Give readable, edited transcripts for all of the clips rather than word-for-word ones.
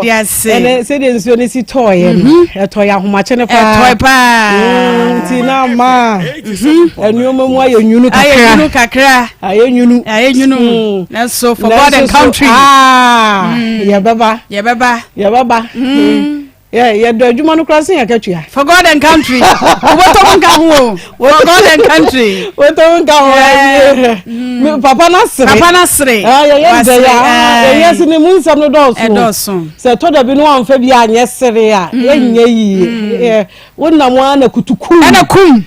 Ɛnɛ sɛdeɛ nsuo no si tɔɔeɛ no, mhm. ɛtɔeɛ ahomakye no paa. Ɛtɔe paa. Mm, nti na ama mhm. nneɛma mu ayɛ nwunu kakra. Ayɛ nwunu kakra. Ayɛ nwunu. Ayɛ nwunu. Mm. Nanso for God and country. Ah, yɛbɛba. Yɛbɛba. Yɛbɛba. Yɛ yɛdɔ adwuma no koraa sen akatua. For God and country. Wobɔtɔ mu nka ho o. For God and country. Wobɔtɔ mu nka ho. Mm. Papa na sere. Papa na sere. Ah, yɛyɛ ndɛ ya. Yɛyɛ se ne mu nsɛm no dɔɔso. Ɛdɔɔso. Sɛ ɛtɔ da bi no wamfa bi anyɛ sere a, mm. ɛnyɛ yie. Mm. Wonam ara na kutukum. Ɛna kum.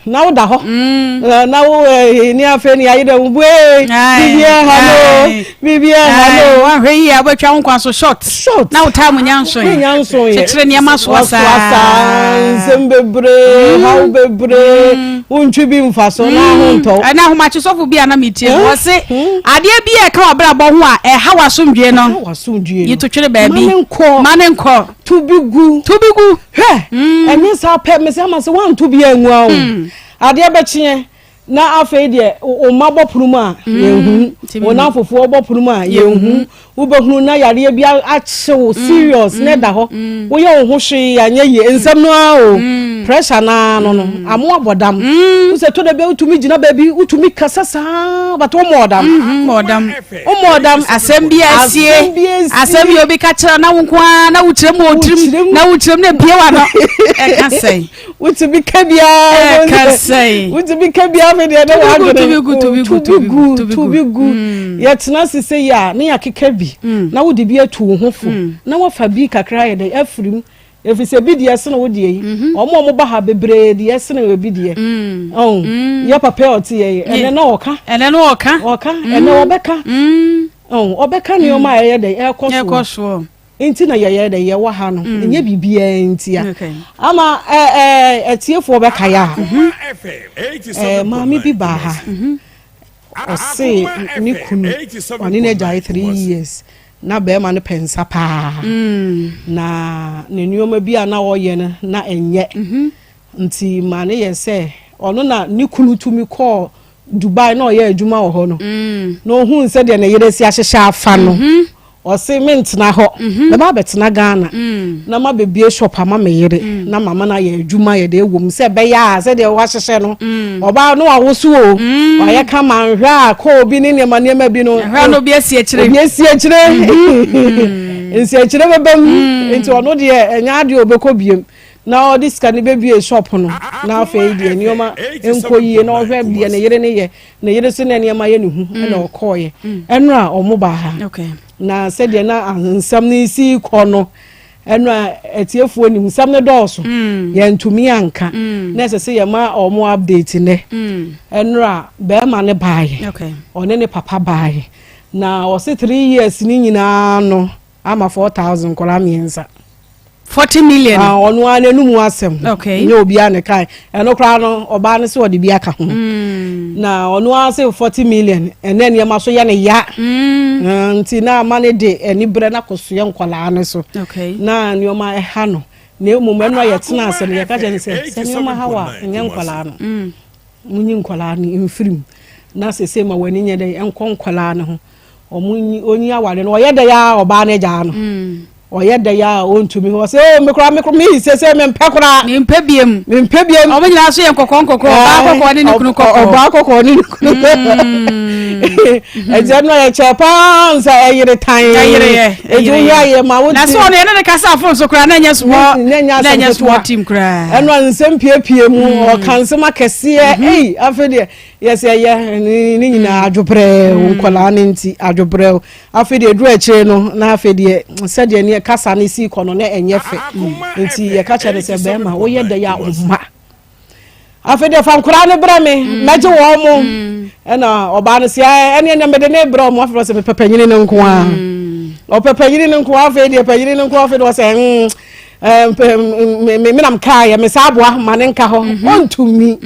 Na woda hɔ mm. na wo eh, ne afei ne ayɛ dɛ wo bue biribi ɛha no biribi ɛha no. Wahwɛ yie a wobɛtwa wo nkwa so short short na wo taa mu nya nso yɛ nya nso yɛ kyekyere nneɛma soa saa nsɛm bebree mm. haw bebree mm. wontwi bi mfa so na ho ntɔ. Ɛna ahomakye sɔfo bi a na metie no wɔse adeɛ bi a ɛka w'abrabɔ ho a ɛha w'asomdwie no yi to twere baabi ma ne nkɔ to bi gu to bi gu. Hwɛ, mm. ɛnyɛ saa pɛ, mesɛ ama sɛ woanto bi angu a o. Mm. Adeɛ bɛkyeɛ na afei deɛ wo mma bɔ pono mu a mm. yɛnhu, wo namfofoɔ bɔ pono mu a yɛnhu, wobɛhunu na yareɛ bi akye wo serious na ɛda hɔ, woyɛ wo ho hwee anyɛ yie, nsɛm no ara o, pressure no ara no no, amo abɔ dam. Wo sɛ tɔ da bi a wotumi gyina baabi, wotumi kasa saa, but wommɔɔ dam. Mmɔɔ dam. Wommɔɔ dam. Asɛm bi asie. Asɛm bi obi ka kyerɛ na wo nko ara na wokyerɛ mu wɔ tirim na wokyerɛ mu na ebie w'ano. Ɛka sɛn. Wotumi ka biara. Ɛka sɛn. Wotumi ka biara afei deɛ ɛde w'adwene. Tubi gu tubi gu tubi gu tubi gu. Mm. Yɛtena ase sɛ yi a ne yɛakeka bi mm. na wode bi atu wo ho fo mm. na wafa bi kakra yɛ dɛ afiri mu. Efisɛ ebi deɛ sene wo deɛ yi. Mhm. Wɔn a wɔba ha bebree deɛ sene ebi deɛ. Mm. Ɔn. Mm. Yɛ papa a ɔte yɛ yi. Ɛnɛ na ɔka. Ɛnɛ na ɔka. Ɔka. Mm. Ɛnɛ ɔbɛka. Ɔn. Ɔbɛka nneɛma a ɛyɛ dɛ ɛkɔ soɔ. Ɛkɔ soɔ. Nti na yɛyɛ dɛ yɛwɔ ha no. Ɛnyɛ biribiara nti a. Ama ɛ ɛ atiefoɔ bɛka yɛ a. Mhm. Ɛ maame bi baa ha. Mhm. Ɔse ne kunu ɔne no agyae 3 years na bɛrima no pɛ nsa paa na ne nneɛma bi a na ɔyɛ no na ɛnyɛ mhm. nti maa ne yɛ sɛ ɔno na ne kunu tumi kɔɔ Dubai na ɔyɛ adwuma wɔ hɔ no mm. na ohun sɛdeɛ ne yere si ahyehyɛ afa no mhm. Ɔse mentena hɔ mhm. mɛba abɛtena Ghana mm. na ma bebie shop ama me yere mm. na mama no ayɛ adwuma yɛde ɛwɔ mu sɛ ɛbɛyɛ a sɛdeɛ wahyehyɛ no ɔbaa no wawoso o wayɛ kama nhwɛ a kɔɔ bi ne nneɛma nneɛma bi no nhwɛ no obi asi akyire obi asi akyire mm-hmm. nsi akyire bɛba mu nti ɔno deɛ ɛnyɛ adeɛ ɔbɛkɔ biem na ɔde sika no bɛbie shop no na afei deɛ nneɛma nkɔ yie na ɔhwɛ deɛ ne yere ne yɛ ne yere so na nneɛma yɛ ne hu ɛna ɔkɔɔyɛ ɛno a ɔmo baa ha na sɛdeɛ na nsɛm no si kɔ no ɛno a atiefoɔ nim nsɛm no dɔɔso mm. yɛntumi anka mm. na ɛsɛ sɛ yɛma ɔmo update nɛ mm. ɛno a bɛrima no baeɛ ɔne ne papa baeɛ na ɔse 3 years ne nyinaa no ama 4,000 nkɔla mmiɛnsa. 40 million. Ah, ɔno ara n'anum asɛm. Nyɛ obiara ne kan ɛno koraa no ɔbaa no sɛ ɔde bi aka ho na ɔno ara sɛ 40 million ɛnɛ nneɛma so yɛ ne ya mm. Nti na ama ne de ani berɛ na kɔsoɛ nkɔlaa no so na nneɛma ɛha no na mmom ɛno a yɛtena ase no yɛka kyerɛ no sɛ sɛ nneɛma ha wɔ a ɛnyɛ nkɔlaa no mm. Munyi nkɔlaa no mfiri mu na sese ma w'ani nyɛ dɛ ɛnkɔ nkɔlaa no ho ɔmo onyi aware no ɔyɛ dɛ ya ɔbaa no agyaa no mm. Ɔyɛ dɛ ya a ɔntumi hɔ sɛ o mekora mekora me sɛ sɛ mempɛ koraa. Mempɛ biem. Mempɛ biem. Ɔmo nyinaa so yɛ nkɔkɔɔ nkɔkɔɔ ɔbaa kɔkɔɔ ne ne kunu kɔkɔɔ. Ɔbaa kɔkɔɔ ne ne kunu. Ɛgya no yɛ kyɛ paa nsa ɛyere tan. Ɛyere yɛ. Edu yɛ ayɛ ma wo ti. Na so ɔno yɛ ne ne kasa afon so koraa na ɛnyɛ small na ɛnyɛ small team koraa. Ɛno a nsɛm piepie mu ɔka nsɛm akɛseɛ ei afei deɛ yɛsɛ ɛyɛ ne nyinaa adwobrɛw nkɔlaa ne nti adwobrɛw. Afei deɛ ɛduru akyire no na afei deɛ sɛdeɛ ne kasa no si kɔ no na ɛnyɛ fɛ nti yɛka kyerɛ no sɛ bɛrima woyɛ dɛ yɛ a ɔma afei deɛ fa nkoraa no brɛ me mm. mɛgye wɔn mo mm. ɛna ɔbaa no sɛ ɛne ɛnɛ mede ne brɛ ɔmo afei sɛ mepɛ panyini no nko a mm. ɔpɛ panyini no nko a afei deɛ panyini no nko a afei deɛ ɔsɛ menam kaa yɛ mesa aboa ma ne nka hɔ mhm. ɔntumi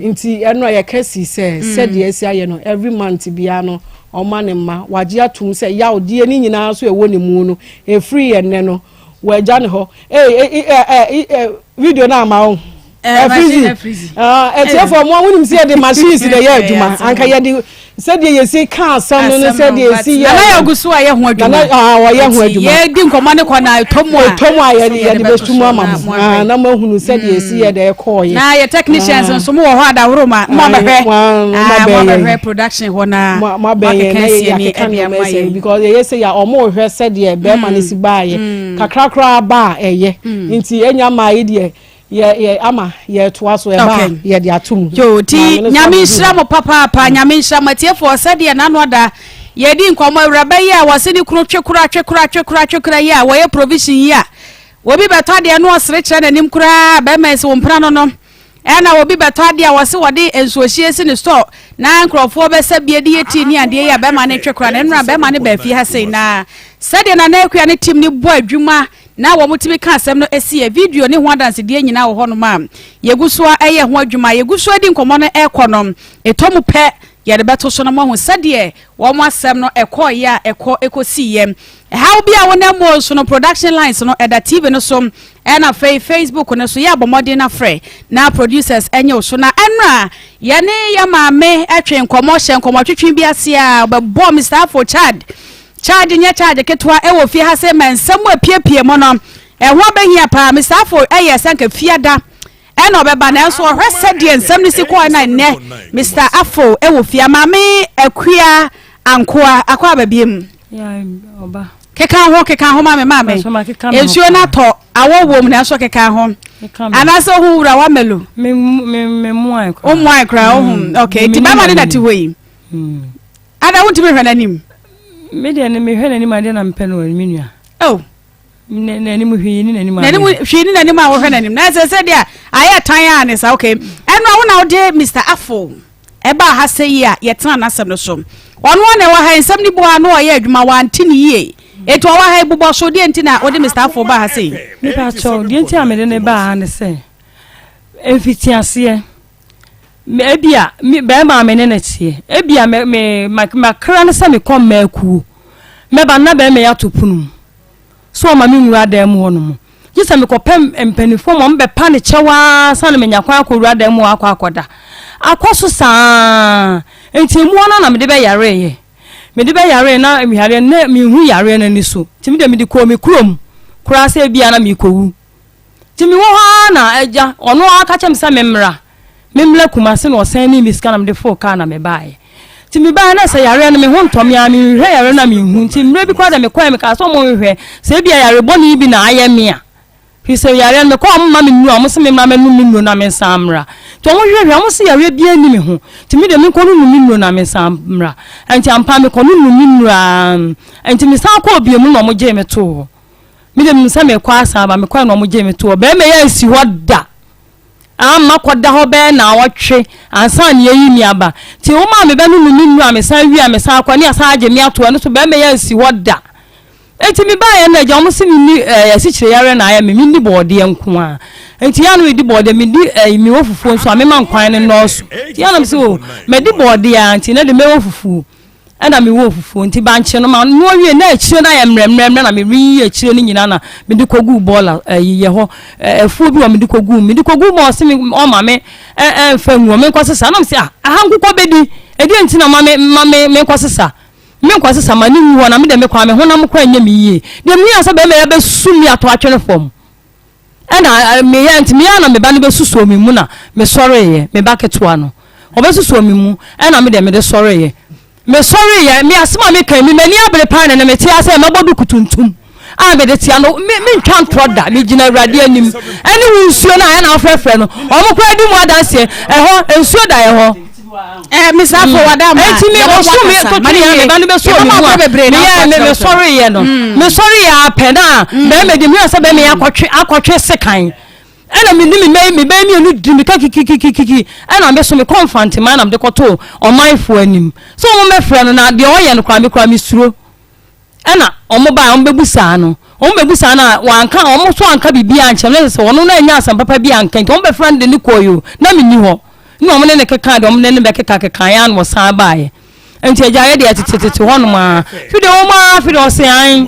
nti ɛno a yɛka si sɛ sɛdeɛ asi ayɛ no every month biara no ɔma ne mma wagye atom sɛ yawdeɛ ne nyinaa so ɛwɔ ne mu no ɛfiri yɛ nnɛ no wɔagya ne hɔ ee video no ama wo ɛfirizi ɛtiɛfoɔ mo a wonim sɛ yɛde machines na ɛyɛ adwuma anka yɛde. Sɛdeɛ yɛsi ka asɛm no ne sɛdeɛ yɛsi yɛ. Nana yɛ gu so a yɛ ho adwuma. Nana ah wɔyɛ ho adwuma. Yɛdi nkɔmɔ ne kɔ na ɛtɔ mu a. Ɛtɔ mu a yɛde yɛde bɛto mu ama mo ah na mo ahunu sɛdeɛ yɛsi yɛ deɛ ɛkɔɔ yɛ. Na yɛ technicians nso mo wɔ hɔ adahoro ma mo abɛhwɛ. Ah mo abɛhwɛ production hɔ na mo abɛyɛ na yɛ akeka nneɛma ɛsɛ because yɛyɛ sɛ yɛ ɔmo hwɛ sɛdeɛ bɛrima no si baayɛ kakra koraa ba a ɛyɛ nti enya maa yi deɛ. Yɛ yɛ ama yɛtoa so ɛba a yɛde ato mu. Yoo ti nyame nhyira mo papaapa nyame nhyira mo atiefoɔ sɛdeɛ n'ano ada yɛdi nkɔmmɔ awuraba yi a wɔse ne kunu twekora twekora twekora twekora yi a wɔyɛ provision yi a obi bɛtɔ adeɛ no ɔsere kyerɛ n'anim koraa bɛrima yi sɛ wo mpena no no ɛna obi bɛtɔ adeɛ a wɔse wɔde nsuohyie si ne store na nkurɔfoɔ bɛsɛ bie de yɛ tii ne adeɛ yi a bɛrima no twekora no nnora bɛrima no baa fie ha sei na sɛdeɛ Nana Akua ne team no bɔ adwuma na wɔtumi ka asɛm no si yɛ video ne ho adansedie nyinaa wɔ hɔnom a yɛgu so a ɛyɛ ho adwuma yɛgu so adi nkɔmmɔ no ɛrekɔ no ɛtɔ mu pɛ yɛde bɛto so no moahu sɛdeɛ wɔn asɛm no ɛkɔeɛ a ɛkɔ ɛkɔsiiɛ ɛhaw bi a wonam mu nso no production lines no ɛda TV no so ɛna afei Facebook no so yɛ abɔ mmɔden na frɛ na producers ɛnyɛ wo so na ɛnora yɛne yɛ maame ɛtwe nkɔmmɔ hyɛ nkɔmmɔ twetwe bi ase a ɔbɛbɔ Mr. Afo Chad Charge nyɛ charge ketewa ɛwɔ fie ha sei ma nsɛm apiepie mu no ɛho abɛhia paa Mister Afo ɛyɛ sɛ nka fiada ɛna ɔbɛba nanso ɔhwɛ sɛdeɛ nsɛm no si kɔɔ na nnɛ Mister Afo ɛwɔ fie Maame Akua Ankoa akɔ aba biem keka ho keka ho maame maame nsuo no atɔ awɔ wom nanso keka ho anaasɛ ohu wura wa melo mmoae koraa ohu okay nti bɛma ne na te hɔ yi Ada wontumi nhwɛ n'anim. Me deɛ ne mehwɛ n'anim adeɛ na mepɛ no me nua. Oh. N'anim hwii ne n'anim. N'anim hwii ne n'anim a wohwɛ n'anim. Na ɛsɛ sɛ deɛ ayɛ tan a ne sa okay. Ɛno a wo na wode Mr. Afo ɛbaa ha sɛ yi a yɛtena n'asɛm no so. Ɔno a na ɛwɔ ha nsɛm no bu a na ɔyɛ adwuma wante ne yie. Eti ɔwɔ ha ebubɔ so deɛ nti na wode Mr. Afo baa ha sɛ yi. Mepa kyɛw deɛ nti a mede ne baa ha ne sɛ mfitiaseɛ Me, ebia, me, barima a me ne no teɛ, ebia me, me, ma, makra no sɛ mekɔ mmaakuo. Mɛba no na barima yi ato pono mu. So ɔma me nwura dan mu hɔ nom. Gye sɛ mekɔpɛ mpanimfoɔ ma wɔbɛpa ne kyɛw ara ansa na manya kwan akɔwura dan mu hɔ akɔ akɔda. Akɔ so saa. Nti emu hɔ no na mede bɛyareeɛ. Mede bɛyaree na yareɛ no, na menhu yareɛ no ani so. Nti me deɛ mede kɔɔ me kurom koraa sɛ ebia na merekɔwu. Nti mewɔ hɔ ara na agya, ɔno ara ka kyerɛ me sɛ memmra, memmra Kumasi na ɔsan nii me sika na mede foo kaa na mebaeɛ. Nti mebaeɛ na sɛ yareɛ no me ho ntɔ me ara, menhwehwɛ yareɛ no a menhu. Nti mmerɛ bi koraa deɛ mekɔeɛ mekaa sɛ wɔnhwehwɛ sɛ ebia yare bɔne bi na ayɛ me a. Firi sɛ yareɛ no mekɔɔ a wɔmma me nnuro a wɔse memmra mɛnom me nnuro na mensan mmra. Nti wɔhwehwɛhwɛ wɔse yareɛ biara nni me ho. Nti me deɛ menkɔnonom me nnuro na mensan mmra. Nti ampa mekɔnonom me nnuro ara. Nti mesan kɔɔ bio mu na wɔgyee me too hɔ. Me deɛ menim sɛ mekɔ asan aba mekɔɛ na wɔgyee me too hɔ bɛrima yi ansi hɔ da amma kɔda hɔ bɛyɛ naawɔtwe ansa na yɛyi me aba nti wɔn a mebɛnonom me nnuro a mesan wie a mesan akɔ ne asan agye me ato ɛno so bɛrima yi ansi hɔ da nti mebaeɛ no agya wɔn se menni ɛɛ eh, asikyire yareɛ na ayɛ me menni bɔɔdeɛ nko a nti yɛ ano medi bɔɔdeɛ medi ɛɛ eh, mewɔ fufuo nso a mema nkwan no nnɔɔso nti yɛ anam sɛ o oh, madi bɔɔdeɛ a nti na de mɛwɔ fufuo Ɛna mewɔɔ fufuo nti bankye no ma noa wie na akyire no ayɛ mmerɛmmerɛmmerɛ na mereyiyi akyire no nyinaa na mede kɔguu bɔɔla ɛyi yɛ hɔ afuo bi wɔ mede kɔguu mede kɔguu ma ɔse me ɔma me ɛmfa ngu hɔ menkɔ sesa na mese ah aha nkokɔ bɛdi ɛdeɛ nti na ma me ma me menkɔ sesa menkɔ sesa ma ne ngu hɔ na me deɛ mekɔ a me honam koraa nyɛ me yie deɛ mehia sɛ bɛrima yi abɛsu me ato atwene fam. Ɛna meyɛ nti meyɛ na me ba no bɛsusuo me mu na mesɔreeɛ me ba ketewa no ɔbɛsusuo me mu ɛna me deɛ mede sɔreeɛ mesɔreeɛ me asɛm a meka mi m'ani abere paa na mete asɛ mɛbɔ duku tuntum a mede tea no me mentwa ntorɔ da megyina awurade anim ɛne wo nsuo no a ɛna wofrɛfrɛ no ɔmo koraa di mu adanseɛ ɛhɔ nsuo da ɛhɔ Eh, Mr. Afo mm. wada ma. Enti mi osu mi toto ya me ba no bɛ so mi mu a. Me yɛ me me sɔre yɛ no. Mm. Me sɔre yɛ apɛ na mm. bɛrima di mi yɛ sɛ bɛrima yɛ akɔtwe akɔtwe sekan. Ɛna mi ni mi mɛ mi bɛyɛ mienu di mi ka kikikikiki ɛna mi so mi kɔ nfantema na mi de kɔto ɔmanfoɔ anim. So wɔn bɛfrɛ no na deɛ ɔyɛ no koraa mi koraa mi suro. Ɛna wɔn bae, wɔn bɛbusaa no, wɔn bɛbusaa no a, wanka, wɔn nso anka biribiara ankyerɛ no, na kyerɛ sɛ ɔno na anya asɛm papa bi anka nti, wɔn bɛfrɛ no de no kɔe o, na menni hɔ. Ɛna wɔn ne no kekaa deɛ wɔn ne no bɛkeka kekaeɛ ara na wɔsan baeɛ. Nti agya yɛ deɛ tetetete hɔnom ara. Fi deɛ wɔn ara, fi deɛ ɔse an,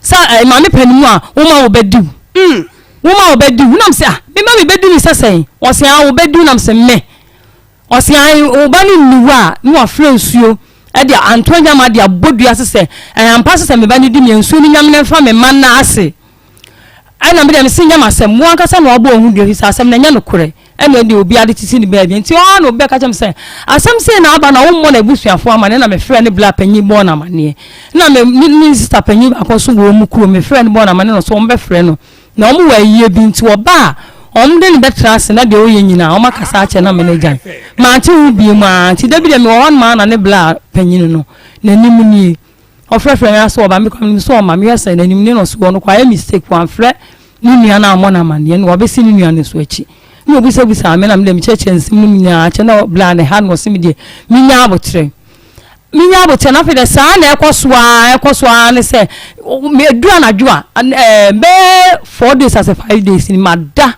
sɛ eh, maame panin mu a, wo ma wɔbɛdi wo. Mm, wo ma wɔbɛdi wo. Nam sɛ ah, me ma mebɛdi me sɛ sɛn? Ɔse ah, wɔbɛdi wo. Nam sɛ mɛ. Ɔse ae wo ba no nni hɔ a na wafrɛ nsuo de anto anyama de abɔ dua ase sɛ ɛyɛ ampa sɛ sɛ me ba no di me a nsuo no nyame no mfa me mma nna ase. Ɛna me deɛ mese nyɛ m'asɛm, wo ankasa na wabɔ wo ho dua firi sɛ asɛm no ɛnyɛ nokorɛ ɛna ɛdeɛ obiara de tete ne baabi. Nti hɔ ara na obi bɛka kyerɛ me sɛ asɛm sei na aba na wommɔ n'abusuafoɔ amaneɛ na mefrɛɛ ne bla panyin bɔɔ no amaneɛ. Na me ne sista panyin baako nso wɔ wɔn kurom mefrɛɛ no bɔɔ no amaneɛ na ɔse wɔbɛfrɛ no Na wɔn wɔ ayie bi nti wɔba a, wɔn de no bɛtra ase na deɛ ɔyɛ nyinaa wɔn akasa akyerɛ no ama no agyae. Mante ho bio ara nti da bi deɛ mewɔ hɔ nom ara na ne bla panyini no n'anim nie. Ɔfrɛfrɛ me ara sɛ ɔba, me koraa menim sɛ ɔmma, mehwɛ sɛ n'anim nie na ɔse ɔno koraa ayɛ mistake wamfrɛ ne nua no ammɔ no amaneɛ na wabɛsi ne nua no nso akyi. Na ɔbisabisaa me na me deɛ mekyerɛkyerɛ nsɛm no mu nyinaa kyerɛ na bla ne ha na ɔse me deɛ menya aboterɛ. Menya aboterɛ na afei deɛ saa na ɛkɔ so ara ɛkɔ so ara ne sɛ ɛduru anadwo a ɛɛ bɛyɛ four days asɛ five days ni mada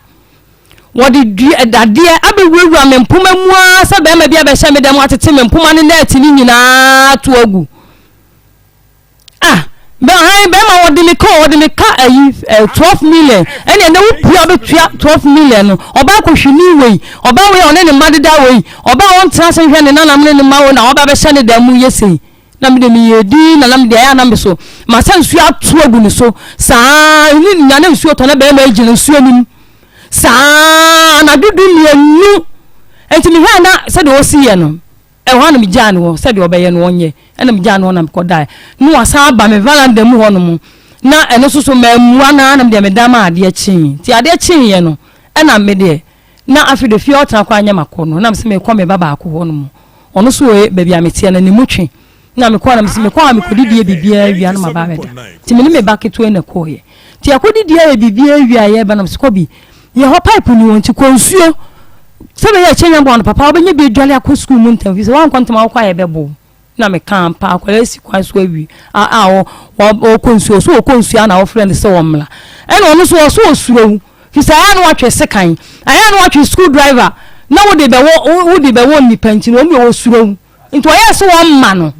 wɔde dua dadeɛ abɛwurawura me mpoma mu ara sɛ bɛrima bi abɛhyɛ me dɛm atete me mpoma ne nɛɛte ne nyinaa to agu. Ah bɛ han bɛrima wɔde me ka wɔde me ka ayi eh, 12 million ɛne ɛnɛ wo pia wobɛtua 12 million no ɔbaa kɔhwini wei ɔbaa wei a ɔne ne mma deda wei ɔbaa a ɔntena ase nhwɛ ne nanam ne ne mma wei na ɔba bɛhyɛ ne dan mu yɛ sei na mede meyɛ din na na mede ayɛ anam so masa nsuo ato agu ne so saa ne nya na nsuo tɔ na bɛrima agyina nsuo anim saa anadwo du mmienu nti mehwɛ na sɛdeɛ ɔsi yɛ no Ɛhɔ ara na megyaa no hɔ, sɛdeɛ ɔbɛyɛ no ɔnyɛ. Ɛna megyaa no hɔ na mekɔdaeɛ. Na wasan aba me veranda mu hɔnom. Na ɛno nso so mammua no ara na medeɛ meda maa adeɛ kyee. Nti adeɛ kyeeɛ no, ɛna me deɛ, na afei deɛ fie a ɔtena koraa nyɛ m'akɔnnɔ. Na mese merekɔ me ba baako hɔnom. Ɔno nso wɔ baabi a meteɛ no, ne mu twe. Na mekɔɔ na mese mekɔ a mekɔdidie biribiara wie a na maba abɛda. Nti me ne me ba ketewa yi na ɛkɔeɛ. Nti yɛkɔdidie ayɛ biribiara wie a yɛreba na mese kɔbi, yɛ hɔ pipe ni hɔ nti kɔ nsuo sɛ bɛyɛ ɛkyɛ nya bɔ no papa wobɛnya bi adwale akɔ sukuu mu ntɛm firi sɛ woankɔ ntɛm a wokɔ a yɛbɛbo wo. Na meka ampa akwadaa si kwan so awie a a ɔkɔ nsuo so ɔkɔ nsuo a na wɔfrɛ no sɛ ɔmmla ɛna ɔno nso ɔso ɔsuro wo firi sɛ ayɛ na watwe sekan ayɛ na watwe school driver na wode bɛwɔ wode bɛwɔ nnipa nti na wɔn deɛ wɔsuro wo. Nti ɔyɛɛ sɛ ɔmma no,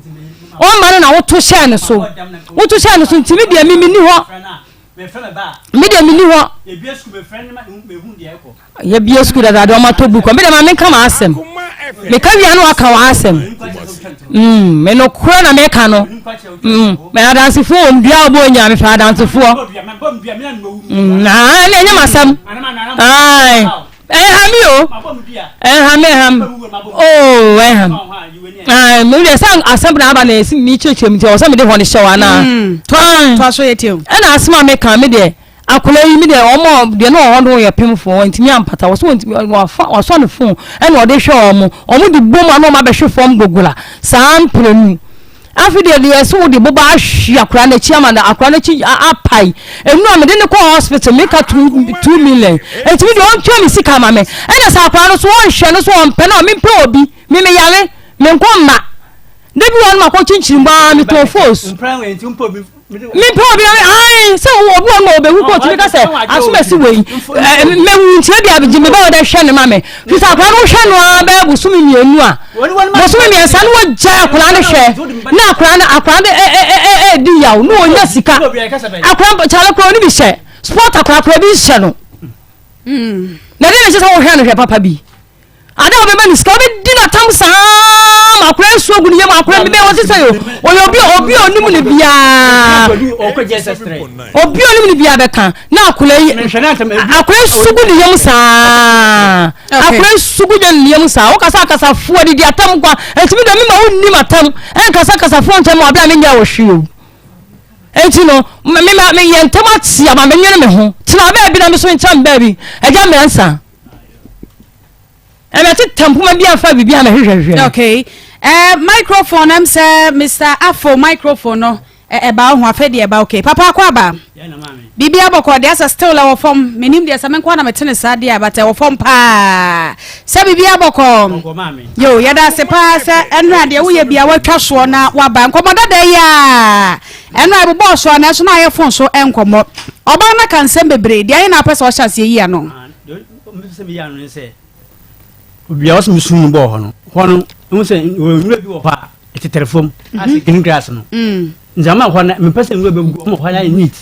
ɔmma no na woto hyɛɛ no so. Woto hyɛɛ no so nti me deɛ me menni hɔ. Me deɛ menni hɔ. Yɛbie sukuu dada deɛ ɔma tɔ book. Me deɛ ma menka m'asɛm. Meka wia no waka w'asɛm. Mm, me nokorɛ na meka no. Mm, me adansefoɔ wɔm dua ɔbɔ nya mefɛ adansefoɔ. Mm, na ɛnyɛ m'asɛm. Ae. Ɛnha me o. Ɛnha me, ɛnha me. Oh, ɛnha me. Ah, me deɛ sɛ asɛm na aba na esi mi kyerɛkyerɛ mu nti ɛwɔ sɛ mede hɔ no hyɛ wɔ anaa. Mm. Toa so yɛ tie o. Ɛna asɛm a meka me deɛ akwadaa yi me deɛ wɔn deɛ na wɔn no yɛ pemfoɔ wɔntumi ampata wɔ so wɔntumi wafa wasɔ ne fon ɛna ɔde hwɛ wɔn wɔn de bom ano wɔn abɛhwe fam gogola saa mprenu. Afei deɛ deɛ ɛsɛ wode boba ahwe akwadaa no akyi ama no akwadaa no akyi apae. Ɛnu a mede no kɔ hospital meka 2 million. Enti me deɛ ɔntua me sika ma me. Ɛna sɛ akwadaa no so ɔnhwɛ no so ɔmpɛ no a mempɛ obi. Me meyare menkɔ mma. Da bi wɔ no makɔ kyinkyini bɔ ara metɔn fos. Mempɛ obi na ae sɛ obi wɔ no ma ɔbɛwu kɔ otumi ka sɛ asomasi wei mɛwu nti ebi abegye me ba wɔ dɛ hwɛ ne ma me. Fi sɛ akwadaa no wohwɛ no ara bɛyɛ bosome mmienu a bosome mmiɛnsa no wɔgya akwadaa no hwɛ na akwadaa no akwadaa no ɛɛdi yaw na ɔnya sika akwadaa kyale koraa ɔne bi hyɛ sport akwadaa koraa bi nhyɛ no na ɛde na ɛkyɛ sɛ wohwɛ no hwɛ papa bi. Ada a ɔbɛma no sika ɔbɛdi n'atam saa ma akora nsuo gu ne yam akora bi bɛyɛ wɔte sɛ yo ɔyɛ obi obi a onim ne biara obi a onim ne biara bɛka na akora yi akora nsuo gu ne yam saa akora nsuo gu ne yam saa wokasa akasafoɔ didi atam kwa ɛtumi dɛ mema wonnim atam ɛnkasa kasafoɔ nkyɛn ma ɔbɛn a menyɛ wɔ hwee o enti no mema meyɛ ntɛm atia ma menwene me ho tena baabi na me so nkyɛn baabi agya mmiɛnsa Ɛna teta mpoma bi afa biribi a mehwehwɛhwehwɛ. Okay. Uh, microphone ɛm sɛ Mr. Afo microphone no ɛba wo ho afɛ deɛ ɛba okay. Papa akɔ aba. Biribi abɔkɔ deɛ sɛ still ɛwɔ fam. Menim deɛ sɛ me nko na mete ne saa deɛ but ɛwɔ fam paa. Sɛ biribi abɔkɔ. Yo, yɛda ase paa sɛ ɛnora deɛ woyɛ bia woatwa soɔ na waba. Nkɔmmɔ dada yi a ɛnora ɛbobɔɔ soɔ nanso na ayɛ fon so nkɔmmɔ. Ɔbaa no aka nsɛm bebree deɛ ayɛ na apɛ sɛ ɔhyɛ aseɛ yi ano. Deɛ mepɛ sɛ meyɛ ano ne sɛ obi a ɔsɛ mesum no bɔɔ hɔ no hɔ no ɛhu sɛ nwura bi wɔ hɔ a ɛtetɛre fam mhm. asɛ green grass no mm. nti ama hɔ no mepɛ sɛ nwura bɛgu ɔma hɔ no ayɛ neat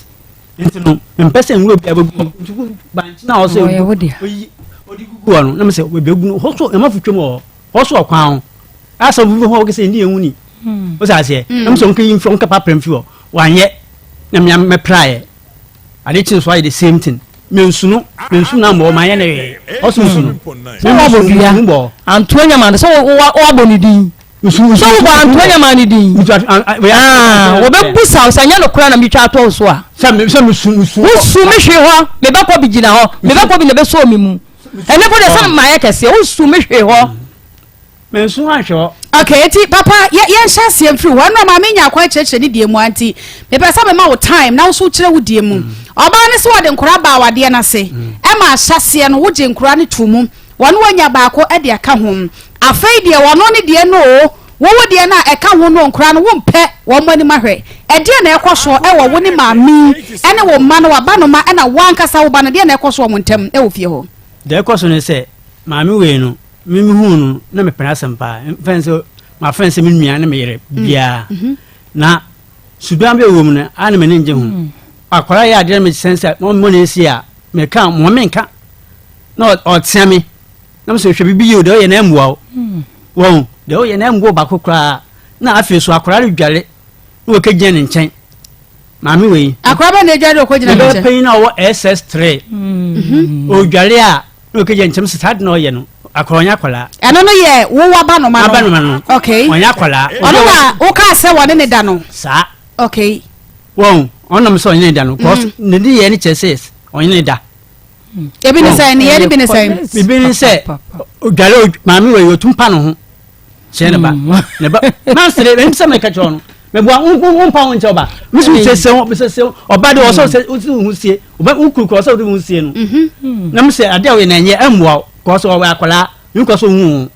nti no mepɛ sɛ nwura bi abɛgu hɔ nti bankye no a ɔsɛ oyi ɔde gugu hɔ no na mesɛ bɛgu no hɔ so ɛma fotwam wɔ hɔ. Hɔ so ɔkwan ho. Asɛ obi hɔ ɔkɛsɛ ndi ehu ni. O sɛ aseɛ. Ɛmu sɛ ɔnkɛ yi mfi ɔnkɛ papra mfi hɔ. Wanyɛ. Na mmea mɛpraeɛ. Ade kye nso ayɛ the same thing. Mensu no, mensu no ammɔ, manyɛ no hwee. Ɔso nsu no. Sɛ wabɔ dua, Antoa Nyama no, sɛ wabɔ ne din. Sɛ wobɔ Antoa Nyama no din. Wɔbɛbusa wo sɛ nyɛ nokorɛ na metwa ato wo so a. Wosu me hwe hɔ, mebɛkɔ bi gyina hɔ, mebɛkɔ bi na ɛbɛsɔɔ me mu. Ɛno mpo deɛ sɛ mayɛ kɛseɛ, wosu me hwe hɔ. Mensu anhwɛ hɔ. Okay, eti papa yɛ yɛnhyɛ aseɛ mfiri hɔ. Ɛnora maame nya akwan kyerɛkyerɛ ne deɛ mu a nti mepɛ sɛ mema wo time na wo nso wokyerɛ wo deɛ mu. Ɔbaa no sɛ ɔde nkora baa awadeɛ no ase ɛma ahyɛseɛ no wogye nkora no too mu. Wɔne wanya baako de aka ho. Afei deɛ ɔno ne deɛ no oo, wo wo deɛ no a ɛka ho no nkora no wompɛ wɔn anim ahwɛ. Ɛdeɛn na ɛkɔ soɔ ɛwɔ wo ne maame yi ɛne wo mma no w'abanoma ɛna wo ankasa wo ba no deɛn na ɛkɔ so wɔ mo ntam ɛwɔ fie hɔ? Deɛ ɛkɔ so ne sɛ maame wei no Me mehuu no na mepɛ n'asɛm paa mfɛn sɛ mafɛn sɛ me nua ne me yere mm. biara mm-hmm. na suban bi a ɛwɔ mu no a na m'ani ngye ho mm. akwadaa yɛ adeɛ na mesɛn sɛ mɔ na ɛsi a meka mɔ menka na ɔtea me na mesɛ hwɛ biribi yie o deɛ ɔyɛ na ɛmmoa wo mm. wɔn deɛ ɔyɛ na ɛmmoa wo baako koraa na afei so akwadaa no dware na wɔkɛgyina ne nkyɛn maame wei akwadaa bɛ na edware ɔkɔgyina ne nkyɛn panyin a ɔwɔ ss3 ɔdware a Na ɔkɛgya nkyɛm sɛ saa de na ɔyɛ no akwadaa ɔnyɛ akwadaa. Ɛno no yɛ wo w'abanoma no. M'abanoma no. Okay. Ɔnyɛ akwadaa. Ɔno na wokaa sɛ wɔne ne da no. Saa. Okay. Wɔn ɔnam sɛ ɔnyɛ ne da no. Kɔs mm. ne de yɛ ne kyerɛ sɛ ɔnyɛ ne da. Ebi ne sɛ ne yɛ ne bi ne sɛ. Ebi ne sɛ odware maame wɔ yi otum pa ne ho. kyerɛ ne ba mm. ne ba mansere ɛnim sɛ meka kyerɛ no meboa wompa wo nkyɛ ɔba meso sɛsɛ wo sɛsɛ ɔba de ɔsɛ sɛ wosi wo ho sie ɔba wo kuru kɔ ɔsɛ wode wo ho sie no mm-hmm. na mesɛ adeɛ a woyɛ na ɛnyɛ ɛmmoa wo kɔ sɛ ɔwɔ akwadaa nkɔ sɛ ohu wo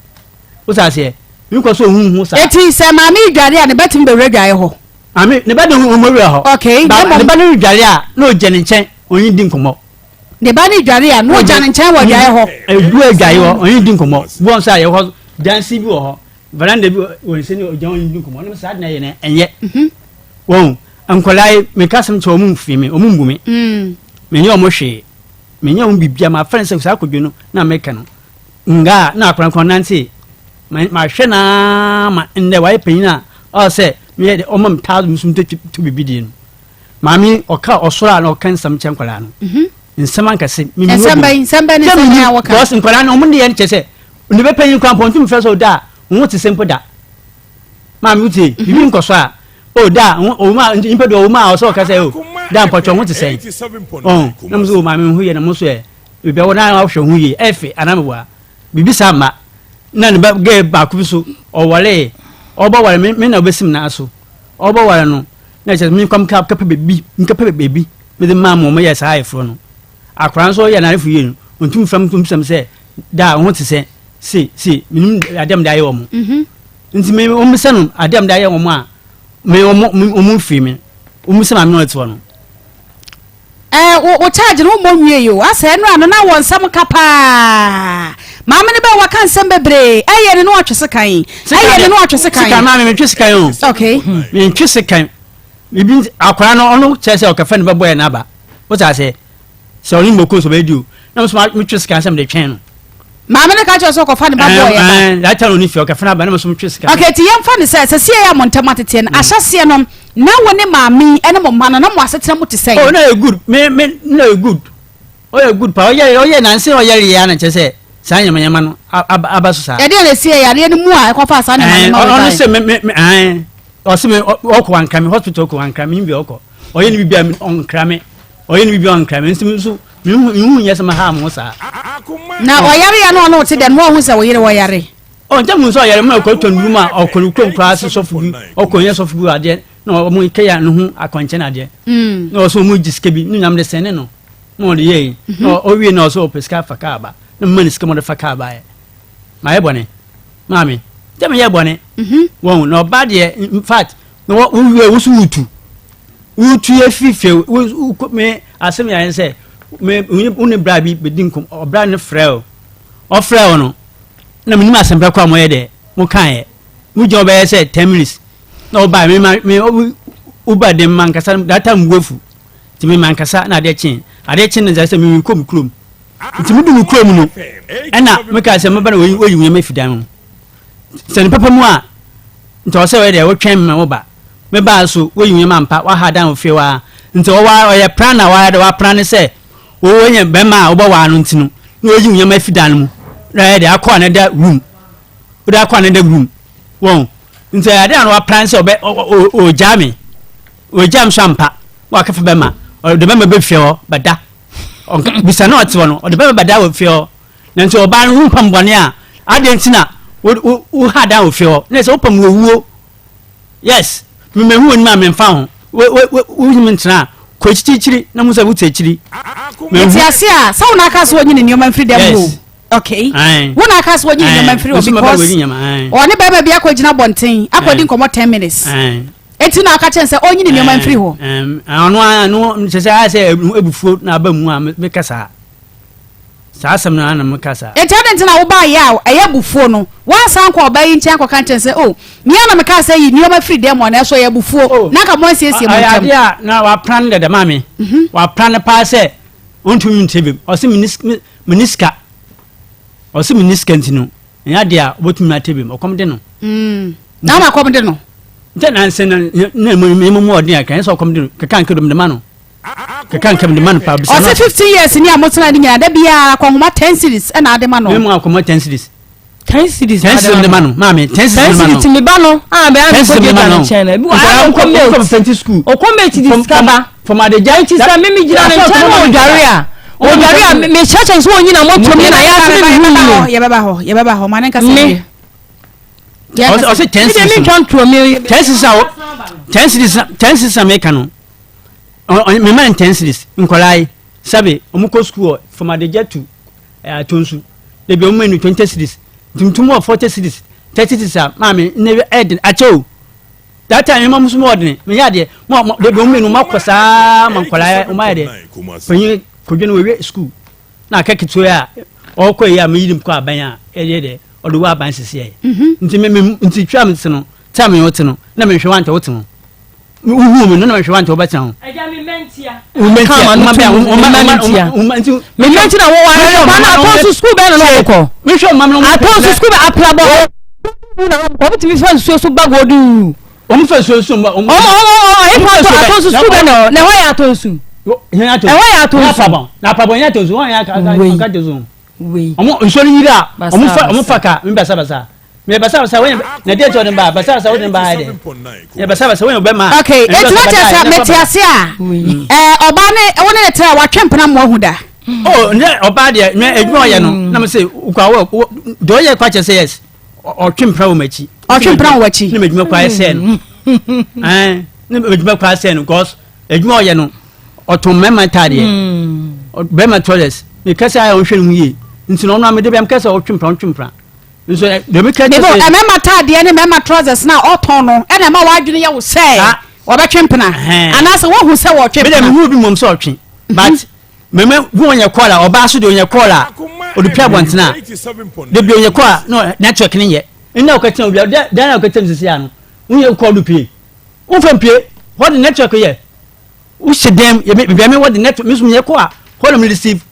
wo sɛ aseɛ nkɔ sɛ ohu ho saa eti sɛ maame yi dware a ne ba tumi bɛwura dwaeɛ hɔ maame ne ba de ho wura hɔ okay ne ba no dware a na ɔgya ne nkyɛn ɔnye di nkɔmmɔ Ne ba no dware a, na ɔgya ne nkyɛn wɔ adwaeɛ hɔ. Edu adwaeɛ hɔ, ɔne di nkɔmmɔ. Bi wɔ nso a yɛwɔ hɔ, dansi bi wɔ hɔ, veranda bi wɔ nse ne ɔgya ɔne di nkɔmmɔ. Ɔne saa de na ɛyɛ no ɛnyɛ. Mhm. Wɔn nkwadaa yi, meka asɛm kyerɛ wɔn mfiri me, wɔn mbu me. Mm. Menyɛ wɔn hwee. Menyɛ wɔn biribiara. Mafrɛ no sɛ saa kodwo no na meka no. Nga na akwadaa nkwadaa nante. Mahwɛ na ma nnɛ wayɛ panyin a ɔwɔ sɛ meyɛ de ɔma me taa nso to biribi die no. Maame ɔka ɔsoro a na ɔka nsɛm kyɛ nkwadaa no. Mhm. Nsɛm ankɛse. Nsɛm bɛn nsɛm bɛn ne nsɛm bɛn a wɔka. Because nkwadaa no wɔn de yɛ kyɛ sɛ ne bɛ panyin kwan pɔn ntumi fɛ sɛ ɔda a wɔn te sɛ mpo da. Maame wotie mhm. bibi nkɔ so a o da o ma nipa bi o ma ɔsɛ ɔka sɛ o da mpɔtɔ ho te sɛn. Ɔn na mo sɛ o maame ho yɛ na mo so yɛ ebi a wɔn a wɔhwɛ ho yie ɛfɛ anam wa bibi saa ma na ne ba gɛɛ baako bi so ɔwɔlee ɔbɔ ware me me na ɔbɛsim na aso ɔbɔ ware no. Na kyerɛ sɛ menkɔ nkɛpɛ baabi nkɛpɛ baabi mede maa mo wɔyɛɛ saa ayeforɔ no. Akwadaa nso ɔyɛ n'ayefo yie no, ɔntumi mfa mbisa me sɛ da a wo ho te sɛ sei sei menim adeɛ a mede ayɛ wɔn. Mhm. Nti me wɔmmisa no adeɛ a mede ayɛ wɔn a me wɔn wɔn mfiri me wɔmmisa maame na ɔte hɔ no. Ɛɛ wo wo charge no wommɔ nwie yi o asɛ ɛno ano na wɔ nsɛm ka paa maame no bɛɛ waka nsɛm bebree ɛyɛ ne no atwe sekan ɛyɛ ne no atwe sekan. Sekan maame mentwe sekan o. Okay. Mentwe sekan bibi akwaraa no ɔno kyerɛ sɛ ɔkɛfɛ no bɛbɔ yɛ n'aba wote aseɛ sɛ ɔne mmɔko nso bɛyɛ di o na mo nso metwe sekan sɛ mede twɛn no. Maame no ka kyerɛ sɛ ɔkɔfa ne ba bɔɔ yɛ ba. That time ɔni fie ɔkɛfɛ n'aba na mo nso metwe sekan. Okay ti yɛmfa ne sɛ sɛ sie yɛ a mo ntɛm ateteɛ no ahyɛseɛ no Na wo ne maame yi ne mo mma no, na mo asetena mu te sɛn? Oh, na ɔyɛ good. Me, me, na ɔyɛ good. Ɔyɛ good paa. Ɔyɛ, ɔyɛ nanse ɔyɛ yɛ na kyerɛ sɛ saa nyamanyama no aba so saa. Ɛdeɛ na esi yɛ yareɛ no mu a ɛkɔfa saa nyamanyama wɔ bae. Ɔno sɛ me, me, me, ɛn, ɔsɛ me, ɔkɔ ankra me hospital ɔkɔ ankra me bi ɔkɔ. Ɔyɛ ne bibi a ɔnkra me. Ɔyɛ ne bibi a ɔnkra me. Nti me nso, me hu, me hu nyɛ sɛ ma ha mo saa. Na ɔyare ya no ɔno te dɛn, mo ɔhu sɛ wo yere wɔyare. Ɔ nkyɛ mu nso ɔyare mu ɛkɔ tɔ nnuru ma ɔkɔ ne kurom koraa se sɔfo bi ɔkɔ nyɛ sɔfo bi wɔ adeɛ na ɔmo kɛya ne ho akwankyɛn adeɛ mm. na ɔsɛ ɔmo gye sika bi ne nyam de sɛne no na ɔde yɛ yi mhm. na ɔwie na ɔsɛ ɔpɛ sika fa kaa ba na mma ne sika ma ɔde fa kaa ba yɛ ma yɛ bɔne maame nkyɛ meyɛ bɔne mhm. wɔn na ɔba deɛ in fact na wowie woso wotu wotu yɛ fi fie wo me asɛm yɛ ayɛ sɛ me wo ne bra bi bɛdi nkɔm ɔbra ne frɛ o ɔfrɛ o no na menim asɛmpa kɔ a moyɛ dɛ mokaeɛ mogyina hɔ bɛyɛ sɛ 10 minutes na ɔbaa me ma me woba dɛm mankasa that time wafu nti me mankasa na adeɛ kyee adeɛ kyee no sɛ merekɔ me kurom nti medu me kurom no ɛna mekaa sɛ mɛba na wɔyi nneɛma afi dan mu. Sɛ ne papa mu a, nti ɔsɛ ɔyɛ deɛ wotwɛn me ma wo ba. Me baa so, woyi nneɛma mpa, waha dan wɔ fie hɔ ara. Nti ɔwa ɔyɛ plan na wayɛ dɛ waplan ne sɛ wo nyɛ bɛrima a wobɛwaa no nti no, na wayi nneɛma afi dan no mu na ɔyɛ deɛ akɔ another room. Wode akɔ another room. Wɔn. Nti ɛyɛ adeɛ a na waplan sɛ ɔbɛ ɔgyaa me. Ɔgyaa me so ampa. Wakɛfa bɛrima. Ɔde bɛrima bɛ fie hɔ bɛda. Bisa na ɔte hɔ no, ɔde bɛrima bɛda wɔ fie hɔ. Na nti ɔbaa no wompam bɔne a, adɛn nti na woha dan wɔ fie hɔ? Na sɛ wopam wɔ wuo. Yes, me mehu w'anim a memfa ho. Wonim ntena a, kɔ akyirikyiri na mu sɛ wote akyiri. Mete ase a, sɛ wo na aka sɛ wɔnyi ne nneɛma mfiri dɛm hɔ. Okay. Wo na aka sɛ wɔnyi ne nneɛma mfiri hɔ because ɔne bɛrima bi akɔgyina abɔnten akɔdi nkɔmmɔ 10 minutes. Eti na aka kyɛn sɛ ɔnyi ne nneɛma mfiri hɔ. Ɔno ara no kyerɛ sɛ ayɛ sɛ abufuo na aba mu a meka saa. Saa asɛm no ara na meka saa. Enti adɛn nti na wobaeɛ a ɛyɛ abufuo no, woansan ankɔ ɔbaa yi nkyɛn ankɔka nkyerɛ no sɛ, 'O, me ara na mekaa sɛ yi nneɛma firi dan mu a, nanso ɛyɛ abufuo, Oh, na anka moansiesie mo ɔyɛ ntam? adeɛ a na waplan dada maame. Waplan paa sɛ ɔntumi nte bem. Ɔse menni sik- me- menni sika. Ɔse menni sika nti no, ɛnyɛ adeɛ a ɔbɛtumi ate bem. Ɔkɔm de no. Na wo na kɔm de no? Nkyɛ nansa na na nneɛma mu ɔden akra, ɛnyɛ sɛ ɔkɔm de no. Keka nka dom de ma no. Keka nka de ma no paa bisa no. Ɔse 15 years ni a motena ne nyinaa da biara akɔnhoma 10 cedis ɛna ade ma no. Me mu akɔnhoma 10 cedis. 10 cedis 10 cedis de ma no maame 10 cedis de ma no. 10 cedis mi ba no a bɛ a mi kɔ gye ne nkyɛn na ebi wɔ a ɔkɔ mate ɔkɔ mate di sika ba. From adegya nti sɛ mi mi gyina ne nkyɛn na ɔdware a ɔdware a mi kyerɛkyerɛ sɛ ɔnyina moto mi na yɛ ase mi mi hu yie. Yɛbɛba hɔ yɛbɛba hɔ ma ne nkasa wie. Ɔsɛ 10 cedis. Mi de mi ntwa mi. 10 cedis a 10 cedis 10 cedis a meka no. Mema no 10 cedis nkwadaa yi sɛbe wɔn kɔ sukuu wɔ from adegya to atonsu ebi wɔn menu 20 cedis ntumtum wɔ 40 cedis 30 cedis a maame ne ɛden akyɛ o that time ɛma musu mu ɔdene meyɛ adeɛ mo mo de wɔn menu mo akɔ saa ma nkwadaa wɔn ayɛ deɛ panyin kodwo no wɔwie sukuu na akɛ ketewa a ɔkɔ yi a meyi ne kɔ aban a ɛyɛ deɛ ɔde wɔ aban sisi yɛ nti me me nti twa me te no twa me wote no na mehwɛ wantɛ wote ho wohuu me no na mehwɛ wantɛ wobɛtena ho. Agya me mɛntia. Wo mɛntia. Wo mɛntia. Wo mɛntia. Wo mɛntia. Me mɛntia na wo wa ba na atɔ so sukuu bɛn na na wɔkɔ. Mehwɛ ɔma me atɔ so sukuu bɛ apilabɔ. Na wɔn tumi fa nsuo so ba godu. Wɔn fa nsuo so ba. Wɔn wɔn wɔn ɛfa atɔ atɔ so sukuu bɛn na na ɛhɔ yɛ atɔ nsu. Ɛhɔ yɛ atɔ nsu. Na apabɔ yɛ atɔ nsu wɔn yɛ atɔ nsu. Wei. Wɔn nsuo no yiri a wɔn fa wɔn fa ka mi basabasa. Mɛ basabasa wɔn yɛ na deɛ kyɛ ɔde ba basabasa wɔde ba ayɛ dɛ. Yɛ basabasa wɔn yɛ ɔbɛ ma. Okay eti na kyerɛ sɛ mete ase a ɛɛ ɔbaa ne wɔn ne tena watwe mpena mu ahu da. Oh ne ɔbaa deɛ mɛ edwuma ɔyɛ no na mo se kɔ awɔ deɛ ɔyɛ kɔ akyɛ sɛ yes ɔtwe mpena wɔ m'akyi. Ɔtwe mpena wɔ w'akyi. Ne mɛ edwuma kɔ ayɛ sɛ no ɛɛ ne mɛ edwuma kɔ ayɛ sɛ no cause edwuma ɔyɛ no ɔtɔn mmarima ntaadeɛ bɛrima toilets mɛ kɛsɛ ayɛ ɔnhwɛ ne ho yie nti na ɔno amede bɛ mkɛsɛ ɔtwe mpena ɔtwe mpena. nso deɛ meka kyerɛ sɛ mmarima ataadeɛ ne mmarima trousers na ɔtɔn no ɛna ɛma w'adwene yɛ wo sɛ ɔbɛtwe mpena anaasɛ wohu sɛ wɔtwe mpena. mede mehu bi mmom sɛ ɔtwe but mɛmɛ hu ɔnyɛ kɔɔl a ɔbaa so deɛ ɔnyɛ kɔɔl a ɔde pia abɔntene a de bi ɔnyɛ kɔɔl a na network ne nyɛ nna ɔkɛtena obi a dan na ɔkɛtena sisi ano wonyɛ kɔɔl do pie womfa mpie hɔ de network yɛ wohyɛ dɛm yɛ baabi a mewɔ de network me so meyɛ kɔɔl a hɔ na me receive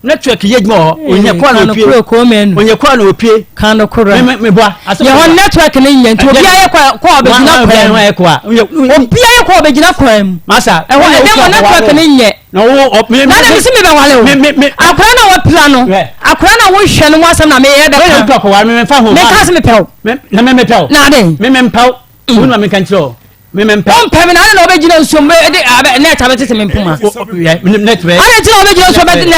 Network yɛ adwuma wɔ hɔ. Onyɛ kɔ na opie. Onyɛ kɔ na opie. Kan no kora. Me me boa. Yɛ hɔ network ne nyɛ nti obi ayɛ kɔ kɔ ɔbɛgyina kwan mu. Obi ayɛ kɔ ɔbɛgyina kwan mu. Masa. Ɛhɔ ɛdɛm wɔ network ne nyɛ. Na wo ɔ me me. Na de si me bɛ wale o. Me me me. Akora na wapira no. Akora na wohwɛ no ho asɛm na me yɛ bɛ ka. Wɔyɛ kɔ kɔ me me fa ho. Me ka se me pɛw. Me na me me pɛw. Na de. Me me mpɛw. Wo na me ka nkyerɛ o. Me me mpɛ. Wompɛ me na ade na wobɛgyina nsuo mu de abɛ net abɛtete me mpoma. Net bɛ. Ade nti na wobɛgyina nsuo bɛte na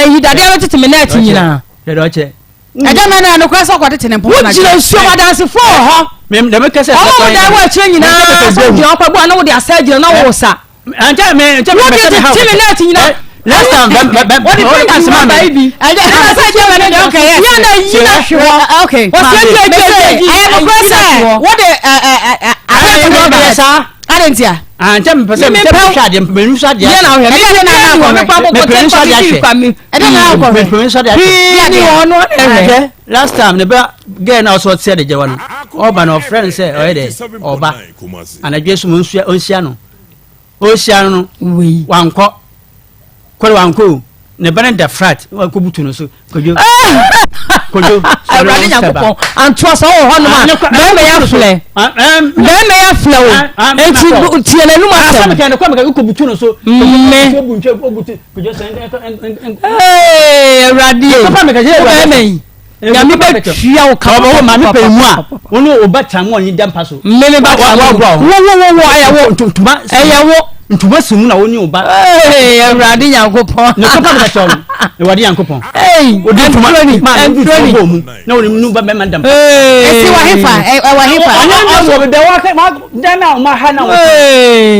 ɛyi dadeɛ abɛtete me net nyinaa. Yɛde ɔkyɛ. Ɛgya mɛ na nokorɛ sɛ ɔkɔtete ne mpoma na. Wogyina nsuo mu adansefoɔ wɔ hɔ. Wɔn a wɔda wɔ akyire nyinaa sɛ wogyina hɔ kɔ bu a na wode asa agyina na wosa. Nkyɛ me nkyɛ me Wode tete me net nyinaa. Last time bɛ bɛ bɛ Wɔde penti mu aba yi bi. Ɛgya ɛna sɛ ɛgya mɛ ne deɛ ɔkɛ yɛ. Yɛn na yi na hwe hɔ. Okay. Wɔsi etu etu etu etu. Ɛyɛ nokorɛ sɛ wode ɛ ɛ ɛ ade rɔba yɛ saa. Ade ntia. Nkyɛ mepɛ sɛ mepɛ hwɛ adeɛ mepɛ nso adeɛ. Yɛn na hwɛ. Ɛdeɛ na na akɔhwɛ. Mepɛ nso adeɛ ahwɛ. Ɛdeɛ na akɔhwɛ. Mepɛ nso adeɛ ahwɛ. Pii ni wɔn no ɛhwɛ. Last time ne ba girl na ɔsɔ ɔte ade gyawa no ɔba na ɔfrɛ no sɛ ɔyɛ dɛ ɔba anadwo so ɔnhyia no ɔhyia no no wankɔ kɔre wankɔ o ne ba no da frat wakɔbutu no so kwadwo. Kojo, Awurade Nyankopɔn antoa sɛ ɔwɔ hɔnom a bɛrima yɛ aflɛ bɛrima yɛ aflɛ wo enti tie n'anum asɛm mme Awurade wo bɛrima yi nyame bɛtua wo ka ɔbɛwɔ maame pɛyi mu a wɔn ne ɔba tan mu ɔnye da mpa so mmemme ba tan mu wo wo wo wo ɛyɛ wo ntoma ɛyɛ wo ntoma si mu na wɔn ne ɔba ee awurade nyankopɔn ne kɔpa mi ka kyerɛ no awurade nyankopɔn ee odi ntoma maa ne ntoma bɔ mu na wɔn ne ba bɛrima da mpa esi wɔ hefa ɛwɔ hefa ɔnyɛ ne wɔ bɛ wɔ dan na ɔmo aha na wɔ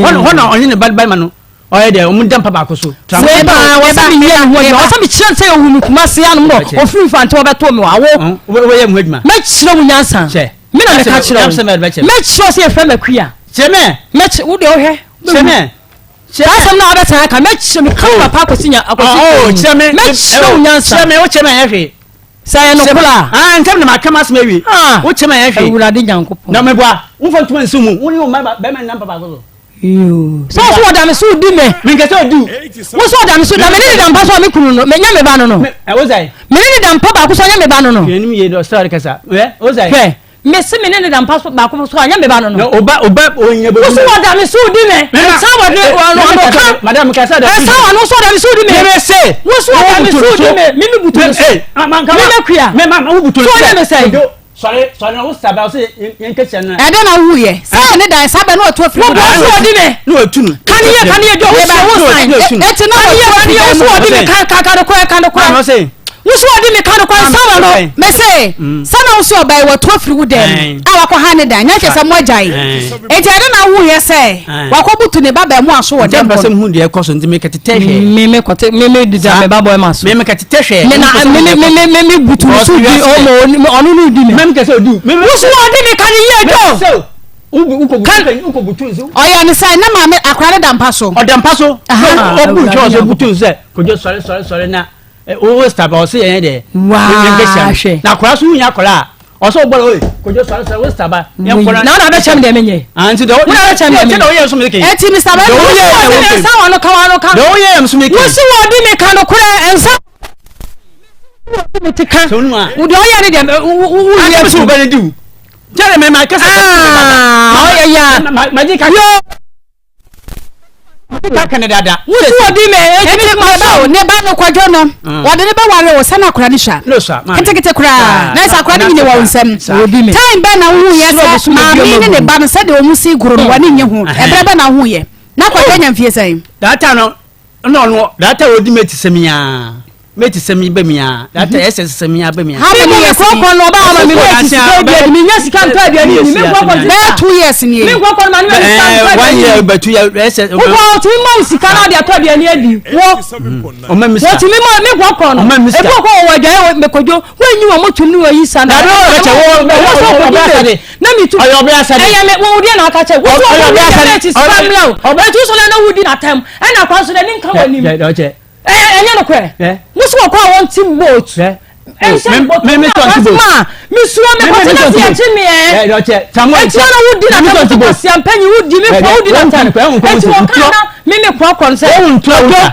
hɔ na ɔnye ne ba bɛrima no ɔyɛ dɛ ɔmo da mpa baako so. Wei paa wɔ sɛ meyɛ ne ho adwuma wɔ sɛ mekyerɛ no sɛ ɔhu me Kumase anom na ɔfiri Mfante ɔbɛtoo me wɔ awo. Wobɛyɛ me ho adwuma. Mɛkyerɛ wo nyansa. Me na meka kyerɛ wo. Mɛkyerɛ wo sɛ yɛfrɛ me Akua. Kyerɛ me. Mɛkyerɛ wo deɛ wohwɛ. Kyerɛ me. Saa asɛm no a wobɛsan aka mɛkyerɛ meka me papa akɔsi nya akɔsi. Kyerɛ me. Mɛkyerɛ wo nyansa. Kyerɛ me wokyerɛ me ɛnyɛ hwee. Sɛ ɛyɛ nokorɛ a. Ah, ntɛm na maka m'asɛm awie. Wokyerɛ me ɛnyɛ hwee. Awurade Nyankopɔn. Na meboa, womfa ntoma nsi mu, wo ne wo mma bɛrima nna mpa baako so. Sɛ wo so wɔda me so di me. Menka sɛ ɔdi wo. Wo so ɔda me so da me ne ne da mpa so a me kunu no menyɛ me ba no no. Me ne ne da mpa baako so anyɛ me ba no no. Hwɛ anim yie dɛ ɔsɛ ɔrekasa. Hwɛ ozai. Hwɛ me se me ne ne da mpa so baako so anyɛ me ba no no. Oba oba onya bɛ. Wo so wɔda me so di me. Nsa wɔ de wɔn ano ka. Madam kasa da. Nsa wɔ no so ɔda me so di me. Me se. Wo so ɔda me so di me. Me me butu ne so. Me me kuya. Me ma wo butu ne so. So ɔyɛ me sɛ. Sɔre sɔre na wo saba ɔsɛ yɛn kɛseɛ no. Ɛdɛ na wohu yɛ sɛ yɛ ne dan saa bɛ na watu afiri mu. Wo so ɔdi me. Na watu no. Kani yɛ kani yɛ jɔ wo so wo san. Eti na watu afiri mu. Wo so ɔdi me ka ka ka no kora ka no kora. Wo so ɔdi me ka no kora nsa wɔ no. Mɛ se sɛ na wo so ɔbɛn watu afiri wo dɛm a wakɔ ha ne dan nyɛ kyɛ sɛ mo agya yi. Eti ɛdɛ na wohu yɛ sɛ wakɔ butu ne ba bɛn mu aso wɔ dɛm hɔ. Mpɛ sɛ muhu deɛ ɛkɔ so nti mekɛtetɛ hwɛ. Me me kɔte me me dida me ba bɔ ɛma so. Me mekɛtetɛ hwɛ. Me na me me me me me butu so di ɔmo ɔno no di me. Mɛm kɛsɛ odi. Wosu ɔdi me ka ne yie dɔ. Ɔyɛ ne sɛ ne maame akora ne da mpa so. Ɔda mpa so. Ɔbu ntwa ɔsɛ butu sɛ kodwo sɔre sɔre sɔre na wo stop ɔsɛ yɛn dɛ. Waa hwɛ. Na akora so wunya akora a ɔsɛ ɔbɔ oye kodwo sɔre sɔre wo stop yɛn kɔla. Na ɔna abɛkyɛm deɛ menyɛ. Nti deɛ ɔna abɛkyɛm deɛ menyɛ. Deɛ ɔyɛ nso mi kɛ. Eti Mr. Bɛn. Deɛ ɔyɛ yɛ nsa wɔn no ka wɔn no ka. Deɛ ɔyɛ yɛ nso mi kɛ. Wosi wɔ ɔdi mi ka no korɛ nsa. Wodi mi ti ka. Deɛ ɔyɛ ne deɛ wo yɛ. Akɛ sɛ ɔbɛ ne di o. Jɛrɛ mɛ ma kɛsɛ. Ɔyɛ ya. Ma di ka. Yoo. Ka kɛnɛ dada. Wosi wɔ di mi. Eti ma ba o ne ba no kwadwo no. Wɔde ne bɛ ware o sɛ na akora ne sua. No sua. Ketekete koraa. Na sɛ akora ne nyini wɔ nsam. Time bɛ na wohu yɛ sɛ maame ne ne ba no sɛdeɛ wɔn si goro no wɔn ani nye ho. Ɛbrɛ bɛ na wohu yɛ. Na kwadwo anya mfie sɛn. Data no na ɔno data odi mate sɛ mi aa mate sɛ mi bɛ mi aa data ɛsɛ sɛ mi aa bɛ mi aa. How many years ni? Kɔkɔ na ɔba ama mi mate sika aduane mi nya sika ntɔ aduane ni mi nkɔ kɔ bɛyɛ 2 years ni. Mi nkɔ kɔ ma ne ma mi sika ntɔ aduane. 1 year bɛ 2 year ɛsɛ. Wokɔ ɔtumi ma wo sika na ɔde atɔ aduane adi wo. Ɔma mi sika. Wɔtumi ma mi nkɔ kɔ no. Ɔma mi sika. Ebi wɔ kɔ wɔ aduane mɛkɔdwo wɔnyi wɔn motom ne wɔyi sa na. Dabi wɔ bɛ kyɛ wɔ wɔ wɔ wɔ asade. Na mi tu. Ɔyɛ ɔbɛ asade. Ɛyɛ mi wɔn deɛ na aka kyɛ. Wotu Ɔyɛ ɔbɛ ɔbɛ asade. yɛ ti sika mìíràn o. Etu sɔrɔ na wudi n'atɛm ɛna akwa nso dɛ ne nka wɔ nim. Ɛyɛ ɛnyɛ no korɛ. Musu wɔ kɔ a wɔn ti boat. Ɛnhyɛ boat. Me me tɔn ti boat. Ma mi suro mi kɔ tena si akyi mi ɛ. Etu na wudi n'atɛm to kɔ si ampanyin wudi mi kɔ wudi n'atɛm. Etu wɔ kan na mi mi kɔ kɔ nsɛ. Wɔn ntua wuta.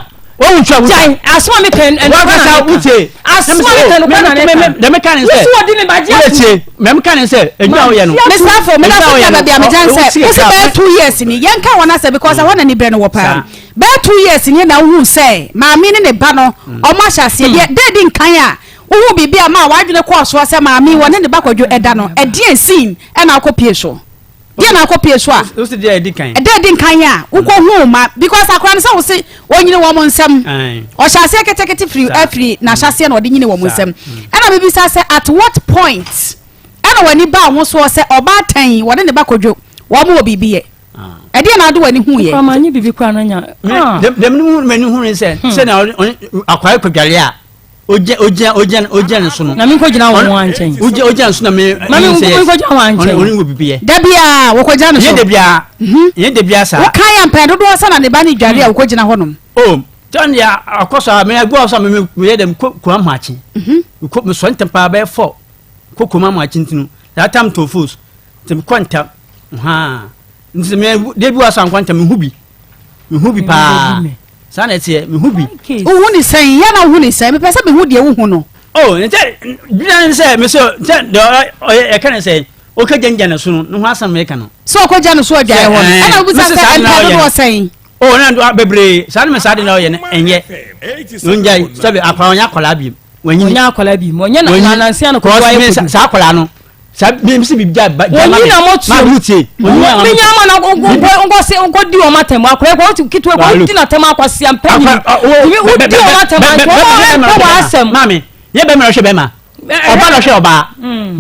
Jai asoma mi kɛn ɛnukɔ na Wakasa mi wutie. ka. Asoma mi kɛn ɛnukɔ na mi ka. Dɛm ka ne sɛ. Wusu wɔ di mi ba gye atum. Wutie. Mɛm ka ne sɛ edwuma woyɛ no. Mr. Afo, meda so gyina baabi a megyina sɛ wosi bɛyɛ 2 years ni yɛnka wɔn asɛ because ɛhɔ na nibrɛ no wɔ paa bɛyɛ 2 years ni na wohu sɛ maame ne ne ba no ɔmo ahyɛ aseɛ deɛ dɛ di nkan a wohu biribi a ma w'adwene kɔɔ soɔ sɛ maame wɔ ne ne ba kwadwo ɛda no ɛdeɛn scene ɛna akɔ pie so deɛ na akɔ pie so a Wosi deɛ edi kan. ɛdɛ di nkan a wokɔ hu ma because akora no sɛ wo se ɔnyini wɔn nsam ɔhyɛ aseɛ ketekete firi afiri n'ahyɛseɛ na ɔde nyini wɔn nsam ɛna bibisa sɛ at what point ɛna w'ani baa ho soɔ sɛ ɔbaatan yi wɔne ne ba kɔdwo wɔn wɔ biribi yɛ ɛdeɛ na ade w'ani hu yɛ. Kura maa nye biribi kura na nya. Dɛm ne hu m'ani hu ne sɛ sɛ na akwae kɔdware a ogyina ogyina ogyina ogyina ne so no. Na mi nkɔ gyina wɔn wɔn nkyɛn. Ogyina ogyina ne so na mi. Ma mi nkɔ gyina wɔn nkyɛn. Ɔne wɔ biribi yɛ. Dabi a wɔkɔ gyina ne so. Nye dabi a nye dabi a saa. Wɔka yɛ mpɛn dodoɔ sɛ na ne ba ne dware a wɔkɔ gyina hɔ nom. O tɔn deɛ akɔ so a mɛ agu so a mɛ mɛ yɛ dɛ kɔ kura mu akyi. Kɔ mɛ sɔ ntɛm paa bɛyɛ fɔ kɔ kurom amakye nti no that time to fos nti mekɔ ntɛm haa nti me de bi wa so ankɔ ntɛm mehu bi mehu bi paa saa na ɛteɛ mehu bi. Wohu ne sɛn yɛ na wohu ne sɛn mepɛ sɛ mehu deɛ wohu no. Oh, nkyɛ gyina ne sɛ mesɛ nkyɛ deɛ ɔyɛ ɛka ne sɛ ɔka gyangya ne so no ne ho asɛm meka no. Sɛ ɔkɔgya no so adwaeɛ hɔ no ɛna wobisa sɛ mpɛ dodoɔ sɛn. Oh, na bebree saa ne me saa de na ɔyɛ no ɛnyɛ ongyae sɛbi akwadaa ɔnyɛ akwadaa biem wanyini ɔnyɛ akwadaa biem ɔnyɛ na nansia no kɔkɔ ayɛ kodu saa akwadaa no saa mi si bi gya ba gya ma mi ma mi tie mi nya ama na nkɔ se nkɔ di wɔn atɛm akwadaa kɔ ɔti ketewa kɔ ɔdi na atɛm akwasia mpanyin mi wodi wɔn atɛm akɔ wɔn mpɛ wɔn asɛm. Maame yɛ bɛrima na ɔhwɛ bɛrima ɔba na ɔhwɛ ɔbaa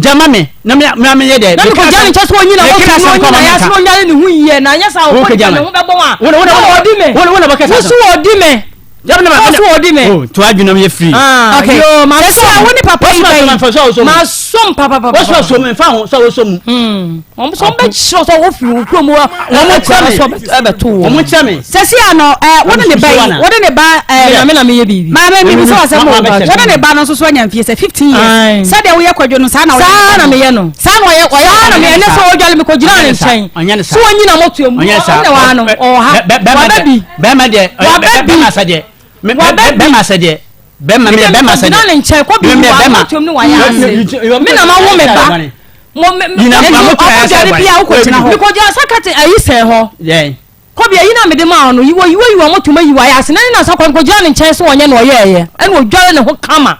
gyama me na me na me yɛ dɛ. Na mi kò gya ne nkyɛn so onyina wɔn fi onyina yɛ ase onyare ne ho yie na anyɛ saa ɔkɔ gya ne ho bɛbɔ wɔn a na ɔdi me wosu ɔdi me wosu ɔdi me. O to adwene yɛ firi. Ok sɛsi a wo ne papa yi bɛyi ma som papapapa. Wosu aso mu nfa ho sɛ woso mu. Wɔn sɛ wɔn bɛ kyerɛ sɛ wofiri wo kurom wa wɔn kyerɛ me sɛ ɛbɛto wɔ. Wɔn kyerɛ me. Sɛsi a no ɛɛ wo ne ne ba yi wo ne ne ba ɛɛ. Maame na meyɛ biribi. Maame mi bisa wɔ sɛ mo wo ne ne ba no nso so anya mfie sɛ 15 years. Sɛdeɛ woyɛ kwadwo no saa na wɔyɛ. Saa na meyɛ no. Saa na ɔyɛ ɔyɛ. Saa na meyɛ ne sɛ ɔdwale mi kɔ gyina ne nkyɛn. So wɔn nyina mo tuo mu. Ɔne wa no ɔha. Waba bi. Bɛrima deɛ Waba bi. bɛrima asɛdeɛ. Waba bi. Bɛrima asɛdeɛ. Bɛrima mi yɛ bɛrima asɛdeɛ. Gyina ne nkyɛn kɔ bi wɔ amotuom ne wayɛ ase. Me na ma wo me ba. Mo me me. Ɔkɔ dware bi a wokɔ gyina hɔ. Mekɔ gyina sakate ayi sɛn hɔ. Kɔbi ayi na mede maa no yiwa yiwa yiwa motom ayi wayɛ ase na ne nansa kɔ mekɔ gyina ne nkyɛn sɛ ɔnyɛ na ɔyɛɛyɛ ɛna ɔdware ne ho kama.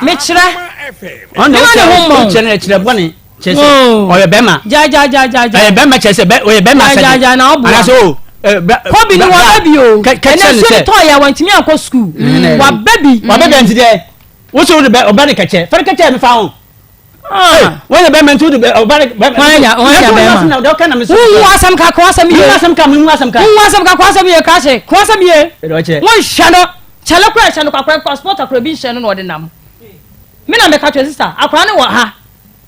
Mekyerɛ. Ɔno Ne ma ne ho mmɔ. Wokyerɛ no kyerɛ bɔne kyerɛ sɛ ɔyɛ bɛrima. Gyaagyaagyaagya. Ɔyɛ bɛrima kyerɛ sɛ ɔyɛ bɛrima asɛdeɛ. Gyaagyaagya na ɔboa. Anaasɛ o. Kɔbi ni waba bi o. Ɛnɛ nsuo ni tɔɔ yɛ wantumi ankɔ sukuu. Waba bi. Waba bi nti deɛ wosɛ wode bɛ ɔba ne kɛkyɛ fɛre kɛkyɛ mi fa ho. Wọ́n yẹ bẹ́ẹ̀ mẹ́ntì wọ́n de ọba bẹ́ẹ̀. Wọ́n yà wọ́n yà bẹ́ẹ̀ ma. Wọ́n asɛm ka kò asɛm yie. Wọ́n asɛm ka wọ́n asɛm ka. Wọ́n asɛm ka kò asɛm yie krakye kò asɛm yie. Wọ́n hyɛ no kyɛlɛ kura hyɛ no kakora passport akora bi nhyɛ no na ɔde nam. Mi na mɛka kyerɛ sista akora ne wɔ ha.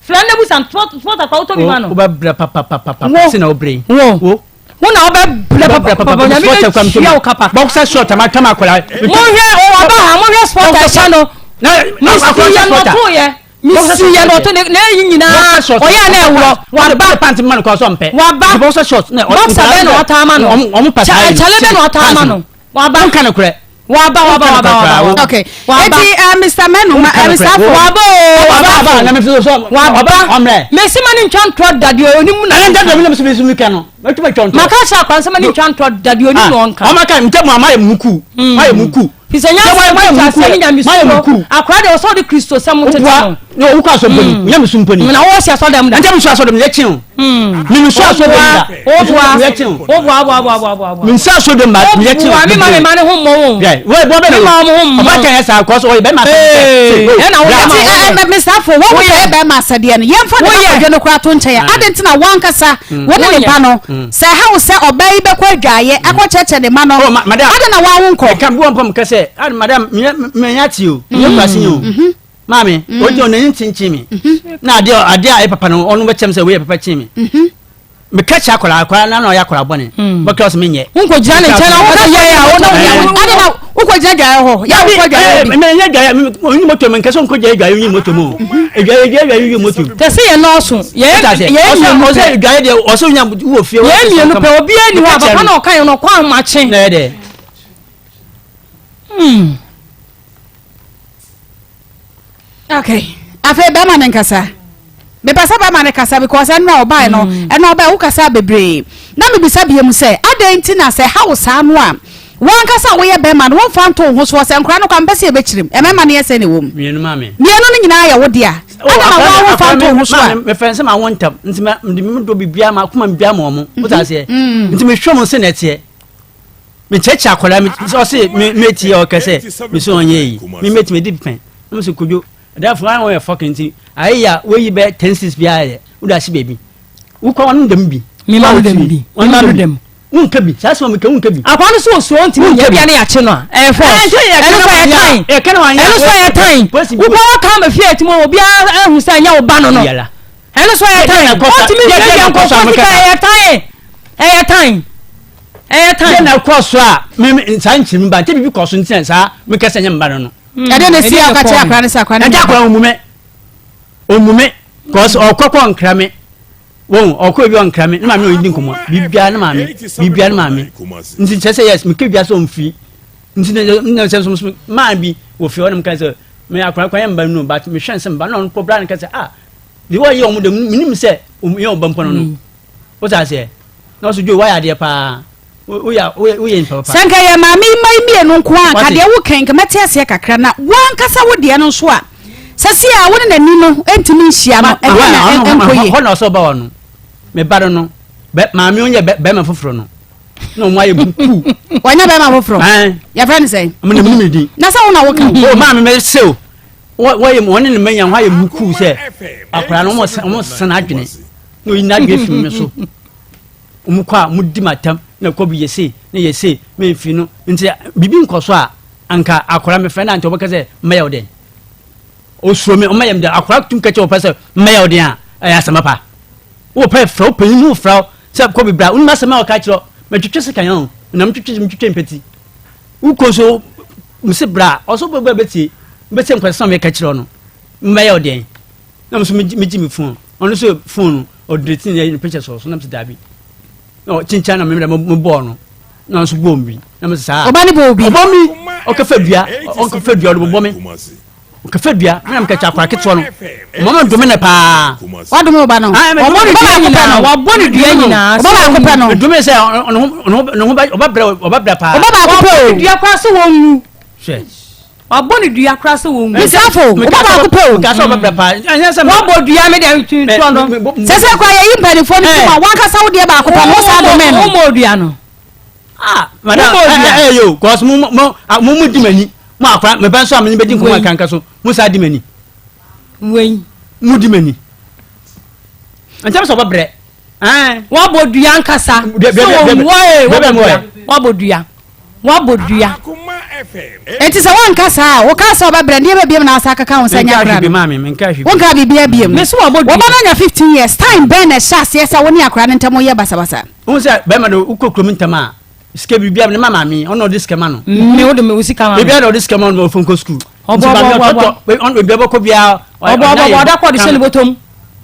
Fila ne busa sport akora wotɔ bi ma no. Wo bɛ brɛ papapapa se na o brɛ. Wo. Wo na wobɛ brɛ papapapa nyame bɛ tua wo kapa. Boxer short ama twam akora. Monhwɛ ɔba ha monhwɛ sport ɛhyɛ no. Mesi yɛ no ɔto yɛ. Mesi yɛ no ɔto ne na eyi nyinaa ɔyɛ na ɛwɔ waba. Pant ma no kɔ so ɔmpɛ. Waba. Boxer short na boxer bɛ na ɔtaa ma no. Ɔmo pasa yi. Kyale bɛ na ɔtaa ma no. Waba. Nka no korɛ. Waba waba waba waba. Okay. Eti uh, Mr. Menu, uh, Mr. Afo. Waba o. Waba waba. Na me so so. Waba. Ɔmrɛ. Mesi ma ne ntwa ntorɔ da deɛ onim na. Ɛna ntwa mi na mesi mesi mi ka no. Mɛtuma twa ntorɔ. Maka kyerɛ akora nsɛm ne ntwa ntorɔ da deɛ onim na ɔnka. Ɔma ka ntɛ mu ama yɛ mu ku. Ma yɛ mu ku. Fisɛ nyansa mu nkyɛ asɛm ne nyamesuro. Akora deɛ ɔsɛ ɔde Kristo sɛm tete no. Na ɔwukɔ asɔmpani. Mm. Nyame sumpani. Na wɔwɔ si asɔdɛm da. Nkyɛn mi su asɔdɛm yɛ kyew. Mi mi su asɔdɛm da. Oboa. Yɛ kyew. Oboa boa boa boa boa. Mi nsu asɔdɛm ba yɛ kyew. Oboa mi ma mi ma ne ho mmɔ wɔn. Yɛ wɔ bɔ bɛ na. Mi ma wɔn ho mmɔ. Ɔba kyɛn yɛ saa kɔsɔ ɔyɛ bɛrima asɛdeɛ. Ɛna wɔyɛ ma wɔyɛ. Ɛɛ Mr. Afo wɔn wɔ yɛ bɛrima asɛdeɛ no yɛn fa ne ba kɔdwe no kora to nkyɛn yɛ adi nti na wɔn ankasa wɔn ne ne ba no sɛ ɛha wo sɛ ɔbaa yi bɛkɔ adwaeɛ akɔkyerɛkyerɛ ne ma no adi na wɔn awo nkɔ. Ɛka bi wɔn pɔm kɛsɛ adi madam mɛ mɛ nya ti o mɛ kwasi yi o. Maame, mm. odi ɔno n'ani kyenkyen me. Mhm. Na adeɛ adeɛ a ɛyɛ papa no ɔno bɛkyɛm sɛ wei yɛ papa kyen me. Mhm. Meka kyerɛ akwadaa akwadaa na ɔyɛ akwadaa bɔne. Mm. Bɛka ɔsɛ menyɛ. Wonkɔgyina ne nkyɛn na wokasa yɛ a wo na ade na wokɔgyina dwaeɛ hɔ. Yɛ wokɔ dwaeɛ bi. Mɛ nyɛ dwaeɛ onyi moto mu nkɛsɛ nkɔ dwaeɛ dwaeɛ onyi moto mu. Dwaeɛ dwaeɛ dwaeɛ onyi moto mu. Tɛ sɛ yɛ nɔɔso yɛ yɛ mmienu pɛ. Ɔsɛ dwaeɛ deɛ ɔsɛ onya wɔ fie. Yɛ mmienu pɛ obiara ni hɔ a papa na ɔka yɛn no ɔkɔ ahomakye. Na yɛ dɛ. Hmm. Okay. Afei bɛrima no nkasa. Mepɛ sɛ bɛrima no kasa because ɛno a ɔbae no, mm. ɛno ɔbae wokasa bebree. Na mebisa bie mu sɛ, adɛn nti na sɛ ha wo saa no a, wankasa a woyɛ bɛrima no, womfa nto wo ho soɔ sɛ nkora no kwa mpɛ sɛ yɛbɛkyirim. Ɛmɛma no yɛ sɛ ne wɔ mu. Mmienu maa me. Mmienu no nyinaa yɛ wo dea. Oh, Adɛn na woa womfa nto wo ho so a? Mefɛ sɛ ma wo ntam nti mede me dɔ biribiara ma akoma biribiara ma ɔmo. Wote aseɛ? Mm. Nti mehwɛ mo sɛ na ɛteɛ. Mekyerɛkyerɛ akwadaa mi ɔse me meti ɔkɛ sɛ me so ɔnyɛ yi me meti me di pɛn na me so kodwo therefore I wɔyɛ fɔkin nti ayɛ yɛ a wɔyi bɛ ten six bi ayɛ wode ahye baabi wokɔ wɔn dɛm bi me ma no dɛm bi me ma no dɛm wonka bi saa sɛ meka wonka bi akwa no so osuo ntumi nyɛ bia ne yɛakye no a ɛyɛ fɔ ɛno so ɛyɛ tan ɛno so ɛyɛ tan wokɔ wɔka ma fie ati mu obiara ahu sɛ ɛnyɛ wo ba no no ɛno so ɛyɛ tan ɔntumi nhwɛ nkɔfoɔ sika ɛyɛ tan ɛyɛ tan ɛyɛ tan. Deɛ na ɛkɔ so a me saa nkyerɛ mi ba nkyɛn bibi kɔ so ntina saa me kɛsɛ nyɛ mba no no. Hmm. Ɛdeɛ na esi a ɔka kyerɛ akora ne sɛ akora ne. Ɛnkyɛ akora omu me omu me kɔs ɔkɔ kɔ nkra me wɔn ɔkɔ ebi ɔnkra me ne maame ɔyi di nkɔmɔ bibia ne maame bibia ne maame nti kyerɛ sɛ yes meka bibia sɛ ɔmfiri nti na sɛ nso maa bi. Wɔ fie hɔ na meka sɛ me akora kwan yɛ mba no but mehwɛ nsɛ mba na ɔno mpo bra no ka sɛ ah deɛ wɔyɛ wɔn de menim sɛ yɛ ɔba mpo no no wote aseɛ na ɔso dwo woayɛ adeɛ paa woyɛ woyɛ nipa papa. Sɛ nka yɛ maame yi mma yi mmienu nko a nka deɛ woka yi nka mɛte aseɛ kakra na woankasa wo deɛ no nso a sɛsi a wo ne n'ani no ntumi nhyia no ɛdeɛ na ɛnkɔ yie. Hɔ na ɔsɛ ɔba wɔ no me ba no no maame ɔnyɛ bɛrima foforɔ no na ɔmo ayɛ buku. Ɔnyɛ bɛrima foforɔ yɛfrɛ no sɛn. Ɔmo na mi din. Na sɛ wo na woka. O maame mɛ sew wɔyɛ wɔne ne manya ho ayɛ buku sɛ akwadaa no wɔn sɛn adwene na oyi n'adwene fi mi so. Wɔn kɔ a wɔn di m'atam na kɔ bi yɛ sei na yɛ sei mɛnfi no nti biribi nkɔ so a anka akwadaa mefrɛ no a nti ɔbɛka sɛ mmɛyɛ wo dɛn osuro me ɔmmɛyɛ me dɛn akwadaa tum kɛkyɛ wɔpɛ sɛ mmɛyɛ wo dɛn a ɛyɛ asɛm pa wopɛ frɛ wo panyin mu frɛ wo sɛ kɔ bi bra wonim asɛm a ɔka kyerɛ mɛtwetwe sekan o na metwetwe metwetwe mpɛti wokɔ so mese bra ɔso bɛbɛ bɛtie bɛtie nkɔsɛm meka kyerɛ no mmɛyɛ wo dɛn na me nso megye me phone ɔno nso phone no ɔdelete ne ne pictures wɔ so na me sɛ daabi na ɔkyenkyen na memmerɛ mebɔɔ no na nso bɔɔ mi na me sɛ saa ɔba ne bɔɔ bi ɔbɔ mi ɔkɛfɛ dua ɔkɛfɛ dua ɔde bɔbɔ me ɔkɛfɛ dua mena mekɛkyɛ akora ketewa no ɔma me dome ne paa wadome ɔba no ɔbɔ ne dua nyinaa wabɔ ne dua nyinaa ɔba baako pɛ no dome sɛ ɔne ho ɔbɛbrɛ ɔbɛbrɛ paa ɔba baako pɛ o dua koraa sɛ wɔnwu hwɛ Wabɔ no dua koraa sɛ wɔnwu. Misafo, wo ba baako pɛ o. Nka sɛ ɔbɛbrɛ paa. Ɛnyɛ sɛ Wabɔ dua me deɛ ntwentwɔn no. Sɛ sɛ koraa yɛyi mpanimfoɔ no fi mu a, wankasa wo deɛ baako pɛ no, wo saa dome no. Womɔ dua no. Ah, madam, ɛ ɛ yo, cause mo mo mo mo di m'ani. Mo akora, me ba nso a me bɛdi nkɔmɔ nkanka so, mo saa di m'ani. Wei. Mo di m'ani. Nkyɛn sɛ ɔbɛbrɛ. Wabɔ dua ankasa. Sɛ wɔnwu ee, wabɔ dua. Wabɔ dua. Wabɔ dua. Enti sɛ woanka saa a, wokaa sɛ ɔbɛbrɛ nneɛma biom na asa akeka ho sɛ nyɛ akora no. Wonkaa biribiara biom. Mese wabɔ dua. Wo ba no anya 15 years, time bɛn na ɛhyɛ aseɛ sɛ wo ne akora no ntam yɛ basabasa? Wohu sɛ bɛrima de wokɔ kurom ntɛm a, sika biribiara ne ma maame, ɔno ɔde sika ma no. Me wode me wo sika ma me. Biribiara na ɔde sika ma no ɔfo nkɔ sukuu. Ɔbɔ ɔbɔ ɔbɔ ɔbɔ. Biribiara bɔkɔ biara. Ɔbɔ ɔbɔ ɔbɔ ɔda kɔ ɔde hyɛ ne bɔtɔm.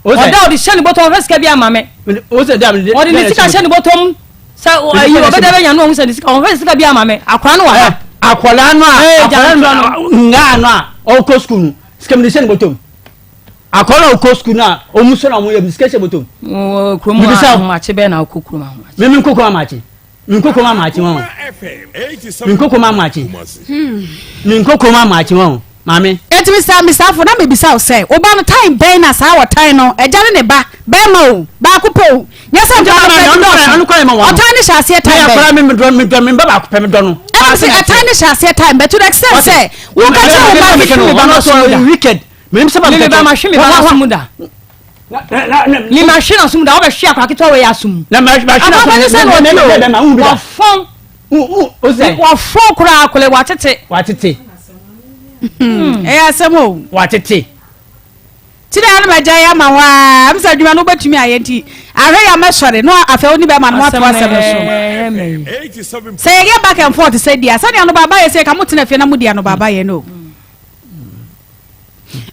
Ɔda ɔde hyɛ ne bɔtɔm ɔfɛ sika bi ama me. Ɔde ne sika hyɛ ne bɔtɔm. Sɛ ayi ɔbɛda bɛnya no ɔhu sɛ ne sika ɔmfa ne sika bi ama me akwadaa no wɔ ha. Akwadaa no a akwadaa no ngaa no a ɔkɔ sukuu no sika mi de hyɛ ne bɔtɔm akwadaa no a ɔkɔ sukuu no a ɔmu sɔ na ɔmo yɛ sika hyɛ bɔtɔm. Kurom ahomakye bɛn na ɔkɔ kurom ahomakye. Mímí nkɔ kurom ahomakye mi nkɔ kurom ahomakye wɔn mi nkɔ kurom ahomakye mi nkɔ kurom ahomakye wɔn. Maame. Enti Mister Mister Afo, na mebisa wo sɛ, wo ba no, time bɛn na saa ɔtan no, agya ne ne ba, bɛrima o, baako pɛ o, nyɛ sɛ nkwadaa no koraa bi dɔɔso, ɔtan no hyɛ aseɛ time bɛn? Meyɛ akwadaa me medɔ medɔ me ba baako pɛ medɔ no. Ɛna mese ɛtan no hyɛ aseɛ time bɛn to the extent sɛ woka kyerɛ wo ba no. Me ba no so wicked. Menim sɛ ba me ba mahwe me ba no asom da. Me mahwe no asom da wobɛhwe akwadaa ketewa wei asom. Na mahwe no asom. Akwadaa no sɛ na ɔte o. Wafɔn. Wafɔn koraa akwadaa watete. Watete. Ɛyɛ asɛm o. Watete. Ti na anam agya yɛ ama hɔ aa m sɛ adwuma no wobɛtumi ayɛ nti ahwɛ yɛ amɛsɔre no afɛ wo ne bɛma no moato asɛm no so sɛ yɛyɛ back and forth sɛ di a sɛdeɛ no baaba yɛ sɛ ka motena fie na modi ano baaba yɛ no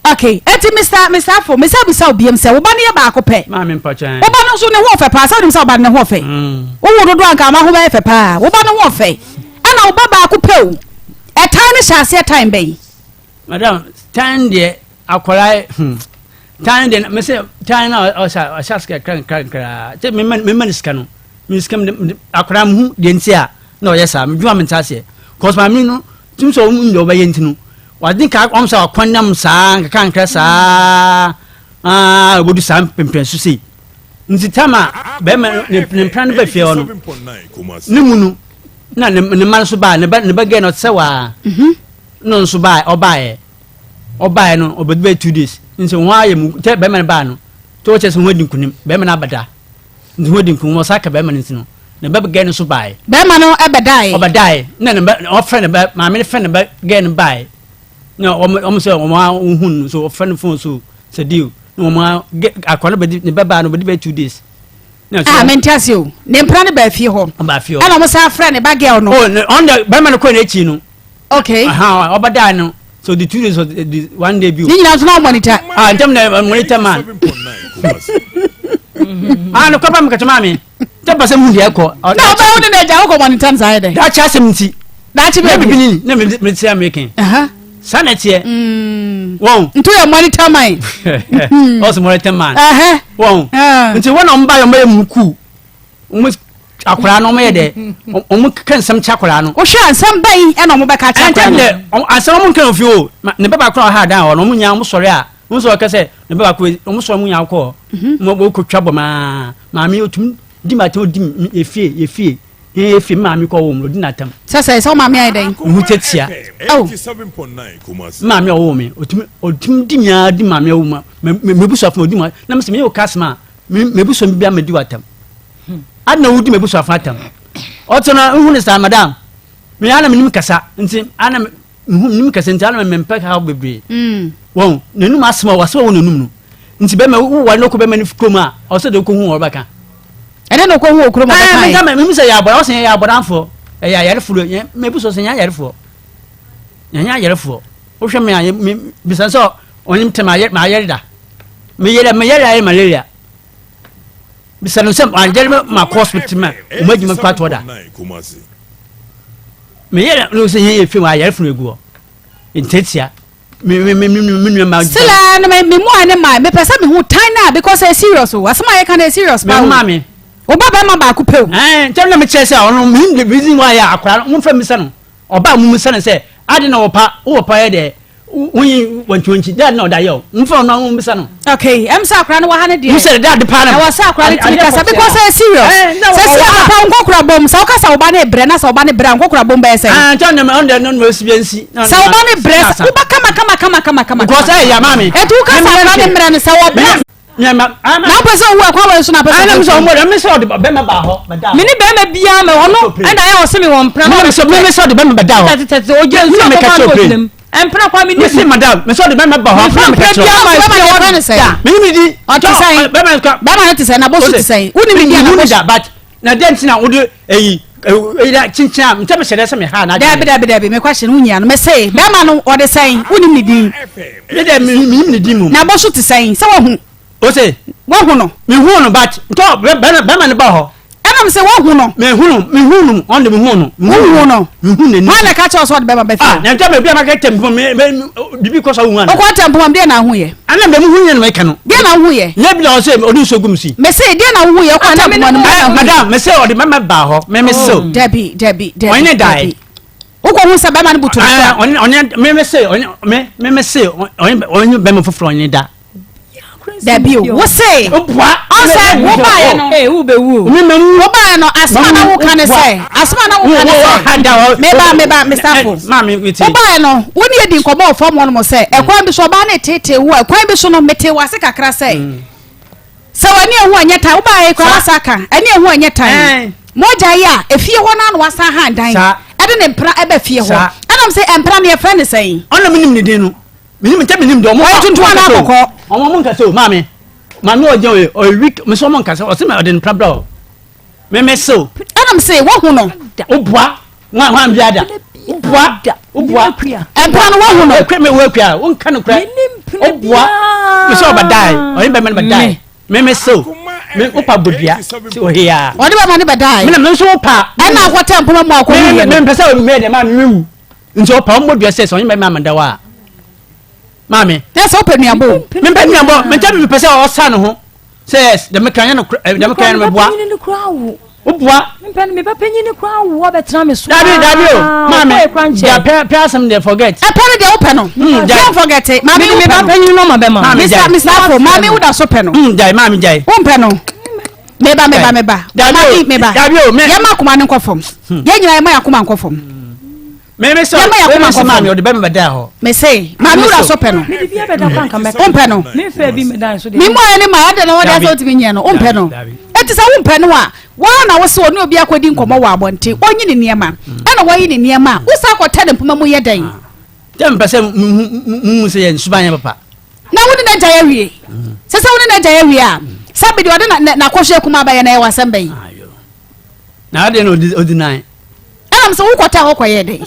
okay eti mr mr afo mr bisa obiam sɛ wo ba no yɛ baako pɛ maame mpakyɛn wo ba no nso ne ho ɔfɛ paa sɛ wonim sɛ wo ba no ne ho ɔfɛ mm. wowo dodo anka ama ho bɛyɛ fɛ paa wo ba no ho ɔfɛ ɛna wo ba baako pɛ o ɛtan no hyɛ aseɛ tan bɛn madam tan deɛ akwaraa hmm tan deɛ mese tan na ɔhyɛ ɔhyɛ ase kakra nkra nkra kyɛ mema mema ne sika no me sika me akwaraa mu hu deɛ nti a na ɔyɛ saa medwuma mente aseɛ cause maame no Tim sɛ ɔmo deɛ ɔbɛyɛ nti no wade nka ɔmo sɛ wakɔnam saa nkakrankra saa aa obodu saa mpempɛn so sei nti tam a bɛrima ne ne mpena no ba fie hɔ no ne mu no na ne ne mma nso baa ne ba ne ba gɛɛ no ɔte sɛ waa mhm. no nso baa ɔbaeɛ ɔbaeɛ no ɔbɛdi bɛyɛ 2 days nti ho ayɛ mu tɛ bɛrima no baa no tɛ wɔkyɛ sɛ ho adi nkunim bɛrima no abɛda Nti ho di nkunim ɔsa ka bɛrima no nti no ne ba gɛɛ no nso baeɛ. Bɛrima no bɛdaeɛ. Ɔbɛdaeɛ na ne ba ɔfrɛ ne ba maame no frɛ ne ba gɛɛ no baeɛ na wɔn wɔn sɛ wɔn a wɔhu no so ɔfrɛ no phone so sɛ deal na wɔn a gɛ akɔ no bɛdi ne ba baa no bɛdi bɛyɛ 2 days. Ah mente ase o ne mpena no baa fie hɔ. Ɔbaa fie hɔ. Ɛna wɔn san frɛ ne ba girl no. Oh ne ɔn de bɛrima no kɔ n'akyi no. Okay. Aha ɔbɛdaeɛ no so the 2 days or the one day bi o. Ne nyinaa nso na ɔmonitor. Ah ntɛm na monitor man. Ah no kɔpa mi kɛtɛ maame. Tɛ pɛsɛ mu deɛ kɔ. Na ɔbɛ wo ne na agya wokɔ monitor no saa yɛ dɛ. Daakye asɛm nti. Daakye bɛ bi. Na mi bi ni na mi mi ti American. Saa na ɛteɛ. Wɔn. Nti woyɛ monitor man. Ɔsɛ monitor man. Wɔn. Nti wɔn na wɔn ba yɛ wɔn bɛyɛ mu kuu. Wɔn akwaraa no wɔn yɛ dɛ wɔn keka nsɛm kyɛ akwaraa no. Wohwɛ a nsɛm bɛn ɛna wɔn bɛka kyɛ akwaraa no. Ɛntɛm dɛ asɛm wɔn nka ofi o ne ba baako a ɔha dan hɔ no wɔn nyinaa wɔn sɔre a wɔn sɔ ɔka sɛ ne ba baako wɔn sɔre wɔn nyinaa kɔ wɔn kɔ twa bɔ maa maame otum di ma atɛm odi efie efie yɛn efie maame kɔ wɔn odi n'atɛm. Sɛ sɛ sɛ ɔmaame ayɛ dɛn. Nhu tetia. Oh. Maame ɔwɔ mi otumi otumi di mi di maame ɔwɔ mu mɛ mɛ busuafo odi mu na mɛ sɛ mɛ yɛ o kasima. M'abusua bi amedi w'atam. Adi na wodi m'abusuafo atam. Ɔte no nhu ne saa madam. Me ana menim kasa nti ana mehu menim kasa nti ana mempɛ haw bebree. Mm. Wɔn n'anum asɛm a wɔasɛm a wɔ n'anum no. Nti bɛma woware no kɔ bɛma no kurom a ɔsɛ de wokɔhu wɔn ɔbɛka. Ɛdɛ na ɔkɔhu wɔ kurom ɔbɛka. Ɛɛ meka menim sɛ yɛ abɔdamfoɔ ɔsɛ yɛ abɔdamfoɔ ɛyɛ ayarefoɔ yɛ m'abusua sɛ yɛ ayarefoɔ yɛnyɛ ayarefoɔ wohwɛ me a me bisa sɛ ɔnim tɛm ayɛ mayɛre da. Meyere meyere ayɛ malaria. Bisa no sɛ angyɛre me ma kɔ hospital ma wɔn adwuma kɔ atoɔ da. Meyere no sɛ yɛn efi wɔn ayarefo no egu hɔ. Ntiatia me me me me me nua ma. Sila no me me mu a ne ma mepɛ sɛ mehu tan na because ɛyɛ serious o asɛm a yɛka no ɛyɛ serious paa o. Me maa me. Wo ba bɛrima baako pɛ o. Ɛɛ nkyɛn na mekyerɛ sɛ ɔno menim the reason why a akwadaa no wɔmfrɛ mmisa no ɔbaa mu mmisa no sɛ ade na wɔpa wowɔ pa yɛ dɛ Wonyi wɔntwiwɔntwi dɛ ade na ɔda yɛ o. Nfa ɔno ano mbisa no. Okay, ɛm sɛ akora no wɔ ha no deɛ. Mbisa dɛ ade paa na. Ɛwɔ sɛ akora no tumi kasa because ɛyɛ serious. Sɛ si akora wo nkɔkora bom sɛ wokasa wo ba no brɛ na sɛ wo ba no brɛ a nkɔkora bom bɛyɛ sɛn. Ah, nkyɛn na ɔno deɛ no na osi bi nsi. Sɛ wo ba no brɛ sɛ wo ba kama kama kama kama kama. Because ɛyɛ ya maame. Etu wokasa akora no mmerɛ no sɛ wɔ brɛ. Na wopɛ sɛ owu ɛkwan wɔ so na apɛ sɛ. Ɛna mi sɛ ɔmo ɛmi sɛ ɔde bɛrima baa hɔ bɛda hɔ. Mi ni bɛrima biara mɛ ɔno ɛna ayɛ ɔsɛ mi wɔ mpena. Mi sɛ mi sɛ ɔde bɛrima bɛda hɔ. Tɛtɛtɛtɛ o gyina nsuo kɔkɔ ano ogyina mu. Mpena kwa mi ni. Mi si madam mi sɛ ɔde bɛrima ba hɔ. Mi mpena biara ma esi hɔ da. Mi ni mi di. Ɔte sɛn bɛrima no te sɛn na bosu te sɛn wuni mi di ana bosu. Na dɛn nti na wode eyi eyi da kyinkyin a nkyɛ mehyɛ dɛ sɛ meha n'adwene. Dabi dabi dabi me question wo nyia no me se bɛrima no ɔde sɛn wonim ne din. Me dɛ me menim ne din mom. N'abɔso te sɛn sɛ wahu. Ose. Wahu no. Me hu no but ntɔ bɛrima bɛrima no ba hɔ. Ɛna me se wahu no. Me hu no me hu no ɔno de me hu no. Wohu no. Me hu n'anim. Hwan na ɛka kyerɛ wo sɛ ɔde bɛrima ba fie. Ah na nkyɛ baabi a maka tɛm pɔn me me bibi kɔ so ahu ana. Ɔkɔ tɛm pɔn deɛ na ahu yɛ. Ana mɛ muhu yɛ na mɛka no. Deɛ na wohu yɛ. Nyɛ bi na ɔsɛ ɔde nsuo gu me si. Mɛ se deɛ na wohu yɛ ɔkɔ tɛm pɔn no deɛ na wohu yɛ. Madam mɛ se ɔde mɛmɛ baa hɔ mɛ mɛ se o. Dabi dabi dabi. Ɔne dae. Wokɔ hu sɛ bɛrima no butu no so a. Ɔne ɔne mɛ mɛ se ɔne mɛ mɛ mɛ se ɔne ɔne bɛrima foforɔ ɔne da. Dabi o, wo se. Ɔsɛ wo baayɛ no. Ee wo bɛ wu o. Wo baayɛ no asɛm a na wo ka ne sɛ asɛm a na wo ka ne sɛ meba meba Mr. Fo. Wo baayɛ no wo ne yɛ di nkɔmɔ wɔ fam hɔ nom sɛ ɛkwan bi so ɔbaa ne tetee wo a ɛkwan bi so no mete wo ase kakra sɛ sɛ w'ani ehu ɛnyɛ tan wo baayɛ kura wasa ka ɛni ehu ɛnyɛ tan mogya yi a efie hɔ naa na wasan han dan ɛde ne mpena ɛbɛ fie hɔ ɛnam sɛ mpena no yɛfrɛ ne sɛn. Ɔna mi nim ne din no. Menim nkyɛ menim deɛ ɔmo Ɔyɛ tuntum anaa kɔkɔɔ? Ɔmo ɔmo nkasa o maame maame ɔgyina ɔyɛ ɔyɛ weak me sɛ ɔmo nkasa ɔsɛ mɛ ɔde ne pra bra o me me se o. Ɛna me se wahu no. Obua wọn wọn bi ada obua obua. Ɛmpra no wahu no. Ekwe me wo ekwe wo nka no kura obua me sɛ ɔba die ɔyɛ bɛmɛ no ba die me me se o me wopa bodua se ohia. Ɔde bɛma ne bɛ die. Me na me nso wopa. Ɛna akɔtɛ mpoma mu akɔ hu yɛ no. Me me mpɛ sɛ ɔmɛ deɛ maame me wu. Nti ɔpa ɔmmɔ dua sɛ sɛ ɔnyɛ mɛma meda hɔ a maame. Na sɛ wopɛ nuabɔ o. Mempɛ nuabɔ menkyɛ mepɛ sɛ ɔsa ne ho sɛ yes dɛm kan yɛ no dɛm kan yɛ no meboa. Woboa. Mempɛ no meba panyin no koraa wo abɛtena me so. Dabi dabi o maame deɛ pɛ pɛ asɛm deɛ forget. Ɛpɛ no deɛ wopɛ no. Don't forget it maame wopɛ no. Meba panyin no ma bɛma. Maame gyae. Mr. Afo maame woda so pɛ no. Gyae maame gyae. Wompɛ no. Meba meba meba. Maame meba. Yɛma akoma no nkɔ fam. Yɛn nyinaa yɛma yɛn akoma nkɔ fam. Meme sɛ Yɛma yɛn akoma meme sɛ nkɔ maame fam. ɔde bɛma bɛda hɔ. Me se maame wura so pɛ no. Mede bi abɛda kora nka mɛka. Wompɛ no. Memfaa bi mmɛda nso deɛ. Me mu ayɛ ne ma ɛdɛ na wɔde asɛ Dabi. wotumi nyɛ no. Wompɛ no. Dabi. Eti sɛ wompɛ no a, waa na wose ɔne obi akɔdi nkɔmmɔ wɔ abɔnten. Ɔnyi ne nneɛma. Ɛna wayi ne nneɛma a, wosan akɔtɛ ne mpoma mu yɛ dɛn? Sɛ mepɛ sɛ muhu sɛ yɛn suban yɛ papa. Na wo ne n'agyae awie. Sɛ sɛ wo ne n'agyae awie a, sɛ bede ɔde n'akɔhwɛ akumaa bɛyɛ na ɛyɛ w'asɛm bɛn? Na adeɛ na ɔdi nan. Ɛnam sɛ wokɔtɛ hɔ kɔyɛɛ dɛn?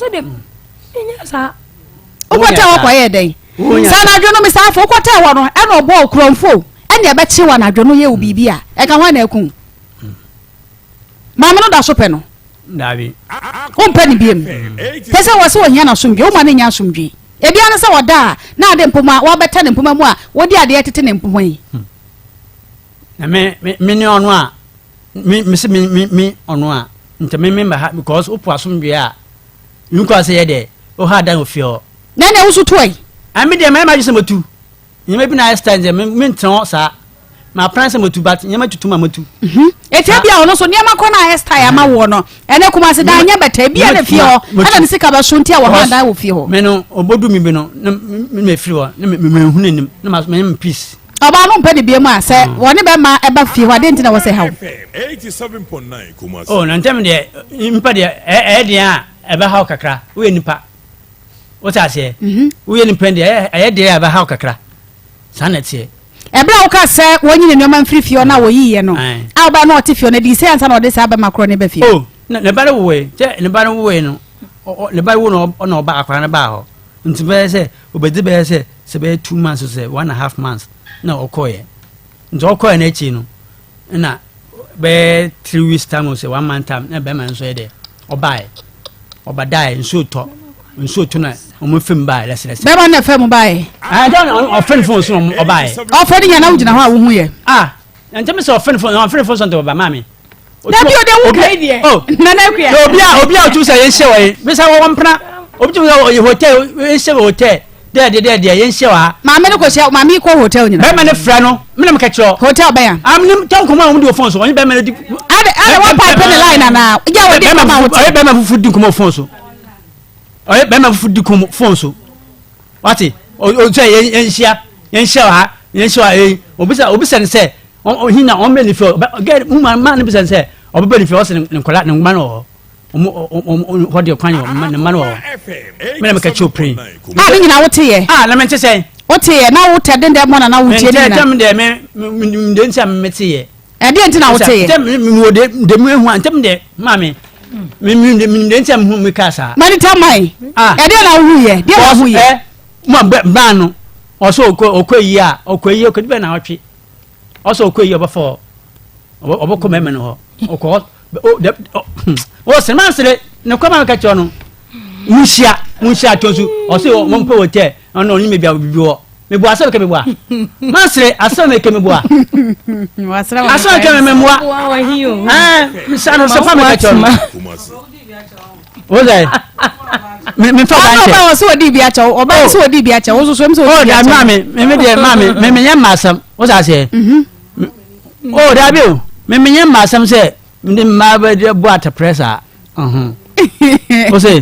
Wokɔtɛ hɔ kɔyɛɛ dɛn? Sɛ anadwo no mesaafo wokɔtɛ hɔ no ɛna ɔbɔ okurɔmfo ɛne ɛbɛkye wɔ anadwo no yɛ wo biribi a ɛka ho ana aku maame no da so pɛ no. Dabi. Wompɛ ne biem. Pɛ sɛ wɔ sɛ ohia n'asomdwe woma no nya asomdwe. Ebia ne sɛ ɔda a, na ade mpoma, wabɛtɛ ne mpoma mu a, wode adeɛ tete ne mpoma yi. Hmm. Na me, me, me ne ɔno a, me, me se me, me, me ɔno a, nti me, me mba ha, because wopo asomdwoeɛ a, nkɔ ase yɛ dɛ, woha dan ofie hɔ. Na ɛnna woso toa yi. Ɛmi deɛ mɛma adwene sɛ matu. Nneɛma bi na ayɛ style deɛ me mentena hɔ saa. Ma plan sɛ matu but nneɛma tutu ma matu. Mhm. Eti ebi a ɔno so nneɛma kɔ na ayɛ style ama woɔ no ɛnɛ Kumasi dan nyɛ bɛtɛ ebi a na fie hɔ ɛna ne sika bɛso nti a wɔhan dan wɔ fie hɔ. Me no ɔbɔdu mi bi no na me me firi hɔ na me me hu n'anim na ma me me peace. Ɔbaa no mpɛ ne bie mu a sɛ mm. wɔne bɛma ɛba fie hɔ adeɛ nti na wɔsɛ haw. Oh na ntɛm deɛ nipa deɛ ɛyɛ deɛ a ɛbɛhaw kakra woyɛ nipa. Wote aseɛ? Mhm. Woyɛ nipa deɛ ɛyɛ deɛ a ɛbɛhaw kakra. Saa na ɛteɛ. Ɛberɛ a woka sɛ wɔnyi ne nneɛma mfiri fie hɔ na wɔyiiɛ no, a wobaa na ɔte fie hɔ no, ɛdii sɛ ansa na ɔde saa bɛma korɔ no ba fie? Oh, ne ba no woe. Sɛ ne ba no woe no, ne ba wo no ɔna ɔba akwadaa no baa hɔ. Nti bɛyɛ sɛ ɔbɛdi bɛyɛ sɛ sɛ bɛyɛ 2 months sɛ 1.5 months na ɔkɔɔyɛ. Nti ɔkɔɔyɛ no akyi no, na bɛyɛ 3 weeks time o sɛ one month time na bɛrima nso yɛ dɛ ɔbaeɛ ɔbadaeɛ nsuo tɔ nsuo tɔ na wɔn fam baeɛ lɛsɛlɛsɛ. Bɛrima no na fam baeɛ. Ɛn ɔfɛn fon so na ɔbaeɛ. Ɔfɛn ne nyɛ na wogyina hɔ a wohu yɛ. Ah ntɛm sɛ ɔfɛn fon ɔfɛn fon so ntɛ ɔba maame. Dabi o de wo kai deɛ. Oh nana akua. Obi a obi a otum sɛ yɛn hyɛ wɔ yi bisa wɔ wɔn mpena obi tum sɛ ɔyɛ hotel yɛn hyɛ wɔ hotel. Dɛ deɛ dɛ deɛ yɛn hyia wɔ ha. Maame no kɔ hyia maame yi kɔ hotel nyina. Bɛrima no frɛ no me na meka kyerɛ ɔ. Hotel bɛn a. Ah menim tɛ nkɔmɔ a wɔn di wɔ phone so ɔnye bɛrima no di. Ade ade wɔn pipe ne line anaa gya wɔ di nkɔmɔ a wɔte. Ɔyɛ bɛrima fufu di nkɔmɔ phone so ɔyɛ bɛrima fufu di nkɔmɔ phone so wate ɔsɛ yɛn yɛn hyia yɛn hyia wɔ ha yɛn hyia wɔ ha yɛn obisa obisa ne sɛ ɔhin na ɔmbɛ ne fie ɔ gɛ mu ma ne bisa ne sɛ ɔbɛbɛ ne fie ɔsɛ ne nkɔla ne mma no wɔ hɔ. ɔmo hɔ deɛ kwan yɛ ɔmo ne mma no wɔ hɔ me na meka kyerɛ pray. A ne nyinaa wote yɛ. A na mente sɛn. Wote yɛ na wotɛ den dɛ mɔ na na wotie ne nyinaa. Ntɛm deɛ me me de nti a me te yɛ. Ɛdeɛ nti na wote yɛ. Ntɛm me me wɔ de de mu ehu a ntɛm deɛ maame me me de me de nti a me hu me kaa saa. Mani tɛ man. Ɛdeɛ na wohu yɛ deɛ na wohu yɛ. Ɛ mo a bɛ ban no ɔsɛ ɔkɔ ɔkɔ yi a ɔkɔ yi ɔkɔ di bɛ na ɔtwe ɔsɛ ɔkɔ yi ɔbɛfɔ ɔbɛkɔ mɛmɛ no hɔ ɔkɔ o sere maa sere ne kɔ maa ka kyerɛ no munhyia munhyia atɔ nso ɔsɛ wɔn mpɛ wɔ tɛ ɔno ɔne mi bia bibi wɔ meboa asɛm kɛ meboa maa sere asɛm kɛ meboa asɛm kɛ meboa ɛɛ sanu sɛ fa mi ka kyerɛ no o sɛ mi fa ba nkyɛn ɔba wɔ so ɔdi bi akyɛw ɔba wɔ so ɔdi bi akyɛw wososo ɛmu sɛ ɔdi bi akyɛw o dabi maame mi mi deɛ maame mi mi nyɛ mma asɛm o sɛ aseɛ. O dabi o, me menyɛ mma asɛm sɛ mede mmaa bɛde bɔ atɛprɛ saa. O se.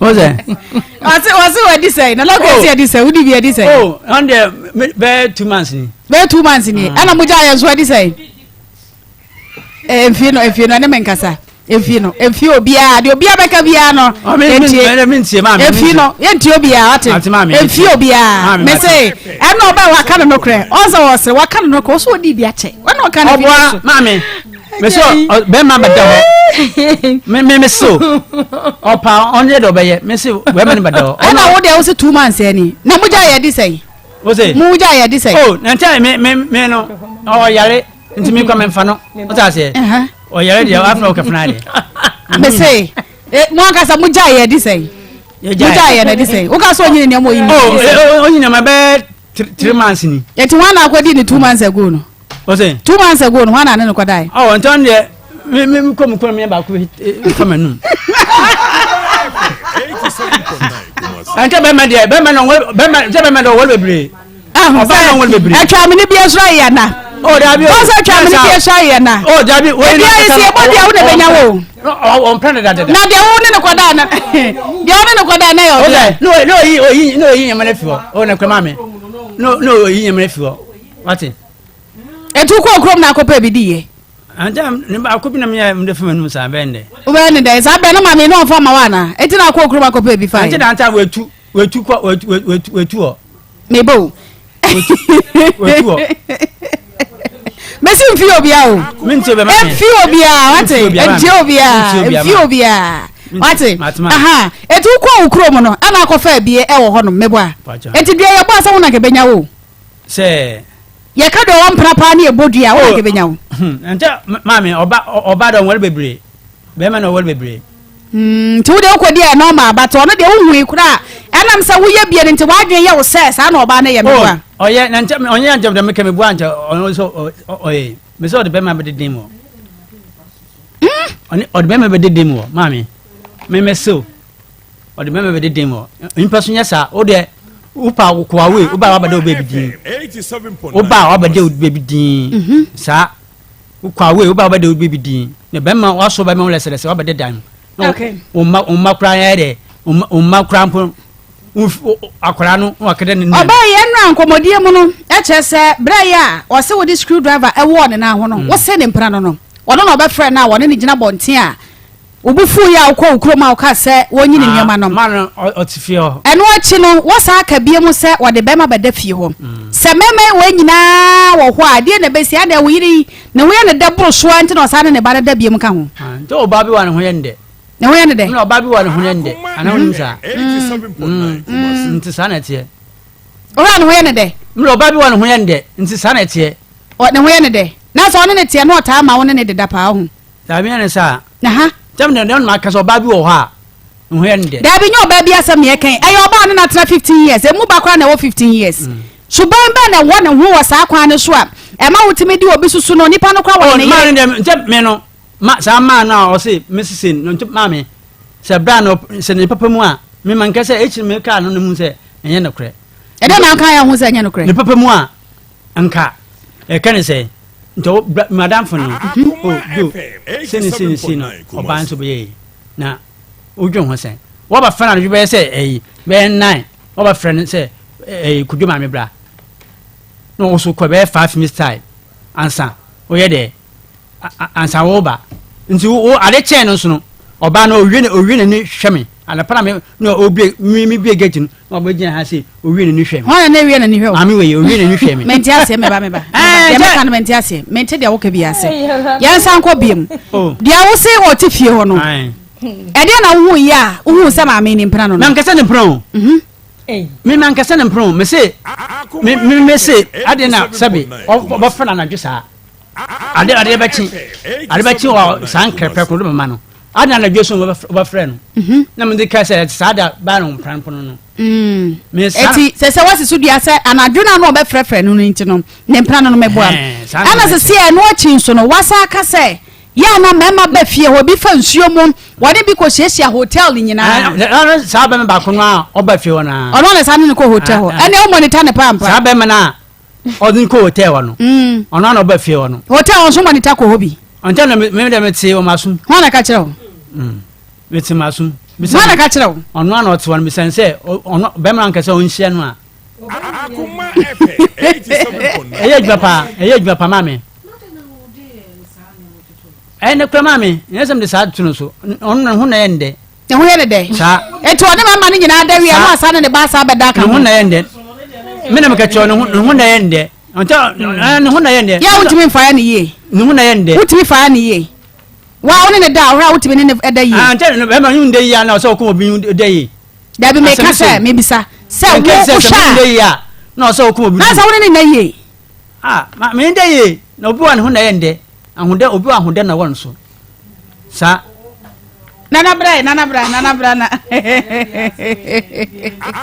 O se. Ɔse ɔse wadi sɛn na lɔkɛ si adi sɛn wodi bi adi sɛn. O ɔn deɛ bɛyɛ 2 months ni. Bɛyɛ 2 months ni ɛna mo gya yɛn so adi sɛn. Mfie no mfie no ɛne me nkasa mfie no mfie obiara deɛ obiara bɛka biara no yɛntie mfie no yɛntie obiara ɔte mfie obiara mese ɛna ɔbɛ waka no nokorɛ ɔnsɛ wɔsere waka no nokorɛ ɔsɛ ɔdi bi akyɛ ɔna ɔka no ɔboa so maame mese bɛrima bɛda hɔ me me mese o ɔpa ɔnyɛ deɛ ɔbɛyɛ mese bɛrima no bɛda hɔ ɛna wo deɛ wo se 2 months ɛni na mo gya yɛ di sɛn mo gya yɛ di sɛn o na nkyɛn me me me no ɔyare nti mi kɔ mi nfa no o ta aseɛ ɔyɛrɛ deɛ afɛ ɔkɛ fana deɛ. mese eh, mo ankasa mo gya yɛ di sɛn mo gya yɛ na di sɛn o ka so onyini nneɛma oyi ni di sɛn. o onyini nneɛma bɛɛ 3 months ni. yɛte wɔn na akɔdi ni 2 months ago no. o se. 2 months ago no wɔn na ne no kɔ da yi. ɔ ntɔn deɛ mi mi kɔ mu kɔ mi yɛ baako bi kɔ mi num. Ɛnkyɛ bɛrima deɛ bɛrima na bɛrima sɛ bɛrima deɛ ɔwɔ bebree. Ɔbaa na ɔwɔ bebree. Atwa mene bi ɛsoro ayɛ na. O dabi o. Ɔsɛ atwa mene bi ɛsoro ayɛ na. O dabi o. Ebi ayɛ si ɛbɔ deɛ wo na bɛnya wo. Ɔmpɛ ne dada. Na deɛ wo ne ne kɔda na deɛ wo ne ne kɔda na yɛ ɔbea. No no oyi oyi no oyi nyɛmɛ ne fi hɔ. O na kura maame. No no oyi nyɛmɛ ne fi hɔ. Wate. Etu kɔ kurom na akɔpɛ bi di yɛ. Anta ne baako bi na meyɛ mede fam anum saa bɛn dɛ. Wobɛyɛ ne dɛn saa bɛn no maame ne ɔmfa ma wo anaa? Eti na akɔ kurom akɔpɛ bi fa. Ante na anta wetu wetu kɔ wetu wetu wetu hɔ. Meba o. Wetu wetu hɔ. Mesi mfi obia o. Menti obia ma. Mfi obia wate. Mfi obia. Mfi obia. Wate. Aha. Eti wokɔ wo kurom no ɛna akɔfa abie ɛwɔ hɔ nom meboa. Eti dua yɛbɔ asɛ wo na kɛbɛnya wo. Sɛ. Yɛka deɛ ɔwɔ mpena paa ne ɛbɔ dua a, wo na nka ɛbɛnya wo. Nkyɛ maame ɔba ɔba dɛ ɔnware bebree bɛrima na ɔware bebree. Mm, nti wo deɛ wokɔdi a normal but ɔno deɛ wohui koraa ɛnam sɛ woyɛ bie no nti w'adwene yɛ wo sɛ saa na ɔbaa no yɛ meboa. Oh, ɔyɛ na nkyɛ ɔnyɛ nkyɛ deɛ meka meboa nkyɛ ɔno nso ɔyɛ me sɛ ɔde bɛma bɛde den mu ɔne ɔde bɛma bɛde den mu maame mɛmɛ sew ɔde bɛma bɛde den mu nipa so nyɛ saa o deɛ wopa koa wei woba wabɛda wo baabi din woba wabɛda wo baabi din mhm. saa wokɔ away woba wabɛda wo baabi din na bɛma wasɔ bɛma wo lɛsɛlɛsɛ wabɛda dan mu wo mma wo mma koraa yɛ dɛ wo mma koraa mpo akwadaa no na wakɛdɛ ne nua. Ɔbaa yi ɛnura nkɔmɔdie mu no ɛkyerɛ sɛ berɛ yi a ɔsɛ wɔde screw driver ɛwɔɔ ne nan ho no mm. wosɛ ne mpena no no ɔno na ɔbɛfrɛ no a wɔne ne gyina bɔnten a Wo bo fuui a wokɔɔ wo kurom a wokaa sɛ wɔnyi ne ah, nneɛma no. Ma no ɔte fie hɔ. Ɛno akyi no, wɔsan aka bio mu sɛ wɔde bɛrima bɛda fie hɔ. Mm. Sɛ mmarima yi wɔn nyinaa wɔ hɔ a, deɛ na ɛbɛsi adeɛ wo yere yi ne ho yɛ ne dɛ boro so ara nti na ɔsan ne ne ba no da bio mu ka ho. Ah, nti ɔbaa bi wɔ ne ho yɛ ne dɛ. Ne ho yɛ ne dɛ. Ɛna ɔbaa bi wɔ ne ho yɛ ne dɛ. Ana wonim saa? Mm. Mm. Nti saa na ɛteɛ. Ɔwura ne ho yɛ ne dɛ. Mmerɛ ɔbaa bi wɔ ne ho yɛ ne dɛ. Nti saa na ɛteɛ. Ne ho yɛ ne dɛ. Na sɛ ɔne ne teɛ na ɔtaa ma wo ne ne deda paa ho. Dabi ɛne saa. Aha. Sɛm na ɛna aka sɛ ɔbaa bi wɔ hɔ a ne ho yɛ no dɛ. Dabi nyɛ ɔbaa bi asɛm na yɛka yi. Ɛyɛ ɔbaa a ɔne no atena 15 years. Emu ba koraa na ɛwɔ 15 years. Mm. Suban bɛn na ɛwɔ ne ho wɔ saa kwan no so a ɛma wotumi de obi susu no nipa no koraa wɔ ne yere. Maa no deɛ nkyɛ me no ma saa maa no a ɔse me sese no nkyɛ maa me sɛ bra no sɛ ne papa mu a me ma nkɛ sɛ ekyir me kaa no ne mu sɛ ɛnyɛ nokorɛ. Ɛdɛ na nka yɛ ho sɛ ɛnyɛ nokorɛ. Ne papa mu a Nka yɛka ne sɛ, nti ɔwɔ bra madamfo no, o do sei ne sei ne sei no ɔbaa nso bɛyɛ yi na wodwen ho sɛn? Wɔbɛfrɛ no anadwo bɛyɛ sɛ ɛyi bɛyɛ nine wɔbɛfrɛ no sɛ ɛyi kodwo maame bra na ɔso kɔ bɛyɛ 5 minutes time ansa woyɛ dɛ ansa woba nti wo ade kyɛn no nso no ɔbaa no owie ne owie n'ani hwɛ me anapa na me na obie me me bie gate no na ɔbɛ gyina ha se owie n'ani hwɛ me. Hɔn na ewie n'ani hwɛ o. Maame wei owie n'ani hwɛ me. Mente aseɛ meba meba. Deɛ meka no mente aseɛ mente deɛ woka bi ase. Yɛn nsa nkɔ biem. Oh. Deɛ wo se ɔte fie hɔ no. Ɛdeɛ na wohu yie a wohu sɛ maame ne mpena no no. Mankasa ne mpena o. Mhm. Me mankasa ne mpena o. Me se me me se adeɛ na sɛbi ɔbɛfrɛ no anadwo saa. Ade ade bɛkye ade bɛkye wɔ saa nkrɛpɛ koro de mama no ade na anadwo so wɔbɛfrɛ no mhm. na mede ka sɛ saa da baa no mpranpono no mm. eti sɛ sɛ wasi so dua sɛ anadwo no ano ɔbɛfrɛfrɛ no no nti no ne mpra no no mɛboa ɛna sɛ sɛ ɛno akyi nso no wasa aka sɛ yɛ ana mmarima ba fie hɔ bi fa nsuo mu wɔne bi kɔ hyiahyia hotel nyinaa saa bɛma baako no a ɔba fie hɔ no ɔno na saa ne no kɔ hotel hɔ ɛne wo monitor ne paa mpa saa bɛma no a ɔde kɔ hotel hɔ no mm. ɔno ana ɔba fie hɔ no hotel hɔ nso ma ne ta kɔ hɔ bi ɔnkyɛn na me dɛ mete wɔ m'asom hɔn na ka kyerɛ wo mm. mete m'asom hɔn na ka kyerɛ wo ɔno ana ɔte hɔ no mesan sɛ ɔno bɛrima ankasa ɔnhyia no a ɛyɛ adwuma paa ɛyɛ adwuma paa maame ɛyɛ ne kura maame ɛnyɛ sɛ mede saa to no so ɔno ne ho na ɛyɛ ndɛ Ne ho yɛ ne dɛ. Saa. Eti ɔne mama no nyinaa da wie na ɔsan ne ne ba asa abɛda aka ho. Ne ho na yɛ ndɛ. Me na meka kyerɛ ne ho ne ho na yɛ ndɛ. Ɔntɛ ɛɛ ne ho na yɛ ndɛ. Yɛ a wotumi nfa yɛ ne yie. Ne ho na yɛ ndɛ. Wotumi fa yɛ ne yie. Wa wo ne ne da ɔhwɛ a wotumi ne ne da yie. Ah ntɛ bɛrima ne da yie a na ɔsɛ ɔkɔ obi da yie. Dabi meka sɛ mebisa sɛ wo wohwɛ a. Na ɔsɛ ɔkɔ obi. Na sɛ wo ne ne nna yie. Ah ma me da yie na obi wa ne ho na yɛ ndɛ. Ahodɛ obi wɔ ahodɛ na wɔ no so. Saa. Nana bra nana bra nana bra na.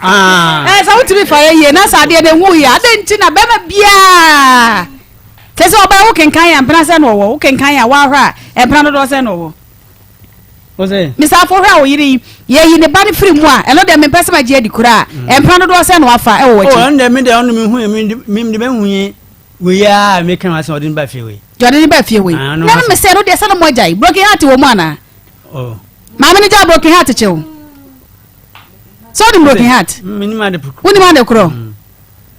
Ah. Eh, sɛ wotumi fa yɛ yie na sɛ adeɛ no ɛhu yɛ adɛn nti na bɛrima biaa sɛ sɛ ɔbɛyɛ wo kenkan a mpena sɛ na ɔwɔ wo kenkan a woahwɛ a mpena dodoɔ sɛ na ɔwɔ mesafo hwɛ a wo yere yi yɛyi ne ba no firi mu a ɛno deɛ mempɛ sɛ magye adi koraa mm. mpena dodoɔ sɛ na wafa ɛwɔ w'akyi oh, ɛno deɛ me deɛ ɔno mehu mede mehu yi Wei ara a meka ho asɛm ɔde no ba fie wei. Deɛ ɔde no ba fie wei. Ah, Na no mesɛ no deɛ sɛ no mo agya yi broken heart wɔ mu anaa? Oh. Maame no gya broken heart kyew. Sɛ wonim broken heart? Menim ade korɔ. Wonim ade korɔ? Mm.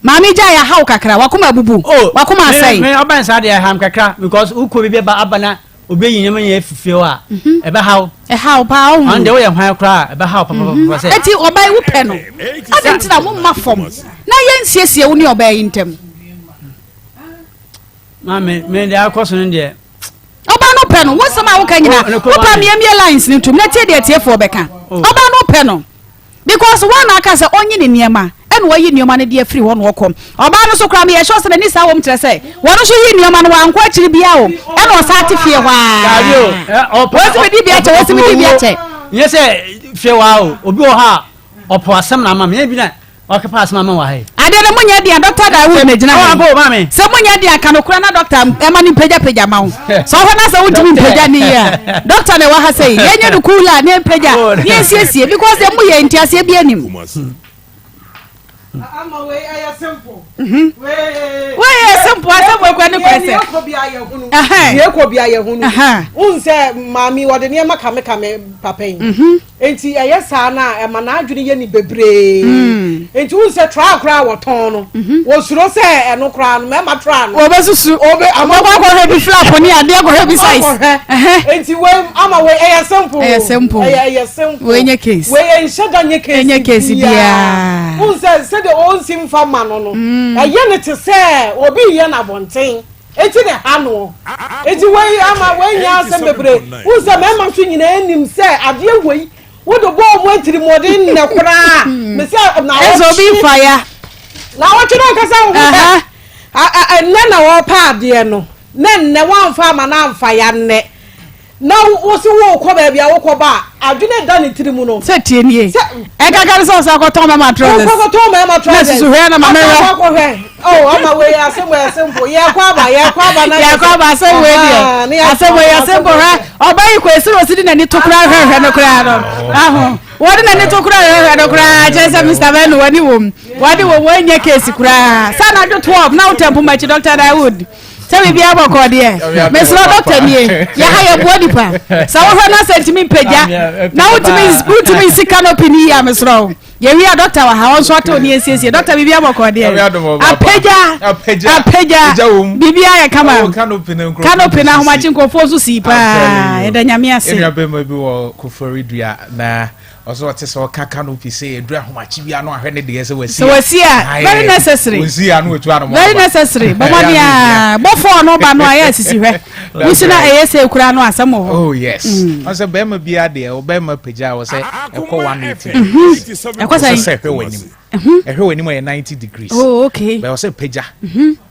Maame gya yɛ ahaw kakra, wakoma abubu, oh, wakoma asɛe. Me ɔbɛn saa deɛ ɛham kakra because wokɔ bi bɛba aba na obi ayi nneɛma nyɛ fifie hɔ a mhm. ɛbɛhaw. Ɛhaw paa ɔho. Ɔno deɛ woyɛ hwan koraa ɛbɛhaw papapapa mhm. sɛ. Eti ɔbaa yi wopɛ no, adi nti na mo mma fam na yɛnsiesie wo ne ɔbaa yi ntam. Maame me deɛ akɔ so no deɛ. Ɔbaa no pɛ no wo nsɛm a woka nyina Oh, wopɛ miamia lines no tom na tie deɛ atiefoɔ bɛka. Oh. Ɔbaa no pɛ no because wɔn na aka sɛ ɔnyi ne nneɛma ɛna ɔyi nneɛma no de afiri hɔ na ɔkɔ. Ɔbaa no so koraa meyɛ sure sɛ n'ani saa wɔm kyerɛ sɛ wɔn nso yi nneɛma no wankɔ akyiri bia o ɛna ɔsan te fie hɔ Daabi o, aa. ɛ, ɔpɛ- Wɔsi mi di bi akyɛ wɔsi mi di bi akyɛ. Nyɛ sɛ hwɛ waa o, obi wɔ hɔ a ɔpɔ asɛm na ama me, nyɛ bi na ɔkɛpɛ asɛm ama wɔ ha yi. Adeɛ no monyɛ deɛ Dɔkta Dawood na gyina ha yi. Sɛ monyɛ deɛ ka nokora na dɔkta ɛma no mpagyapagya ma wo. Sɛ ɔhwɛ na sɛ wontumi mpagya ne yie a, dɔkta na ɛwɔ ha sɛ yi. Yɛnyɛ no cool a ne mpagya, ne yɛnsiesie because deɛ moyɛ nteaseɛ bi anim. Ama wei ɛyɛ simple. Mhm. Wei yɛ simple asɛm wei kura ne kura sɛ. Deɛ kɔ bi ayɛ hunu. Deɛ kɔ bi ayɛ hunu. N sɛ maame wɔde nneɛma kame kame papa yi. Mhm. Nti ɛyɛ saa na ɛma n'adwene yɛ ne bebree. Mm. Nti n sɛ tra koraa wɔtɔn no. Mhm. Wɔsuro sɛ ɛno koraa no mɛma tra no. Wɔbɛsusu. Wɔbɛ ama kɔhwɛ bi flap ne adeɛ kɔhwɛ bi size. Nti wei ama wei ɛyɛ simple. Ɛyɛ simple. Ɛyɛ ɛyɛ simple. Wei nyɛ case. Wei ɛnhyɛ da nyɛ case. Ɛnyɛ case biara. N sɛ sɛdeɛ ɔnsi nfa ma no no. Mm. Ɛyɛ ne te sɛ obi yɛ no abɔnten. Eti na ɛha no. Eti wei ama wei nyɛ asɛm bebree. N sɛ mmarima nso nyinaa nim sɛ adeɛ wei wode bɔ ɔmo atirimuɔden nnɛ koraa. Me sɛ na wɔtwe. Ɛsɛ obi nfa ya. Na wɔtwe no ankasa wo ho sɛ ɛnnɛ na wɔpɛ adeɛ no. Na nnɛ woamfa ama no amfa ya nnɛ na wo se worekɔ baabi a wokɔ ba a, adwene da ne tiri mu no. Sɛ tie nie. Ɛkaka ne sɛ ɔsan kɔtɔn mɛma trousers. Ɔkɔ kɔtɔn mɛma trousers. Na susu hwɛ na ma mɛhwɛ. Ɔkɔ akɔhwɛ. Oh, ama wei asɛm wei asɛm po. Yɛkɔ aba, yɛkɔ aba na. Yɛkɔ aba asɛm wei deɛ. Asɛm wei asɛm po hwɛ. Ɔba yi kɔ esiri osi de n'ani to koraa hwɛhwɛ no koraa no. Aho. Wɔde n'ani to koraa hwɛhwɛ no koraa kyerɛ sɛ Mr. Bɛno wani wɔm. Wade wɔm wɔnyɛ case koraa. Sɛ anadwo 12 na wotɛ mpoma akyi Dr. Dawood. Sɛ biribiara bɔkɔɔ deɛ, mesrɛ dɔkta nie, yɛha yɛboa nipa. Sɛ wohwɛ na sɛ ntumi mpagya na wotumi wotumi nsi canopy no yie a mesrɛ wo. Yɛwie a dɔkta wɔ ha, ɔnso atew ne yɛnsiesie. Dɔkta biribiara bɔkɔɔ deɛ. Apagya, apagya, biribiara yɛ kama. Oh, canopy no Canopy no ahomakye nkurɔfoɔ nso sii paa. Yɛda Nyame ase. Ɛnua bɛrima bi wɔ Koforidua na Ɔsɛ ɔte sɛ ɔka canopy sɛ ɛduru ahomakye bi ano ahwɛ ne deɛ sɛ wasi a. Sɛ wasi a, very necessary. Wɔnsi ano wɔtu ano Very necessary. Bɔ mmɔden a bɔfoɔ no ba no a yɛ asisi hwɛ. Wusi na ɛyɛ sɛ ekura no asɛm wɔ hɔ. Oh yes. Ɔsɛ bɛrima bi adeɛ ɔbɛrima pagya wɔ sɛ ɛkɔ 180 degrees. Ɛkɔ sɛ sɛ ɛhwɛ w'anim. Ɛhwɛ w'anim ɛyɛ 90 degrees. Oh okay. Bɛwɔ sɛ pagya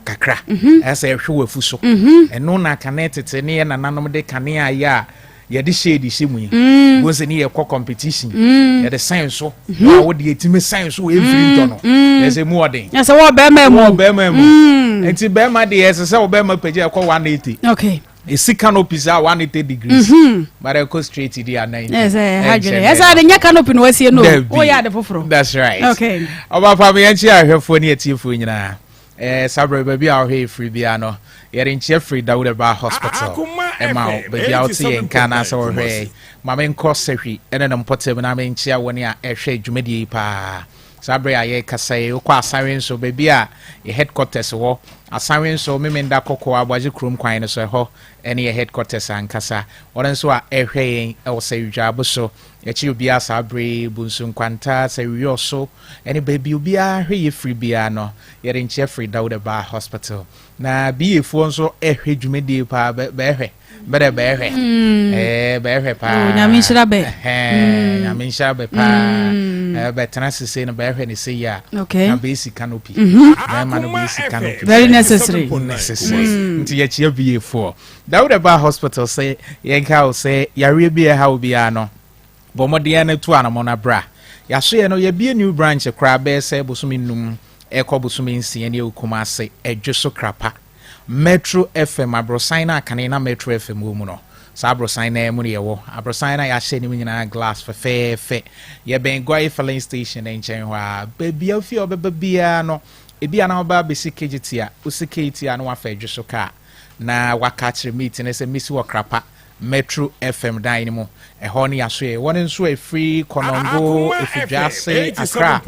kakra. Ɛsɛ ɛhwɛ w'afu so. Ɛno na kane tete ne yɛ nananom de kane ayɛ a yɛde shade hyɛ mu yi mm. wo sɛ ne yɛkɔ competition mm. yɛde sɛn so mm-hmm. na wode yɛtumi sɛn so ɛmfiri ntɔ no mm. ɛsɛ mu ɔden ɛsɛ wɔ bɛrima mu wɔ bɛrima mu nti bɛrima deɛ ɛsɛ sɛ wo bɛrima pagya ɛkɔ 180 okay ɛsi canopy saa 180 degrees mm-hmm. but ɛkɔ straight di a 90 ɛsɛ adwene ɛsɛ ade nyɛ canopy na wasie no woyɛ ade foforɔ that's right okay ɔba pa me yɛnkyi ahwɛfoɔ ne atiefoɔ nyinaa Eh, saa berɛ baabi a wohwɛ yɛ firi biara no, yɛde nkyea firi Dawud Ɛbaa Hospital ɛma wo. Baabi a wote yɛn nka anaasɛ wɔhwɛ yɛn, ma menkɔ Sahwi ɛne ne mpɔtam na menkyea wɔn a ɛhwɛ dwumadie yi paa. Saa berɛ a yɛrekasa yi, wokɔ Asanwe nso, baabi a yɛ headquarters wɔ, Asanwe nso, Memenda Kɔkɔɔ Aboagye kurom kwan no so, ɛhɔ ɛne yɛ headquarters ankasa. Wɔn nso a ɛhwɛ yɛn ɛwɔ Sahwi Dwaabo so, yɛkyerɛ obiara saa berɛ yi, Bunsu Nkwanta, Sahwi Yɔso, Ɛne baabi obiara hwɛ yɛ firi biara no, yɛde nkyea firi Dauda Baa Hospital. Na BA foɔ nso ɛhwɛ dwumadie paa, bɛɛhwɛ, bɛdɛ bɛɛhwɛ, mm. ɛɛ bɛɛhwɛ paa. Oh, nyame nhyira bɛ. Ɛhɛn, mm. nyame nhyira bɛ paa. Mm. Ɛɛ bɛtena sese no bɛɛhwɛ ne se yie a. Okay. Na bɛɛsi canopy. Mm-hmm. Bɛɛma no bɛɛsi canopy. Very necessary. Necessary. Nti yɛkyia BA foɔ. Dauda Baa Hospital sɛ yɛnka wo sɛ yareɛ bi ɛha wo biara no. Bɔ mmɔden ara na tu anamɔn na bra. Yɛasoeɛ no, yɛabue new branch koraa bɛyɛ sɛ bosome nnum rekɔ bosome nsia nie wɔ Kumasi, Adwoso Krapa. Metro FM, aborosan no a kane na Metro FM wɔ mu no, saa aborosan no ara mu na yɛwɔ. Aborosan no a yɛahyɛ anim nyinaa glass fɛfɛɛfɛ. Yɛbɛn Guaye Filling Station no nkyɛn hɔ ara. Baabi a wofie a wobɛba biara no, ebia na woba abɛsi Kejetia, wosi Kejetia a na woafa Adwoso kaa na woaka akyerɛ mate no sɛ mɛsi wɔ Krapa. Metro FM dan no mu. Ɛhɔ ne yɛasoɛe. Wɔn nso a ɛfiri Konongo, Efidwaase, Accra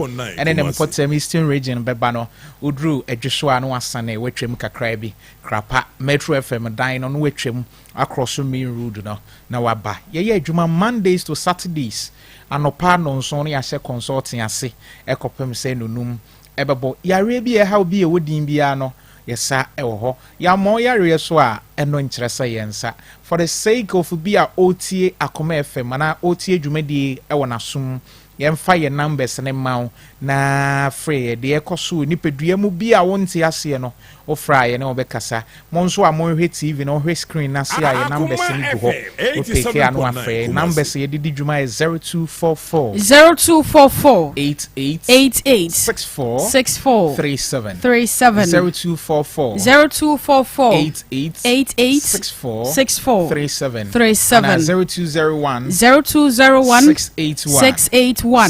ne ne mpɔtam Eastern Region bɛba no, woduru Adwoso a na wɔasane wɔatwam kakra bi. Krapa, Metro FM dan no na wɔatwam akrɔso main road no na wɔaba. Yɛyɛ adwuma Mondays to Saturdays anɔpa nnɔnson na yɛahyɛ consulting ase kɔpem sɛ nnɔnum bɛbɔ. Yareɛ bi a ɛhaw bi a ɛwɔ din biara no, yɛsa wɔ hɔ. Yɛammɔ wo yareɛ so a, ɛno nkyerɛ sɛ yɛnsa. For the sake of bi a ɔretie Akoma FM anaa ɔretie dwumadie yi wɔ n'aso mu, yɛmfa yɛn numbers no mma wo na frɛ yɛn. Deɛ ɛrekɔ so wɔ nipadua mu bi a wonte aseɛ no, Wofrɛ a yɛne wo bɛkasa. Mo nso a monhwɛ TV no, wohwɛ screen no ase a yɛn numbers no gu hɔ. Wo peke a na wafrɛ. Yɛn numbers a yɛde di dwuma yɛ 0244. 0244. 88. 88. 64. 64. 37. 37. 0244. 0244. 88. 88. 64. 64. 37. 37. Anaa 0201. 0201. 681. 681.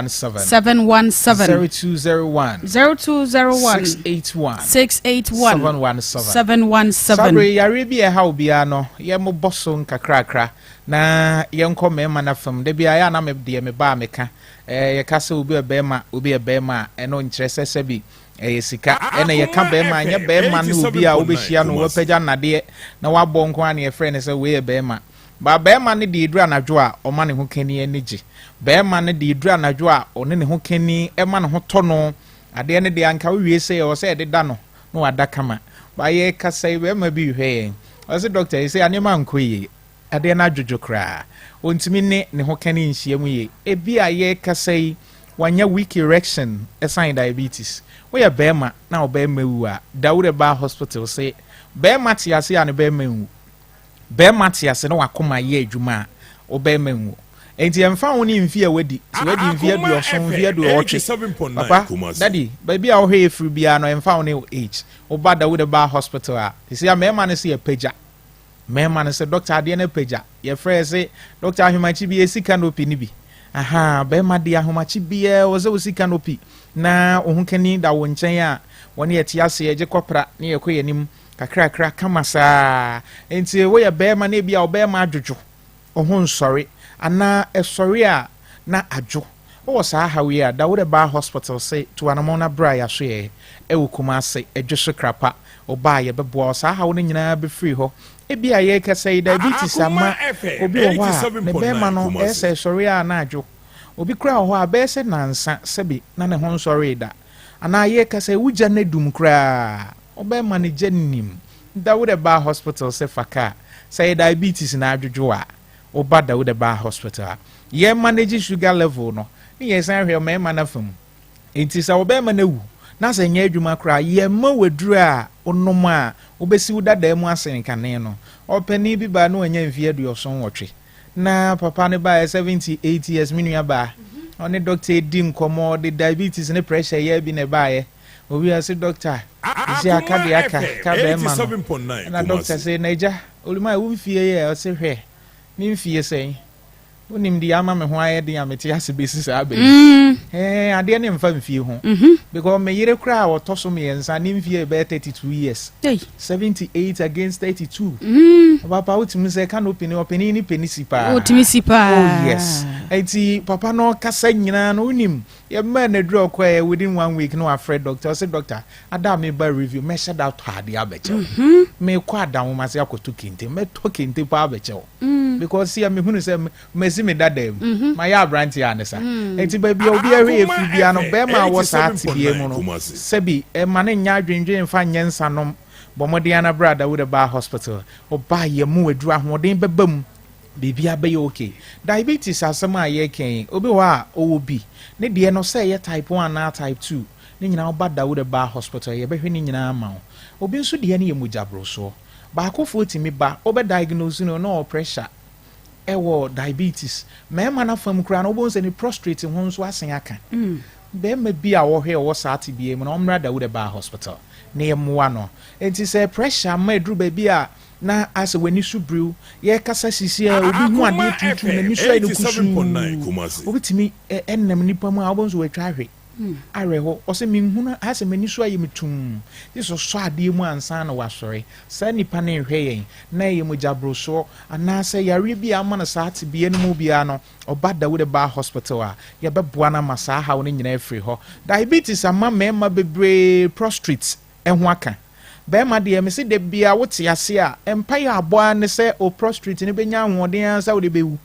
717. 717. 0201. 0201. 681. 681. 717. 717. Saa bere yi, yareɛ bi a ɛha obiara no, yɛmmobɔ so nkakrakra na yɛnkɔ mmarima no afam. Da biara ɛyɛ a na me deɛ meba a meka. Ɛɛ, yɛka sɛ obi yɛ barima, obi yɛ barima a, ɛno nkyerɛ sɛ sɛbi ɛyɛ sika. Ɛna yɛka barima a, ɛnyɛ barima ne obi a wobɛhyia no, wapagya nnadeɛ na wabɔ nko ara na yɛfrɛ no sɛ wei yɛ barima. Ba barima no deɛ ɛduru anadwo a, ɔma ne ho kani ani gye. Barima no deɛ ɛduru anadwo a, ɔne ne ho kani ma ne ho tɔ no. Adeɛ no deɛ anka wowie sei ɛwɔ sɛ yɛde da no na wada kama. Ba yɛrekasa yi barima bi rehwɛ yɛn. Ɔse doctor yi sei a nneɛma nkɔ yie. Adeɛ no adwodwo koraa. Ɔntumi ne ne ho kani nhyia mu yie. Ebia yɛrekasa yi wanya weak erection ɛsan diabetes. Woyɛ barima na wo barima wu a, Dawurɛ baa hospital se barima te ase a ne barima nwu. Barima te ase na wakoma yɛ adwuma a, wo barima nwu. Enti ɛmfa ho ne mfe a wadi, sɛ wadi mfe aduɔson, mfe aduɔwɔtwe, papa, daddy, baabi a wohwɛ yɛ firi biara no, ɛmfa ho ne wo age, woba Dawuda Bar Hospital a, seesei a mmarima no se yɛpagya. Mmarima no se, doctor adeɛ no apagya. Yɛfrɛ yɛ se, doctor ahomakye bi, yɛsi canopy no bi. Ahaa, barima deɛ ahomakye biara ɛwɔ sɛ wosi canopy na wo ho kani da wo nkyɛn a, wɔne yɛte ase, yɛgye kɔpra ne yɛkɔ yɛn anim. Kakrakra, kama saa. Enti woyɛ barima na ebia wo barima adwodwo, wo ho nsɔre, anaa ɛsɔre a na adwo. Wowɔ saa haw yi a, da wo dɛ baa hospital se tu anamɔn na bra yɛasoɛɛ ɛwɔ Kumase, Adwoso Krapa. Woba a yɛbɛboa wo. Saa haw no nyinaa bɛfiri hɔ. Ebia yɛrekasa yi, diabetes ama obi wɔ hɔ a ne barima no ɛyɛ sɛ ɛsɔre a na adwo. Obi koraa wɔ hɔ a bɛyɛ sɛ nansa sɛbe na ne ho nsɔree da. Anaa yɛrekasa yi, wo gya no adum koraa. Ɔbɛma no gya nim. Da wo dɛ baa hospital sɛ fa car. Sɛ ɛyɛ diabetes na adwodwo a, wo ba da wo dɛ baa hospital a. Yɛ manage sugar level no ne yɛ san hwɛ ɔmɛɛma no afa mu. Nti sɛ ɔbɛɛma no awu na sɛ ɛnyɛ adwuma koraa a, yɛ ma wo aduru a wo nom a wo bɛsi wo dadaa mu asen kane no. Ɔpanin bi baa na wanya mfeɛ 78. Na papa no baeɛ 78 years, me nua baa. Ɔne doctor redi nkɔmmɔ, ɔde diabetes ne pressure yɛ bi na ɛbaeɛ. Obi ɔse doctor sisi aka deɛ aka ka bɛɛma no ɛna doctor se na agya Olumai wo mfie yɛ ɔse hwɛ me mfie sɛn wonim deɛ ama me ho ayɛ den a mete ase bɛsi saa bɛ yi mm. ɛɛ adeɛ ne mfa mfie ho mm-hmm. because me yere koraa a ɔtɔ so mmiɛnsa ne mfie bɛyɛ 32 years 78 against 32 mm. papa wotumi sɛ canopy ne ɔpanin ne pɛ ne si paa wotumi si paa oh yes eti papa no kasa nyinaa no wonim Yɛmaa no aduru a ɔkɔeɛ within one week na wafrɛ doctor ɔse doctor ada a meba review mɛhyɛ da atɔ adeɛ abɛkyɛ wo mekɔ Adanwomase akɔtɔ kente mɛtɔ kente paa abɛkyɛ wo because seɛ mehunu sɛ masi me dada mu mayɛ aberanteɛ a ne sa nti baabi a obi ahwɛ yɛ firi biara no bɛrima a wɔ saa tebea mu no sɛbi ɛma no nyɛ adwendwen mfa nyɛ nsa nom bɔ mmɔden ara bra Dawuda Baa hospital ɔbaa yɛ mu aduru ahoɔden bɛba mu Biribiara bɛyɛ okay. Diabetes asɛm a yɛreka yi, obi wɔ hɔ a ɔwɔ bi, ne deɛ no sɛ ɛyɛ type one anaa type two, ne nyinaa woba Dawuda Bar Hospital a yɛbɛhwɛ ne nyinaa ama wo. Obi nso deɛ no yɛ mogyaborosoɔ. Baakofoɔ tumi ba, wobɛ diagnose no na ɔwɔ pressure, ɛwɔ diabetes. Mmarima no afam koraa no wobɛhu sɛ ne prostrate ho nso asen aka. Barima bi a wɔhwɛ ɔwɔ saa tebea yi mu no, ɔmmra Dawuda Bar Hospital na yɛmmoa no. Enti sɛ pressure ma ɛduru baabi a Na asɛ w'ani so biriw. Yɛrekasa sisi a, obi hu adeɛ tuutuu, n'ani so ayɛ no kusuu. Obi tumi nam nnipa mu a, wobɛhu sɛ watwa ahwe. Awerɛho. Ɔsɛ menhunu, asɛ m'ani so ayɛ me tumm. Gye sɛ ɔsɔ adeɛ mu ansa na wasɔre. Saa nipa no nhwɛ yɛn. Na ɛyɛ mogyaborosoɔ anaasɛ yareɛ bi a ama no saa tebea no mu biara no, ɔba Dawuda Bar Hospital a, yɛbɛboa no ama saa haw no nyinaa afiri hɔ. Diabetes ama mmarima bebree prostrate ho aka. Bɛɛma deɛ mese da biaa wo te ase a mpaeɛ a bɔ ara ne sɛ o prostrate no bɛnya ahoɔden ara sɛ wode bɛwu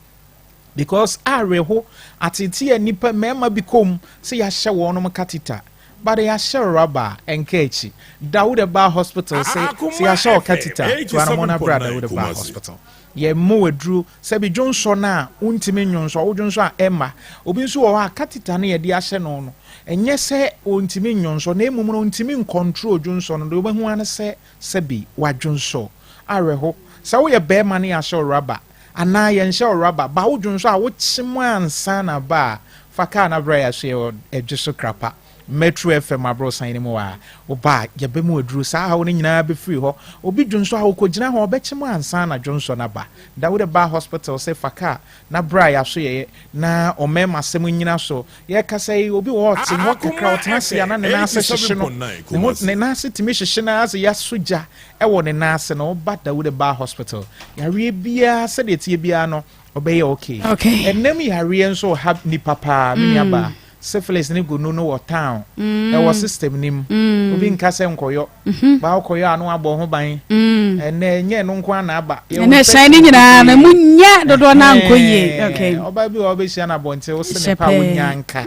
because awereho ateetee a nnipa mmarima bi kɔ mu sɛ yɛahyɛ wɔnom catheter. But yɛahyɛ wo rubber a, ɛnka akyi. Da wo de ba hospital se sɛ yɛahyɛ wo catheter, tu anamɔn na bra da wo de ba hospital. Yɛmmɔ wo aduro, sɛbi dwonsɔ no a wontumi nnwonsɔ, wo dwonsɔ a ɛmma. Obi nso wɔ hɔ a catheter no yɛde ahyɛ no no, ɛnyɛ sɛ ɔntumi nnwonsɔ na mmom no ɔntumi ncontrol dwonsɔ no, deɛ wobɛhu ara ne sɛ sɛbi wadwonsɔ. Awerɛho, sɛ woyɛ barima na yɛahyɛ wo rubber anaa yɛnhyɛ wo rubber, ba wo dwonsɔ a wokyem ansa na aba a, fa kaa no bra yɛasoɛ wɔ Adwoso Krapa. Metro FM aborosan no mu a, woba a, yɛbɛma wo aduro. Saa haw no nyinaa bɛfiri hɔ. Obi dwonsɔ a, ɔkɔgyina hɔ, ɔbɛkye mu ansa na dwonsɔ no aba. Da wode ba hospital sɛ fa kaa na bra yɛasoɛeɛ na ɔmmarima asɛm nnyina so. Yɛrekasa yi, obi wɔ hɔ ɔte hɔ kakra, ɔtena ase a na ne nan ase hyehye no. Ne ho, ne nan ase tumi hyehye no ara sɛ yɛasɔ gya wɔ ne nan ase no. Woba da wode ba hospital. Yareɛ biara, sɛdeɛ ɛteɛ biara no, ɔbɛyɛ okay. Okay. Ɛnam yareɛ nso ha nipa paa, me nuabaa. Syphilis ne gono no wɔ town. Ɛwɔ system no mu. Obi nka sɛ nkɔyɔ. Ba wokɔyɔ a na wabɔ ho ban. Ɛnɛ ɛnyɛ ɛno nko ara na aba. Yɛwɔ Ɛnɛ hyɛn no infection nyinaa no bebree. emu nyɛ dodoɔ no ankɔ yie. Okay. Ɛhɛn. Ɔbaa bi wɔ hɔ wobɛhyia no abɔnten wo se Hyɛ ne pa a pɛɛ. wonya nka.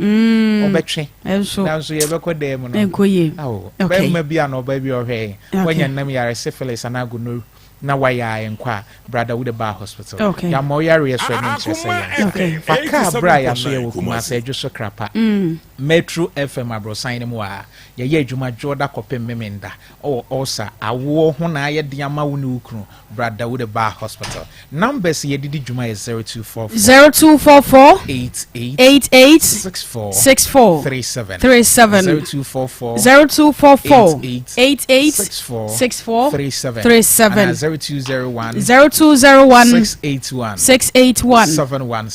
Ɔbɛtwe. Ɛnso. Nanso yɛbɛkɔ dan mu no. Ɛnkɔ yie. Ao. Okay. Bɛrima bi anaa ɔbaa bi a ɔhwɛ yɛn. Okay. Wanya nnam yare syphilis anaa gonorrhea. na wayɛ a ɛnkɔ a, bra Dawuda Bar Hospital. Okay. Yɛama wo yareɛ so ɛno nkyerɛ sɛ yɛnsa. Okay. Fa kaa berɛ a yɛaso yɛ wɔ Kumasi Adwo so Krapa, Metro FM aborosan no mu a yɛyɛ adwuma dwoɔda kɔpem Memenda. Ɔwɔ ulcer, awoɔ ho na ayɛ den ama wo ne wo kunu, bra Dawuda Bar Hospital. Numbers yɛde di dwuma yɛ 0244 0244 88 88 64 64 37 37 0244 0244 88 88 64 64 37 37 anaa 0201 0201 681 681 717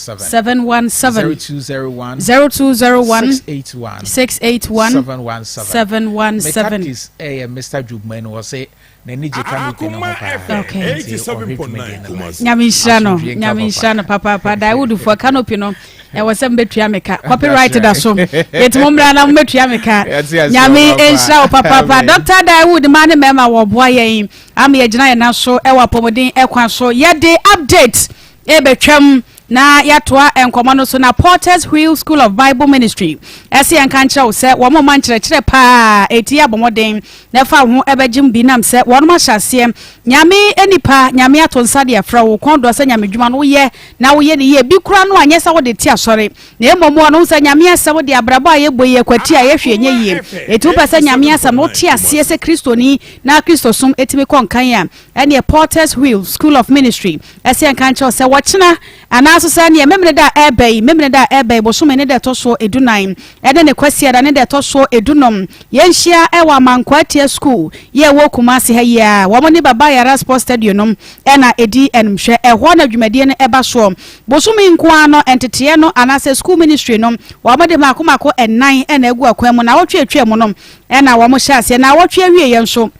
717 0201 0201 681 681 717 717 Mekakis ɛyɛ Mr. Jugman wɔ se n'ani gye canopy no ho paa. Okay. Nti ɔhwɛ dwumadie no live. Nyame nhyira no, Asomdwie nka Nyame papa. nhyira no papaapa. Daewoodofoɔ canopy no ɛwɔ sɛ mbɛtua me ka. Copyright da so. Yɛti mo mmra na mommɛtua me ka. Yɛte aseɛ Nyame papa. nhyira wo papaapa. Amen. Dr. Daewood mmaa ne mmarima wɔboa yɛn ama yɛgyina yɛn nan so ɛwɔ apɔmuden ɛkwan so. Yɛde update ɛbɛtwam na yɛatoa nkɔmmɔ no so na Porters Wheel School of Bible Ministry ɛsɛ yɛnka nkyerɛ wo sɛ wɔn ma nkyerɛkyerɛ paa ɛti yɛ abɔmmɔden na ɛfa wo ho ɛbɛgyem bi nam sɛ wɔnom ahyɛ aseɛ Nyame nipa Nyame ato nsa de afrɛ wo kɔn dɔ sɛ Nyame dwuma no woyɛ na woyɛ ne yie bi kora no anyɛ sɛ wode te asɔre na mmom ɔno wo sɛ Nyame asɛm de abrabɔ a yɛbɔ yi akwati a yɛhwɛ ɛnyɛ yie ɛti wopɛ sɛ Nyame asɛm no wote aseɛ sɛ Kristoni na Kristosom ɛtumi kɔ nkan a ɛneɛ Porters Wheel School of Ministry ɛsɛ yɛnka nkyerɛ wo sɛ wɔkyena anaa nso sɛ neɛ Memeneda a ɛreba yi Memeneda a ɛreba yi bosome ne da ɛtɔ soɔ edunan ɛne ne Kwasiada ne da ɛtɔ soɔ edunom yɛnhyia ɛwɔ Amankwaa Atia School yɛ ɛwɔ Kumasi ha yi a wɔn ne Baba Yara Sports Stadium nom ɛna ɛdi animhwɛ ɛhɔ na dwumadie no ɛba soɔ bosome nko ara no nteteɛ no anaasɛ school ministry no wɔn de mako mako ɛnan ɛna agu akwan mu na awɔtwe atwa mu no ɛna wɔn hyɛ aseɛ na awɔtwe awieɛ nso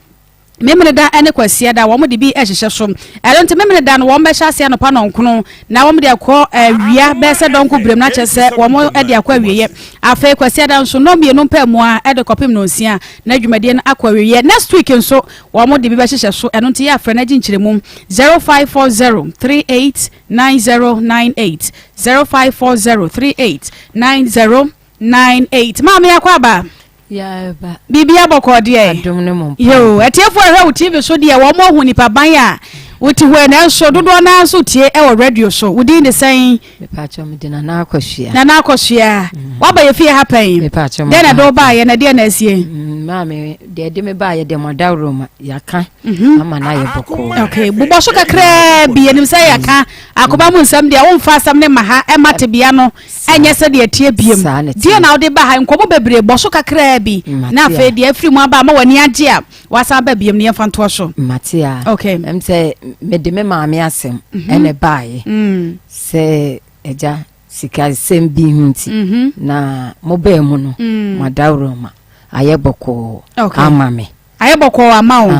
Memeneda ne Kwasiada, wɔde bi hyehyɛ so. Ɛno nti, Memeneda no, wɔbɛhyɛ aseɛ anɔpa nnɔnkono na wɔde akɔ awia bɛyɛ sɛ dɔnko berɛm, na kyerɛ sɛ wɔde akɔ awieɛ. Afei Kwasiada nso, nnɔnmienu mpaamua de kɔpem nnɔnsia na dwumadie no akɔ awieɛ. Next week nso, wɔde bi bɛhyehyɛ so. Ɛno nti, yɛ afrɛ no agye nkyerɛmu 0540 38 9098, 0540 38 9098. Maame Akwaaba. Yɛba. Biribia bɔkɔɔ deɛ. Adom ne mo mpaebɔ. Yoo, atiefoɔ ɛhwɛ wo TV so deɛ wɔn ahu nipa ban a wote hɔ yi nanso dodoɔ naa nso tie ɛwɔ radio so. Wo din de sɛn? Mepaakyɛw me de Nana Akosua. Nana Akosua. Mm. Waba yɛ fie ha pɛn. Mepaakyɛw. Dɛn na ɛde wo baayɛ na deɛ na asie? Mm, maame deɛ ɛde me baayɛ deɛ mo adaworo ma yɛaka mhm. ama no ayɛ bɔkɔɔ. Okay, bobɔ so kakraa bi yɛnim sɛ yɛaka akoba mu nsɛm deɛ womfa asɛm ne ma ha ɛma tebea no ɛnyɛ sɛdeɛ ɛteɛ biem. Deɛ na wode ba ha nkɔmmɔ bebree bɔ so kakraa bi na afei deɛ afiri mu aba ama w'ani agye a wasan ba biem no yɛmfa ntoa so. Mate a. Okay. Ɛm sɛ mede me maame asɛm mhm. ɛna ɛbaeɛ mm. sɛ agya sikasɛm bi ho nti mhm. na mobaa mu no mm. madaworo ma ayɛ bɔkɔɔ ama me. Ayɛ bɔkɔɔ ama wo.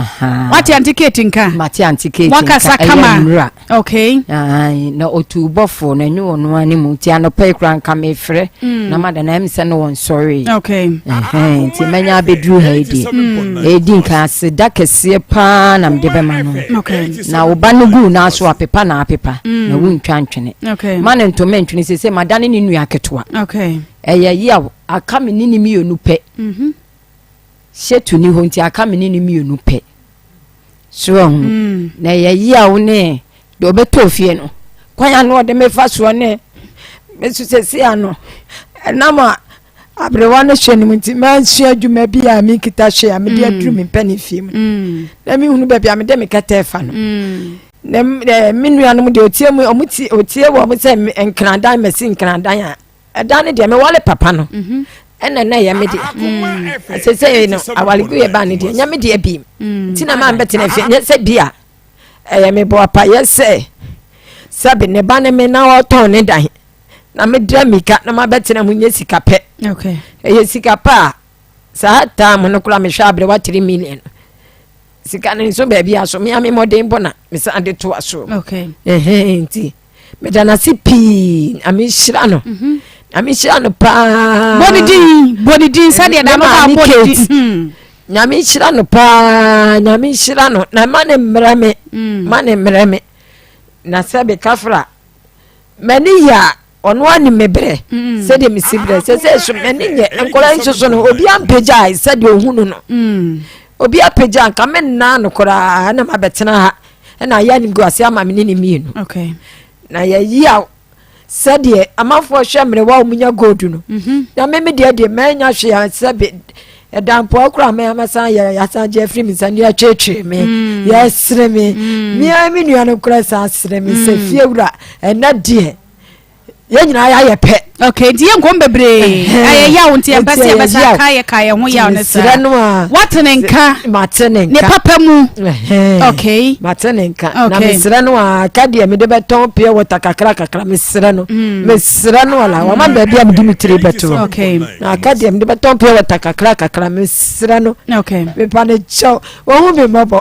Wate Auntie Kate nka? Mate Auntie Kate nka. Wakasa kama. Ɛyɛ nnura. Okay. Ayi, na otu bɔfo na ɛnyɛ ɔno ani mu nti anɔpa yi koraa nka mefrɛ. Mm. Na mada na ɛm sɛ no wɔn sɔre. Okay. Ɛhɛn nti mɛnya abɛduru ha yi deɛ. Mm. Ɛdi nka ase da kɛseɛ paa na mede bɛma no. Okay. Na wo ba no gu n'aso apepa na apepa. Mm. Na wontwa ntwene. Okay. Ma ne ntoma ntwene sese madane ne nua ketewa. Okay. Ɛyɛ yaw aka me ne ne mmienu pɛ. Mm -hmm. Hyɛtu ni hɔ nti aka me ne no mmienu pɛ. So ahu? Mm. Na ɛyɛ yaw ne deɛ ɔbɛtɔ fie no kwan a na ɔde me fa soɔ ne me nso sɛsi ano ɛnam a aberewa no hyɛ no mu nti mansua adwuma bi a menkita hwee a mede mm. aduru me mpɛ ne fie mu mm. na mehunu baabi a mede me kɛtɛ fa no mm. na me nuanom deɛ ɔtie mu ɔmo tie ɔtie wɔ mo sɛ nkradan mɛsi nkradan a ɛdan no deɛ mewale papa no mhm. ɛna na ɛyɛ me deɛ sɛsɛ no awalegu yɛ ba no deɛ nyɛ me deɛ bi mm. nti na maa mbɛtena fie nyɛ sɛ bi a ɛyɛ me bɔ apayɛ sɛ sɛbi ne ba ne me na ɔtɔn ne dan na medra mika na mabɛtena mu nyɛ sika pɛ ɛyɛ sika pɛ a saa time no koraa mehwɛ aberewa 3 million sika no nso baabi aso mea me mmɔden bɔ na mesan de toa so nti meda no ase pii na menhyira no mhm. na menhyira no paa bɔ ne din bɔ ne din sɛdeɛ da no ba bɔ ne din hmm. nyame nhyira no paa nyame nhyira no na ma ne mmerɛ me mm. ma ne mmerɛ me na sɛ bekafra m'ani yɛ a ɔno anim me berɛ mm. sɛdeɛ mesi berɛ sɛ sɛ so m'ani nyɛ nkɔla nso so no obi ampagya sɛdeɛ ɔhu no no mm. obi apagya nka me nnaa no koraa na mabɛtena ha ɛna ayɛ animguase ama me ne ne mmienu na yɛyi a sɛdeɛ amanfoɔ hwɛ mmerewa a wɔnya gold no mhm. na me me deɛ deɛ manya hwee a sɛbe ɛdampoa koraa mɛ amasan yɛ asan gye afiri me nsa ne yɛtwetwe me mm. yɛsere me mm. mea me nua no koraa san sere me sɛ mm. fie wura ɛnɛ deɛ yɛn nyinaa yɛayɛ pɛ. ok nti yɛ nkɔm bebree ɛyɛ yaw nti yɛn pɛ sɛ yɛbɛsa ka yɛ ka yɛn ho yaw ne saa wate ne nka mate ne nka ne papa mu ok mate ne nka na mesrɛ no a ka deɛ mede bɛtɔn pure water kakra kakra mesrɛ no mm. mesrɛ no ala wama mm. baabi a mede me tiri bɛto na aka deɛ mede bɛtɔn pure water kakra kakra mesrɛ no mepa ne kyɛw wɔhu me mmɔbɔ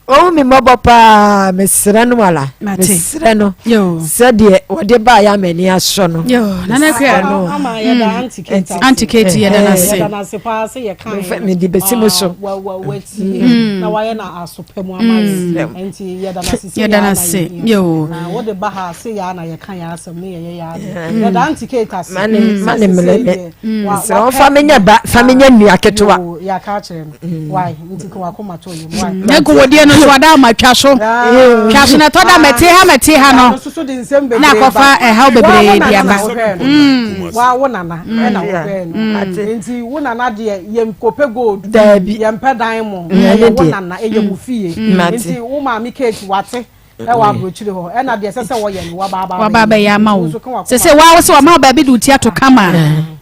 Wahu me mmɔbɔ paa, mesrɛ no ala, mesrɛ no sɛdeɛ wɔde baeɛ a m'ani asɔ no. Mesrɛ no. Auntie Kate yɛda no ase. Yɛda no ase paa sɛ yɛka yɛn. Mede bɛsi mo so. Watie na wayɛ no aso pa mu ama yɛn. Nti yɛda no ase sɛ yɛda no ase. Wode ba ha sɛ yɛa na yɛka yɛn asɛm ne yɛyɛ yɛn ade. Yɛda Auntie Kate ase. Ma ne mmerɛ me. Mesrɛ wo fa menyɛ ba, fa menyɛ nua ketewa. Yɛaka akyerɛ no. Why? Nti ka wakoma to yam. Why? Ne nkɔmmɔdie no nso ada ama twa so. Twa so na ɛtɔ da mɛte ha mɛte ha no. Na akɔfa ɛhaw bebree de aba. Wa wo nana ɛna wo hwɛɛ no. Nti wo nana deɛ yɛn kɔpɛ gold. Daabi. Yɛn pɛ dan mo. Ɛyɛ wo nana ɛyɛ mo fie. Nti wo maame Kate wate. Ɛwɔ aburokyire hɔ ɛna deɛ ɛsɛ sɛ wɔyɛ no waba aba waba abɛyɛ ama wo sɛ sɛ waa sɛ wama wo baabi de wo ti ato kama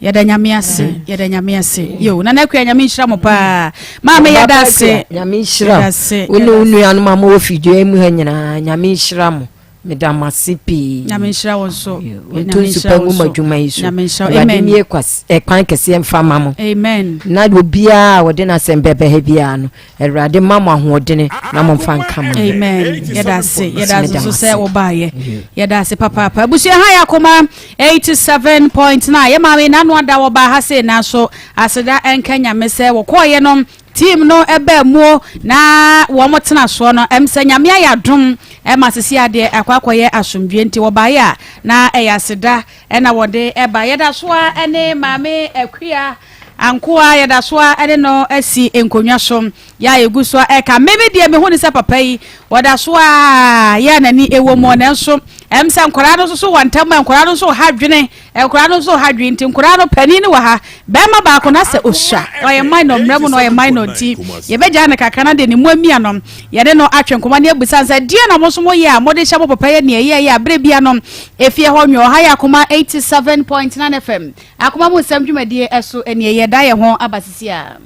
yɛda nyame ase yɛda nyame ase yo nana akua nyame nhyira mo paa maame yɛda ase nyame nhyira wo ne wo nuanom a mowɔ fidua mu ha nyinaa nyame nhyira mo meda mo ase pii nyame nhyira wo nso nto nsu pa ngu mo adwuma yi so awurade mmie kwan kɛseɛ mfa ma mo amen na obiara a wɔde n'asɛm bɛbɛ ha biara no Awurade mma mo ahoɔdene na mo mfa nka mo. Amen. Yɛda ase. Yɛda ase so sɛ wobaayɛ. Yɛda ase papaapa. Abusua ha yɛ akoma 87.9. Yɛ maame n'ano ada wɔ baa ha sei nanso aseda nka nyame sɛ wɔkɔɔyɛ no team no ɛbaa muo na wɔn tena soɔ no ɛm sɛ nyame ayɛ adom ɛma sisi adeɛ akɔ akɔyɛ asomdwie nti wɔbaayɛ a na ɛyɛ aseda ɛna wɔde ɛba yɛda so a ɛne maame akua Ankoa yɛda so ara ne no asi nkonnwa so. Yɛ a yɛgu so ara ɛka. Me me deɛ mehu ne sɛ papa yi ɔda so ara yɛ a n'ani ɛwɔ mu nanso ɛm sɛ nkwadaa no nso so wɔ ntam a nkwadaa no nso ha dwene nkwadaa no nso ha dwene nti nkwadaa no panin no wɔ ha bɛrima baako na sɛ osua ɔyɛ minor mmerɛ mu na ɔyɛ minor nti yɛbɛgyaa no kakra na deɛ ne mu amia no yɛne no atwe nkɔmɔ ne abusa sɛ deɛ na mo nso moyɛ a mode hyɛ mo papa yɛ nea ɛyɛ yɛ a berɛ bia no efie hɔ nwe ɔha yɛ akoma 87.9 FM Akoma mu nsɛm dwumadie ɛso nie yɛda yɛ ho aba sisi a.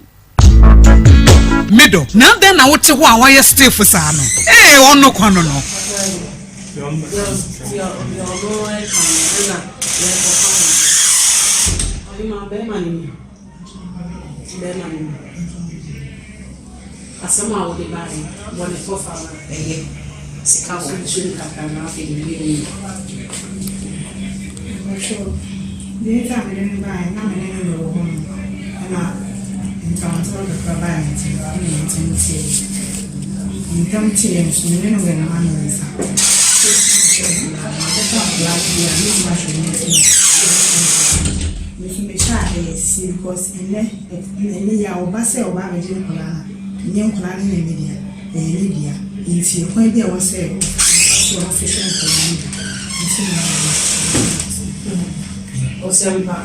Me dɔ, na adɛn na wote hɔ a woayɛ stiff saa no? Ee, ɔno kwa no no. Asɛm a wode baeɛ no, bɔ ne tɔfa ma ɛyɛ sika wɔ nsuo mu kakra na afei de wie mu. Mpakyɛw, deɛ nti a mede no baeɛ na me ne no na ɛwɔ hɔ no ɛna ntawantawa kakra baeɛ nti ɛna yɛn ntam teeɛ. Ntam teeɛ nso me ne no wɔ mma mmiɛnsa. Mabɛfa akwadaa bi a mɛtumi ahwɛ no nti na me nso mehyɛ a ɛyɛ serious. Because ɛnnɛ, ɛnnɛ yi a ɔba sɛ ɔba abɛgye nkwadaa no a, ɛnyɛ nkwadaa no na ɛyɛ ne dea, ɛyɛ ne dea. Nti ɛkwan bi a ɛwɔ sɛ ɔfa so a ɔfa so hwɛ nkwadaa no deɛ, nti na ɔba. Ɔsɛmpa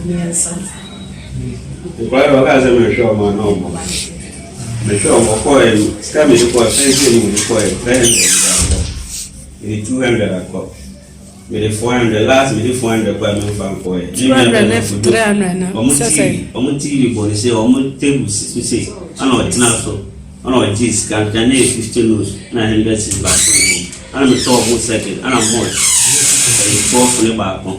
mmiɛnsa. Nkwadaa no ɔkaa sɛ mehwɛ ɔmo a na ɔmo mehwɛ ɔmo ɔkɔɛ no sika mede kɔɛ fɛnse mu mede kɔɛ 300 mede akɔ mede 200 akɔ mede 400 last mede 400 kɔɛ memfa nkɔɛ. 200 ne 300 no ɔmo sɛ tv sɛ ɔmo tv bɔ ne sɛ ɔmo table si so sei ɛna ɔtena so ɛna ɔgye sika nka ne yɛ 50 notes ɛna 100 cedis baako na ɛbɔ mu ɛna metɔ ɔmo second ɛna malt ɛyɛ 12 ne baako.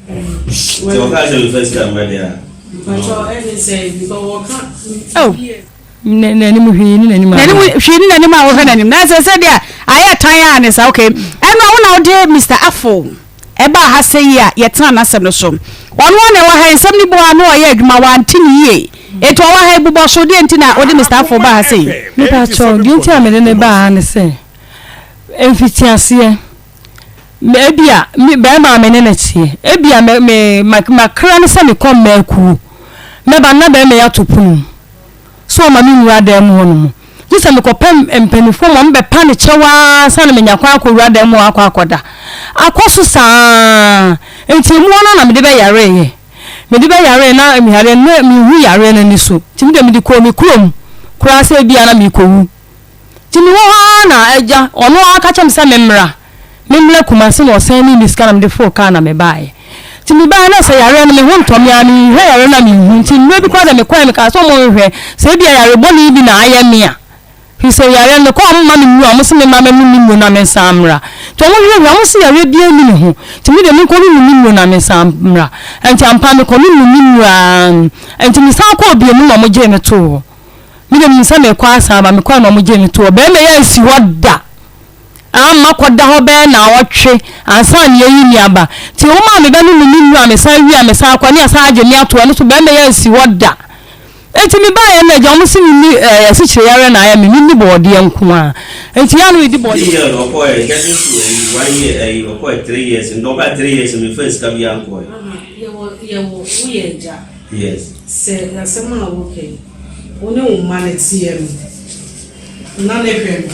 Nti ɔkaa sɛ mefa sika mma deɛ a. Oh. N'anim hwee ne n'anim a. N'anim hwee ne n'anim a wohwɛ n'anim na sɛ sɛ deɛ ayɛ tan a ne sa okay. Ɛno a wo na wode Mr. Afo ɛbaa ha sɛ yi a yɛtena n'asɛm no so. Ɔno a na ɛwɔ ha nsɛm no bu a na ɔyɛ adwuma wante ne yie. Eti ɔwɔ ha ebubɔ so deɛ nti na wode Mr. Afo baa ha sɛ yi. Mepa kyɛw deɛ nti a mede ne baa ha ne sɛ mfitiaseɛ Me, ebia, me, barima a me ne no teɛ, ebia me, me, ma, makra no sɛ mekɔ mmaa kuo. Mɛba no na barima yi ato pono mu sɛ ɔma me nwura dan mu hɔ nom. Gye sɛ mekɔpɛ mpanimfoɔ ma wɔbɛpa ne kyɛw ara ansa na manya kwan akɔwura dan mu hɔ akɔ akɔda. Akɔ so saa ara. Enti emu hɔ no na mede bɛyareeɛ. Mede bɛyaree na meyareɛ no, na menhu yareɛ no ani so. Nti me deɛ mede kɔɔ me kurom koraa sɛ ebia na merekɔwu. Nti mewɔ hɔ ara na agya, ɔno ara ka kyerɛɛ me sɛ memmra, memmra Kumasi na ɔsan mii me sika na mede foro kaa na mebaeɛ. Nti mebaeɛ na sɛ yareɛ no me ho ntɔ me ara, menhwɛ yareɛ no a menhu, nti mmerɛ bi koraa deɛ mekɔeɛ mekaa sɛ wɔnhwɛ sɛ ebia yare bɔne bi na ayɛ me a, firi sɛ yareɛ no mekɔɔ a wɔmma me nnuro a wɔse memma mɛnom me nnuro na mensan mmra. Nti wɔhwehwɛhwɛ a wɔse yareɛ biara nni me ho, nti me deɛ menkɔnom me nnuro na mensan mmra. Nti ampa mekɔnom me nnuro ara, nti mesan kɔɔ bio no na wɔgyee me too hɔ. Me deɛ menim sɛ mekɔ asan aba, mekɔɛ na wɔgyee me too hɔ. Barima yi ansi hɔ da. Amma kɔda hɔ bɛyɛ naawɔtwe ansa na yɛayi me aba. Nti womaa me bɛnom me nnuro a mesan wie a mesan kɔ ne yɛasan agye me ato hɔ, ɛno nso barima yi ansi hɔ da. Nti mebaeɛ no agya wɔn se menni ɛɛ asikyire yareɛ na ayɛ me, menni bɔɔdeɛ nko ara. Nti yɛ a na medi bɔɔdeɛ. This year no ɔkɔɛ getting to ɛyi one year ɛyi ɔkɔɛ 3 years nti ɔbaa 3 years no mefa sika biara nkɔɛ. Mama yɛwɔ yɛwɔ woyɛ agya. Yes. Sɛ asɛm a woka yi, wo ne wo mma no teɛ no, na ne hwɛ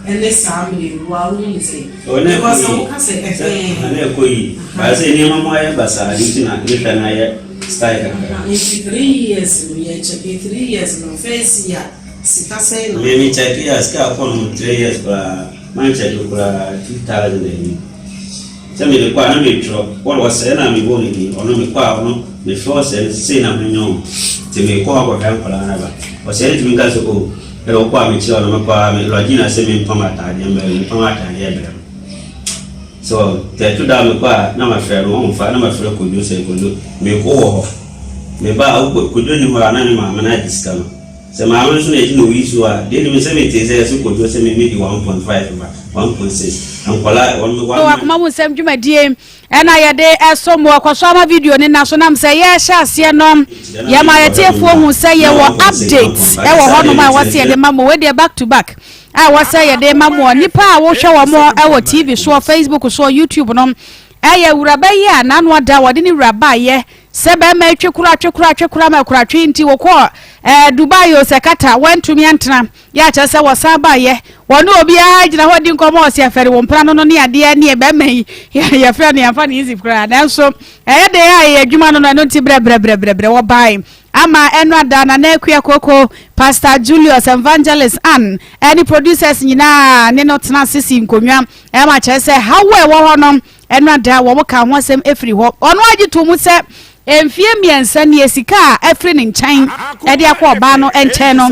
no ne saa mmerɛ yi, wo ara wohu no sɛn? Oh, na ɛkɔ Because sɛ yie. woka sɛ Sɛ, ɛhɛn. na ɛkɔ yie. Baa sɛ nneɛma mu ayɛ basaa nti na ne hwɛ no ayɛ style kakra. Aha, nti 3 years no, yɛ kyɛke 3 years no, first year sika sɛn na. Me me kyɛke a sika akɔ no 3 years koraa, man kyɛke koraa 2000 ayi. Sɛ mede kɔ a na metwerɛ, wɔde ɔsɛɛ na mebɔɔ ne din, ɔno mekɔ a ɔno mefrɛ ɔsɛɛ no sei na menyɛ o, nti mekɔ hɔ akɔhwɛ nkwadaa no aba. Ɔsɛɛ no tumi ka sɛ o, ɛna wokɔ a mekyerɛ wo na mekɔ a me Lɔgyina sɛ mempam ataadeɛ mbrɛ no, mepam ataadeɛ brɛ no. So nti ɛto da a mekɔ a na mafrɛ no, ɔmfa, na mafrɛ Kojo sɛ Kojo mekɔ wɔ hɔ, meba a wokɔ Kojo nni hɔ a na ne maame no agye sika no. Sɛ maame no so na ɛgye na oyi so a, deɛ nim sɛ metee sɛ yɛse Kojo sɛ me medi 1.5 ba 1.6 nkwadaa wɔn me one Wɔ akoma mu nsɛm dwumadie ɛna yɛde ɛso mo ɛkɔ so ama video ne na so nam sɛ yɛhyɛ aseɛ no yɛma yɛtiefoɔ hu sɛ yɛwɔ update ɛwɔ hɔnom a ɛwɔ sɛ yɛde ma mo wei deɛ back to back a ɛwɔ sɛ yɛde ma mo nipa a wohwɛ wɔn ɛwɔ TV soɔ, Facebook soɔ, YouTube no ɛyɛ wuraba yi a n'ano ada wɔde ne wura baayɛ sɛ bɛrima atwi kora twe kora twe kora ma kora twe nti wɔkɔɔ ɛɛ Dubai o sɛ Qatar wɔntumi antena yɛ akyerɛ sɛ wɔsan baayɛ wɔne obiara gyina hɔ di nkɔmmɔ ɔsɛ ɛfɛre wɔn mpena no no ne adeɛ ne bɛrima yi yɛfrɛ no yɛmfa no easy koraa nanso ɛyɛ den a ɛyɛ adwuma no no ɛno nti brɛbrɛbrɛbrɛ wɔbae ama ɛno ada Nana Akua Koko, Pastor Julius, Evangelist Ann ɛne producers nyinaa ne no tena ase si nkonnwa ɛma kyerɛ sɛ haw a ɛwɔ hɔ no ɛno ada wɔn ka ho asɛm efiri hɔ. Ɔno agye to mu sɛ mfie 3 nie sika a afiri ne nkyɛn ɛde akɔ ɔbaa no nkyɛn no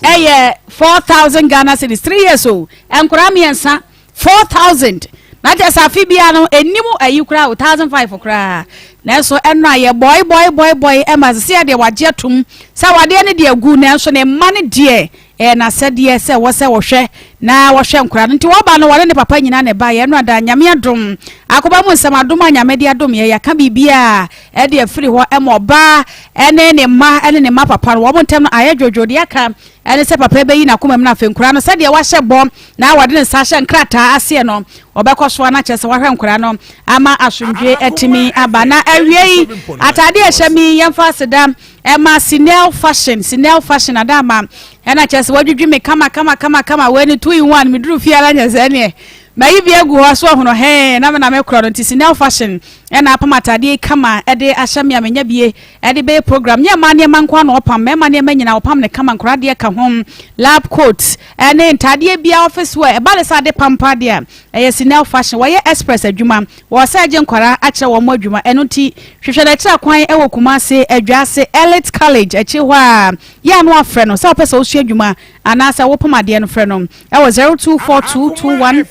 ɛyɛ 4,000 Ghana cedis, 3 years o, nkwadaa 3, 4,000, na kyerɛ sɛ afe biara no ɛnim ayi koraa o, 1,500 koraa. Nanso ɛno a yɛ bɔe bɔe bɔe bɔe ɛma sɛ sɛ deɛ wagye atom sɛ awadeɛ no deɛ agu, nanso ne mma no deɛ ɛyɛ n'asɛdeɛ sɛ wɔ sɛ wɔhwɛ na wɔhwɛ nkwadaa no. Nti wɔba no wɔne ne papa nyinaa na ɛba yɛ. Ɛno ada Nyame adom akoba mu nsɛm adom a Nyame de adom yɛ, yɛaka biribiara ɛde afiri hɔ ɛma ɔbaa ɛne ne mma ɛne ne mma papa no wɔn ntam no ayɛ dwodwo deɛ aka. Ɛne sɛ papa yi bɛyi n'akoma mu na afei nkwadaa no sɛdeɛ wahyɛ bɔ na wɔde ne nsa ahyɛ nkrataa aseɛ no, ɔbɛkɔ so ara na kyerɛ sɛ wahwɛ nkwadaa no ama asomdwoe atumi aba. Na awiei, atadeɛ a ɛhyɛ me yi, yɛmfa aseda ɛma Sinel Fashion, Sinel Fashion Adama, ɛna kyerɛ sɛ wadwidwi me kama kama kama kama, wei no 2 in 1, meduru fie ara nyɛ sɛ ɛneɛ mayi bi agu hɔ so ɔhono hɛn na me na mekorɔ no, nti Sinel Fashion ɛna apam atadeɛ yi kama ɛde ahyɛ me a menya bie ɛde bɛyɛ program. Nyɛ mmaa nneɛma nko ara na ɔpam, mmarima nneɛma nyinaa ɔpam no kama, nkwadaa deɛ ka ho, lab coat ɛne ntaadeɛ biara, office wear, ɛba ne sɛ ade pampa deɛ a, ɛyɛ Sinel Fashion. Wɔyɛ express adwuma, wɔsan gye nkwadaa akyerɛ wɔn adwuma, ɛno nti hwehwɛ no akyiri kwan ɛwɔ Kumasi, Adwaase, Elite College akyiri hɔ a, yɛ a na wafrɛ no sɛ wopɛ sɛ wosua adwuma anaasɛ wopam adeɛ no, frɛ no ɛwɔ 0242 21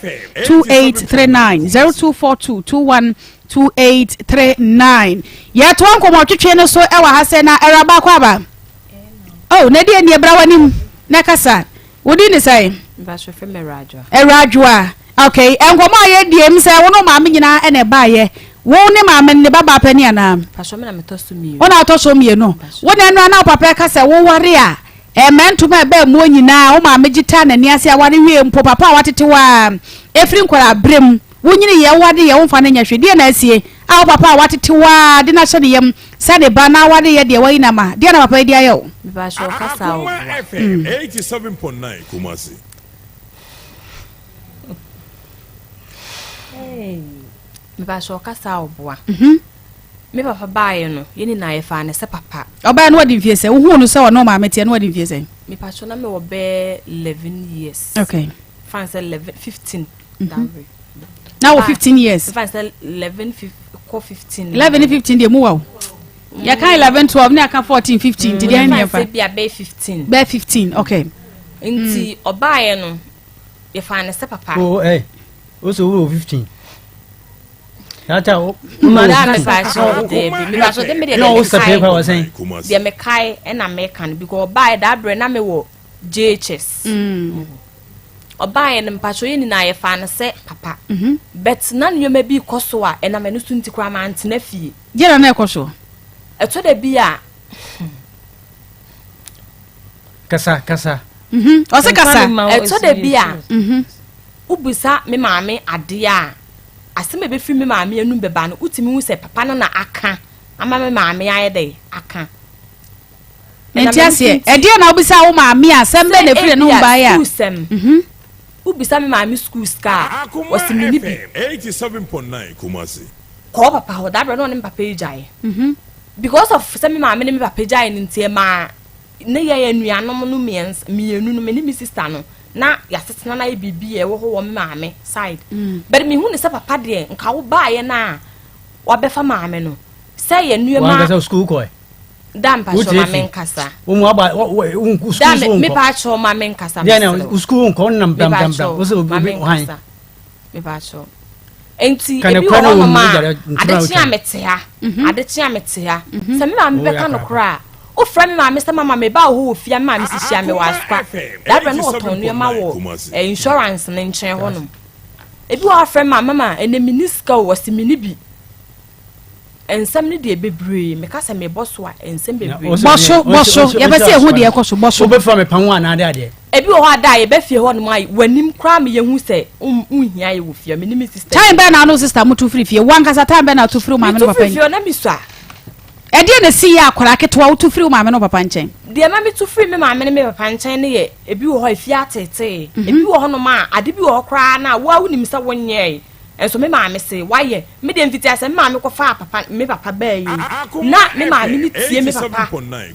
2839, 0242 21 2839. Yɛtoa nkɔmmɔtwetwe no so wɔ ha sɛ na Awuraba akɔ aba. Oh, na deɛ nie bra w'anim na kasa. Wo din ne sɛn? Awuradwoa. Okay, nkɔmmɔ a yɛdie m sɛ wo ne maame nyinaa ɛna ɛbaayɛ. Wo ne maame ne babaa pani anaa? Wo na atɔ so mmienu. Wo na ɛnora na wo papa ɛka sɛ woware a ɛmɛ ntoma ɛbɛɛ muo nyinaa wo maame gye taa n'ani ase aware wie mpo papa a watete wo a ɛfiri nkwadaa berɛ mu Wonyini yɛ wo ade yɛ womfa no nyɛ hwee deɛ na asie a wo papa a watete wo ara de no ahyɛ ne yam sɛ ne ba na aware yɛ deɛ wayi no ama deɛ na papa yi de ayɛ wo. Mepakyɛw kasa a Akoma ɔboa. FM 87.9 Kumasi. Mepakyɛw kasa a ɔboa. Me papa baeɛ no yɛn nyinaa yɛfaa no sɛ papa. Ɔbaeɛ no wadi mfie sɛn? Wohuu no sɛ ɔne wo maame teɛ no wadi mfie sɛn? Mepakyɛw na mewɔ bɛyɛ 11 years. Okay. Fa no sɛ 11 15. Mhm. na wɔ 15 years. 11 ne 15 deɛ mu wa o yɛka 11 12 ne aka 14 15 nti deɛ ne yɛfa bɛɛ 15 okay nti ɔbaeɛ no yɛfaa ne sɛ papa oh eh o so wo 15 Tata o. Deɛ mekae ɛna meka no because ɔbaeɛ daa berɛ na mewɔ JHS. Mm. Ɔbaeɛ no mpakyɛw yɛn nyinaa yɛfaa no sɛ papa. Mhm. But na nneɛma bi rekɔ so a ɛnam ɛno so nti koraa mantena fie. Deɛ na na ɛkɔ so? Ɛtɔ da bi a. Kasa kasa. Mhm. Ɔse kasa. Ɛtɔ da bi a mhm. wobisa me maame adeɛ a asɛm a ɛbɛfiri me maame anum bɛba no wotumi hu sɛ papa no na aka ama me maame ayɛ dɛ aka. Mente aseɛ. Ɛdeɛn na wobisa wo maame a asɛm bɛn na ɛfiri ne ho baeɛ a? Sɛ mhm. Wobisa me maame sukuu sika a, ɔse menni bi. Kɔɔ papa hɔ, daa berɛ na ɔne me papa agyae. Mhm. Because of sɛ me maame ne me papa gyae no nti ɛmaa ne yɛn anuanom no mmiɛnsa mmienu no me ne me sister no na yɛasetena no ayɛ biribi a ɛwɔ hɔ wɔ me maame side. Mm. But mehu ne sɛ papa deɛ nka wo baeɛ no a wabɛfa maame no sɛ yɛ nneɛma. Wankasa sukuu kɔɛ. Da mpakyɛw ma me nkasa. Wo mu aba wo wo sukuu so nkɔ. Me pakyɛw ma me nkasa. Deɛ na wo sukuu nkɔ wo nam dam dam dam. Wo sɛ obi han. Me pakyɛw. Nti ebi wɔ hɔ nom a adekye a mete ha mhm. adekye a mete ha mhm. sɛ me maame bɛka no koraa wofrɛ me maame sɛ mama me ba wɔ hɔ wɔ fie me maame sisi a me wɔ asokwa dabrɛ no wɔtɔn nneɛma wɔ eh, insurance ne nkyɛn hɔ nom ebi wɔ afrɛ me maame mama ɛnɛ me ni sika o wɔsi me ni bi Nsɛm no deɛ bebree, meka sɛ mebɔ so a, nsɛm bebree. Bɔ so, bɔ so, yɛpɛ sɛ yɛhu deɛ ɛkɔ so, bɔ so. Wobɛfura me pan anaa de adeɛ? Ebi wɔ hɔ a da a yɛbɛ fie hɔ nom a, w'anim koraa ma yɛhu sɛ wonhia yɛ wɔ fie, me ne me sister. Time bɛn na wo ne wo sister mo tu firi fie? Wo ankasa time bɛn na wotu firi wo maame ne wo papa nkyɛn? Metu firi fie hɔ na mesua. Ɛdeɛn na ɛsii yɛ akwadaa ketewa wotu firi wo maame ne wo papa nkyɛn? Deɛ ɛma metu firi me maame ne me papa nkyɛn no yɛ ebi wɔ hɔ a efie ateetee, ebi wɔ hɔnom a ade bi wɔ hɔ koraa no a wo ara wonim sɛ wonyɛɛe. Nso me maame se wayɛ. Me deɛ mfitiaseɛ me maame kɔfaa papa me papa baa yi na me maame no tie me papa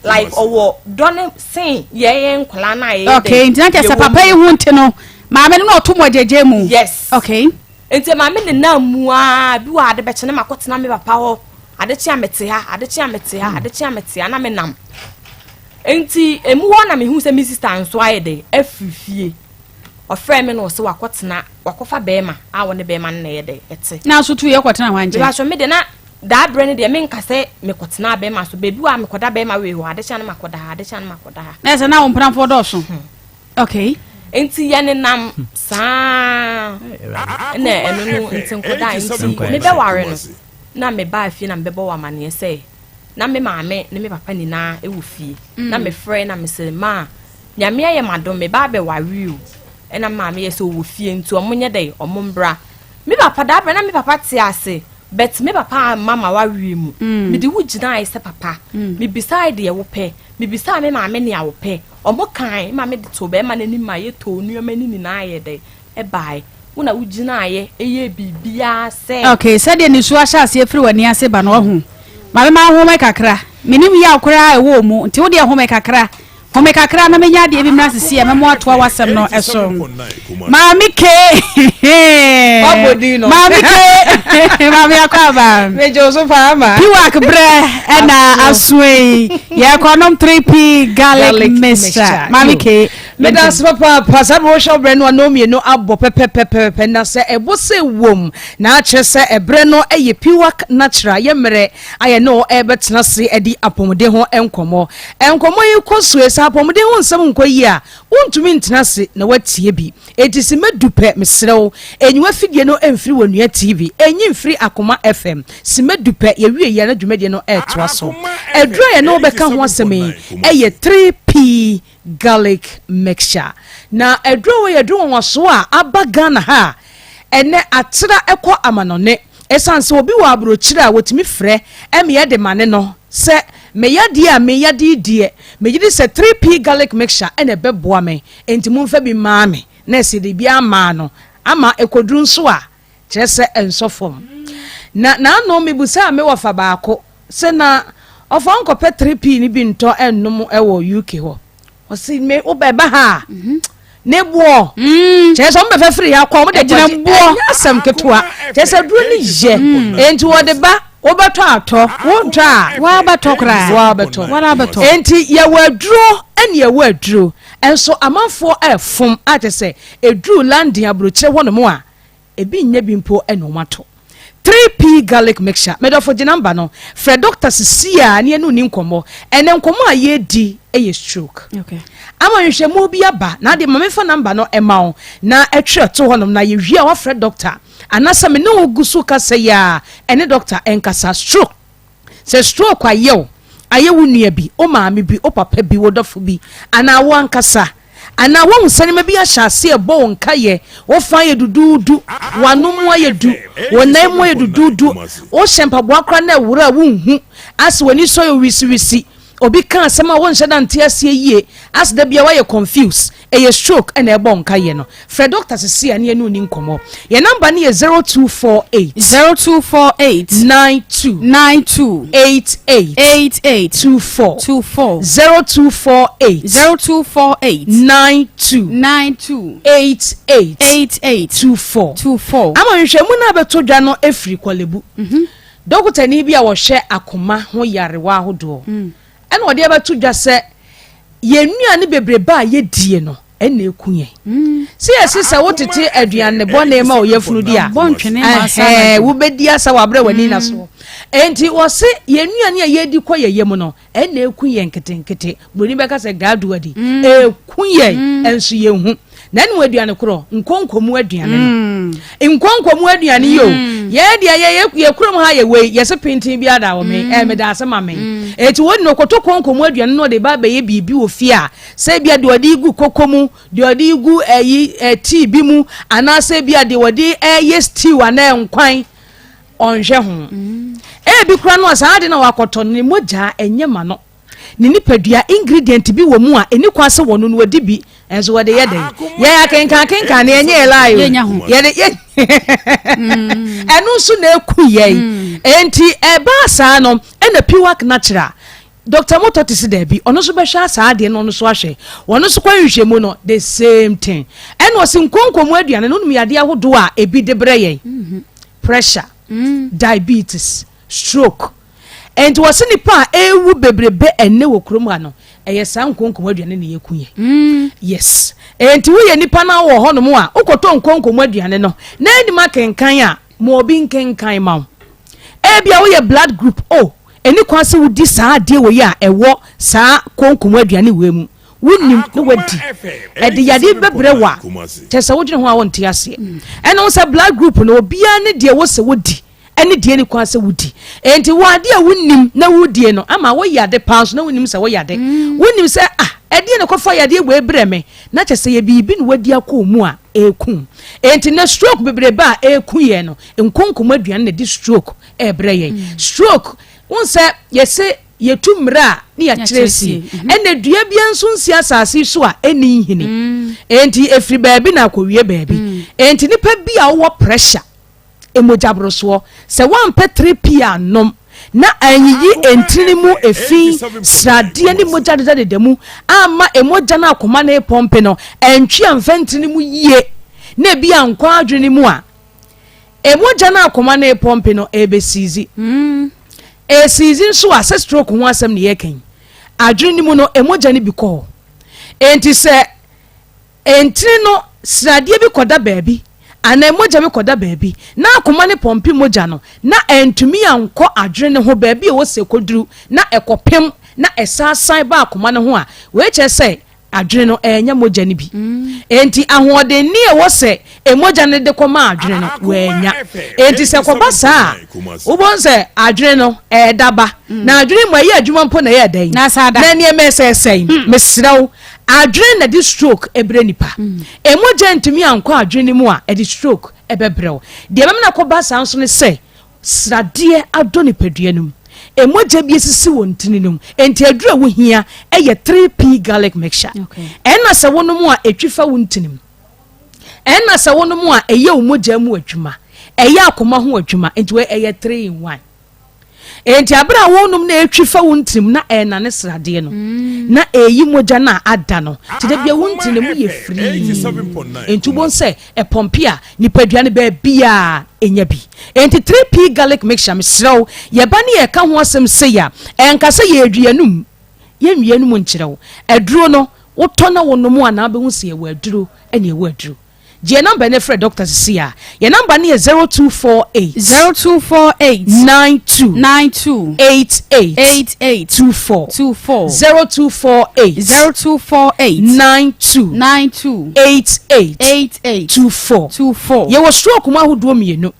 like ɔwɔ dɔ no sen yɛn nkwadaa no a yɛyɛ dɛ. Okay nti na kyerɛ sɛ papa yi ho nti no maame no na ɔto mu agyegye mu. Yes. Okay. Nti maame ne nam mu aa bi wɔ ade bɛkye na makɔtena me papa hɔ ade kye a mete ha ade kye a mete ha ade kye a mete ha na me nam nti emu hɔ na mehu sɛ me sister nso ayɛ dɛ afiri fie. Ɔfrɛɛ me na ɔse wakɔtena, wakɔfa bɛɛma a ɔne bɛɛma no na ɛyɛ dɛ, ɛte. Na so tu yɛ kɔtena hwan nkyɛn? Mepakyɛw me deɛ na daa berɛ no deɛ menka sɛ mekɔtenaa bɛɛma so, baabi wɔ a mekɔda bɛɛma wei hɔ, adekyea no makɔda ha, adekyea no makɔda ha. Na ɛsɛ na wo mpenafoɔ dɔɔso. Okay. Nti yɛnenam saa na ɛno no nti nkɔdaa nti mebɛware no na mebaa fie na mebɛbɔ wɔ amaneɛ sɛ na me maame ne me papa nyinaa wɔ fie na mefrɛ na mese maa. Nyame ayɛ m'adom meba abɛware o. Ɛna me maame yɛ sɛ ɔwɔ fie nti ɔmo nyɛ dɛn ɔmo mbra. Me papa daa berɛ na me papa te ase but me papa amma m'awareɛ mu. Mede wo gyinaeɛ sɛ papa. Mebisae deɛ wopɛ, mebisaa me maame nea ɔpɛ. Ɔmo kae, me maame de too bɛɛma no anim ma yɛtɔɔ nnoɔma no nyinaa yɛɛ dɛn ɛbae. Wo na wogyinaeɛ yɛɛ biribiara sɛ. Okay, sɛdeɛ nisuo ahyɛ aseɛ firi w'ani ase ba no, wahu. Maame ma home kakra. Menim yaw koraa a ɛwɔ wo mu, nti wo deɛ home kakra. Home kakra na menya adeɛ bi mmra sisi a mɛmo atoa w'asɛm no so. Maame K. Maame K. Maame akɔ aba. Megye wo so paa ma. Piwak brɛ ɛna asoe yi. Yɛkɔnom 3P garlic mixture. Maame K. Meda ase papaapa. Saa bere wohwɛ wo berɛ no a, nnɔnmienu abɔ pɛpɛpɛpɛpɛ. Na sɛ ɛbɔ sɛ wom, na akyerɛ sɛ ɛberɛ no yɛ Piwak Natural, yɛ mmerɛ a yɛne wo rebɛtena ase adi apɔmuden ho nkɔmmɔ. Nkɔmmɔ yi kɔ so, sɛ apɔmuden ho nsɛm nkɔ yie a, wontumi ntena ase na woatie bi. Enti simma du pɛ, mesrɛ wo, nyi w'afidie no mfiri Onua TV, nyi mfiri Akoma FM. Simma du pɛ, yɛwie yi a na dwumadie no retoa so. Aduro a yɛne wo bɛka ho asɛm yi yɛ 3P Garlic mixture. Na aduro wei yɛ aduro nwanwasoɔ a aba Ghana ha a ɛnɛ atra kɔ amanɔne. Ɛsiane sɛ obi wɔ aburokyire a wɔtumi frɛ ma yɛde ma ne no sɛ me yadeɛ a me yade yi deɛ megye di sɛ 3P garlic mixture na ɛbɛboa me enti momfa bi mmaa me na ɛsɛ de bi amaa no ama ɛkɔduru nso a kyerɛ sɛ ɛnsɔ fam. Na n'ano mebusaa me wɔfa baako sɛ na ɔfa ɔnkɔpɛ 3P no bi ntɔ nnom wɔ UK hɔ. Ɔse me wobɛba ha a mhm. ne boɔ mm. kyerɛ sɛ ɔmo bɛfɛ firi ha kɔ ɔmo de kɔgye ɛnyɛ asɛm ketewa kyerɛ sɛ duro no yɛ mm. enti wɔde ba wobɛtɔ atɔ wontɔ a wabɛtɔ koraa wabɛtɔ wabɛtɔ enti yɛwɔ aduro ɛne yɛwɔ aduro nso amanfoɔ ɛfom akyɛ sɛ eduru London aburokyire hɔ nom a Ebi nyɛ bi mpo na wɔn ato. 3P Garlic Mixture, Medɔfo gye number no, frɛ doctor sisiaa na yɛne wo ni nkɔmmɔ. Ɛnɛ nkɔmmɔ a yɛredi yɛ stroke. Ama nhwehwɛmu bi aba, na adeɛ ma memfa number no ma wo na twerɛ to hɔnom na yɛwie a woafrɛ doctor. Anaasɛ me ne wo gu so kasa yi ara, ɛne doctor nkasa. Stroke. Sɛ stroke ayɛ wo, ayɛ wo nua bi, wo maame bi, wo papa bi, wo dɔfo bi, anaa wo ankasa, anaa woahu sɛ nneɛma bi ahyɛ ase rebɔ wo nkaeɛ, wo fa ayɛ duduudu, w'ano mu ayɛ du, wo nan mu ayɛ duduudu, wohyɛ mpaboa koraa na ɛworo a wonhu, asɛ w'ani so ayɛ wisiwisi, obi ka asɛm a wonhyɛ da nte aseɛ yie, asɛ da biara woayɛ confuse, Ɛyɛ stroke na ɛbɔ nkaeɛ no. Frɛ doctor sisi a ne yɛne wo ni nkɔmmɔ. Yɛn number no yɛ 0248. 0248. 92. 92. 88. 88. 24. 24. 0248. 0248. 92. 92. 88. 88. 24. 24. Ama nhwehwɛmu no a bɛto dwa no firi Korle Bu. Dɔkotani bi a ɔhwɛ akoma ho nyarewa ahodoɔ ɛna ɔde abɛto dwa sɛ yɛn nnuane bebrebe a yɛdie no ɛna ɛku yɛn. Mm. Sɛ yɛse sɛ wotete aduane bɔne ma ɔyafunu di a, wobɛdi asa wɔ aberɛ w'ani na mm. soɔ. Enti wɔse yɛn nnuane a yɛdi kɔ yɛn yam no ɛna ɛku yɛn nketenkete. Buroni bɛka sɛ gradually mm. ɛku yɛn nso yɛnhu. Na ɛne aduane korɔ nkonkomu aduane no mm. nkonkomu aduane yi o mm. yɛn deɛ yɛ yɛ kurom ha yɛ wei yɛsɛ pintin bi ada wɔ me mm. ɛɛ meda ase ma me eti wɔn nyina okoto konkomu aduane no ɔde ba abɛyɛ biribi wɔ fie a sɛ ebia deɛ ɔde gu koko mu deɛ ɔde gu ɛyi ɛ tii bi mu anaasɛ ebia deɛ ɔde ɛyɛ stew anaa nkwan ɔnhwɛ ho ebi kura no a saa ade na wakɔtɔ no ne mogya ɛnyɛ ma no. Ne nipadua ingredient bi wɔ mu a ɛni kwan sɛ wɔno no wɔdi bi nso wɔde yɛ dɛn yɛn akenkan akenkan no yɛnyɛ yɛ lie o yɛde yɛ mm. ɛno nso na eku yɛn mm. enti ɛbaa saa no ɛna piwak natural Dr. Moto te se daabi ɔno nso bɛhwɛ asaa adeɛ no ɔno nso ahwɛ wɔn nso kɔ nhwehwɛ mu no the same thing ɛna ɔsi nkonkomu aduane no nom yadeɛ ahodoɔ a ebi de brɛ yɛn mm-hmm. pressure mm. diabetes stroke Enti wɔse nipa a ɛrewu bebrebe ɛnnɛ wɔ kurom ha no, ɛyɛ saa nkonkom aduane na yɛku yɛn. Mm. Yes. Enti woyɛ nipa na wɔ hɔnom a, wokɔtɔ nkonkom aduane no, na anim akenkan a, ma obi nkenkan ma wo. Ebia woyɛ blood group O, ɛni kwan sɛ wodi saa adeɛ wɔ yi a ɛwɔ saa konkom aduane wei mu. Wonim na wadi. Ɛde yadeɛ bɛbrɛ wo a, kyerɛ sɛ wodwene ho a wonte aseɛ. Ɛne wo sɛ blood group no, obiara ne deɛ wɔ sɛ wodi. ne deɛ ɛni kwan sɛ wodi. Enti wɔ adeɛ a wonim na wodie no ama woyɛ ade paa nso na wonim sɛ woyɛ ade. Wonim sɛ ah ɛdeɛ na ɛkɔfa yadeɛ wei brɛ me na kyɛ sɛ yɛ biribi na wadi akɔ wo mu a ɛreku wo. Enti nnɛ stroke bebrebe a ɛreku yɛn no, nkonkom aduane na ɛde stroke ɛrebrɛ yɛn. Stroke, wohu sɛ yɛse Yɛtu mmerɛ a ne yɛakyerɛ sie. Ɛna dua biara nso nsi asase yi so a ɛnni nhini. Enti ɛfiri baabi na akɔwie baabi. Enti nipa bi a wowɔ pressure, mogyaborosoɔ, sɛ woampɛ 3P annom na anyiyi ntini mu efi, sradeɛ ne mogya dedadeda mu amma mogya no a akoma no repɔmpe no antwi amfa ntini mu yie na ebi ankɔ adwene mu a, Mogya no a akoma no repɔmpe no, ɛrebɛsiizi. Ɛresiizi nso a, sɛ stroke ho asɛm na yɛreka yi, adwene no mu no, mogya no bi kɔ hɔ. Enti sɛ ntini no sradeɛ bi kɔda baabi anaa mogya bi kɔda baabi na akoma no pɔmpe mogya no na ɛntumi ankɔ adwene no ho baabi a ɛwɔ sɛ ɛkɔduru na ɛkɔpem na ɛsan san ba akoma no ho a, wei kyerɛ sɛ Adwene no ɛrenya mogya no bi. Enti ahoɔdenne a ɛwɔ sɛ mogya no de kɔma adwene no, wɔannya. Enti sɛ ɛkɔba saa a, wobɛhu sɛ adwene no ɛreda ba. Na adwene mu ɛyɛ adwuma mpo na ɛyɛ dɛn? Na nneɛma ɛsɛesɛe. Mesrɛ wo, adwene na ɛde stroke brɛ nipa. Mogya ntumi ankɔ adwene no mu a, ɛde stroke bɛbrɛ wo. Deɛ ɛbɛma no akɔba saa nso ne sɛ, Sradeɛ adɔ nipadua no mu. Mogya bi asisi wɔ ntini no mu. Enti aduru a wohia yɛ 3P garlic mixture. Ɛna sɛ wonom a ɛtwi fa wo ntini mu. Ɛna sɛ wonom a ɛyɛ wo mogya mu adwuma. Ɛyɛ akoma ho adwuma. Enti wei ɛyɛ 3 in 1. Enti abere a wonom na ɛtwi fa wo ntini mu na ɛnane sradeɛ no mm. na ɛyi mogya no a ada no. Nti da bia wo ntini mu yɛ firii. Enti wobɛhu sɛ Ɛpɔmpe a, nipadua no baabiara nya bi. Enti 3P garlic mixture, mesrɛ wo, yɛba ne yɛreka ho asɛm sei a, ɛnka sɛ yɛredwi yɛn anom. Yɛnwi yɛn anom nkyerɛ wo. Aduro no, wotɔ na wonom a na wobɛhu sɛ yɛwɔ aduro ne yɛwɔ aduro. Gye yɛn namba na frɛ dɔkta seesei ara. Yɛn namba no yɛ 0248. 0248. 92. 92. 88. 88. 24. 24. 0248. 0248. 92. 92. 88. 88. 24. 24. Yɛwɔ stroke mu ahodoɔ mmienu.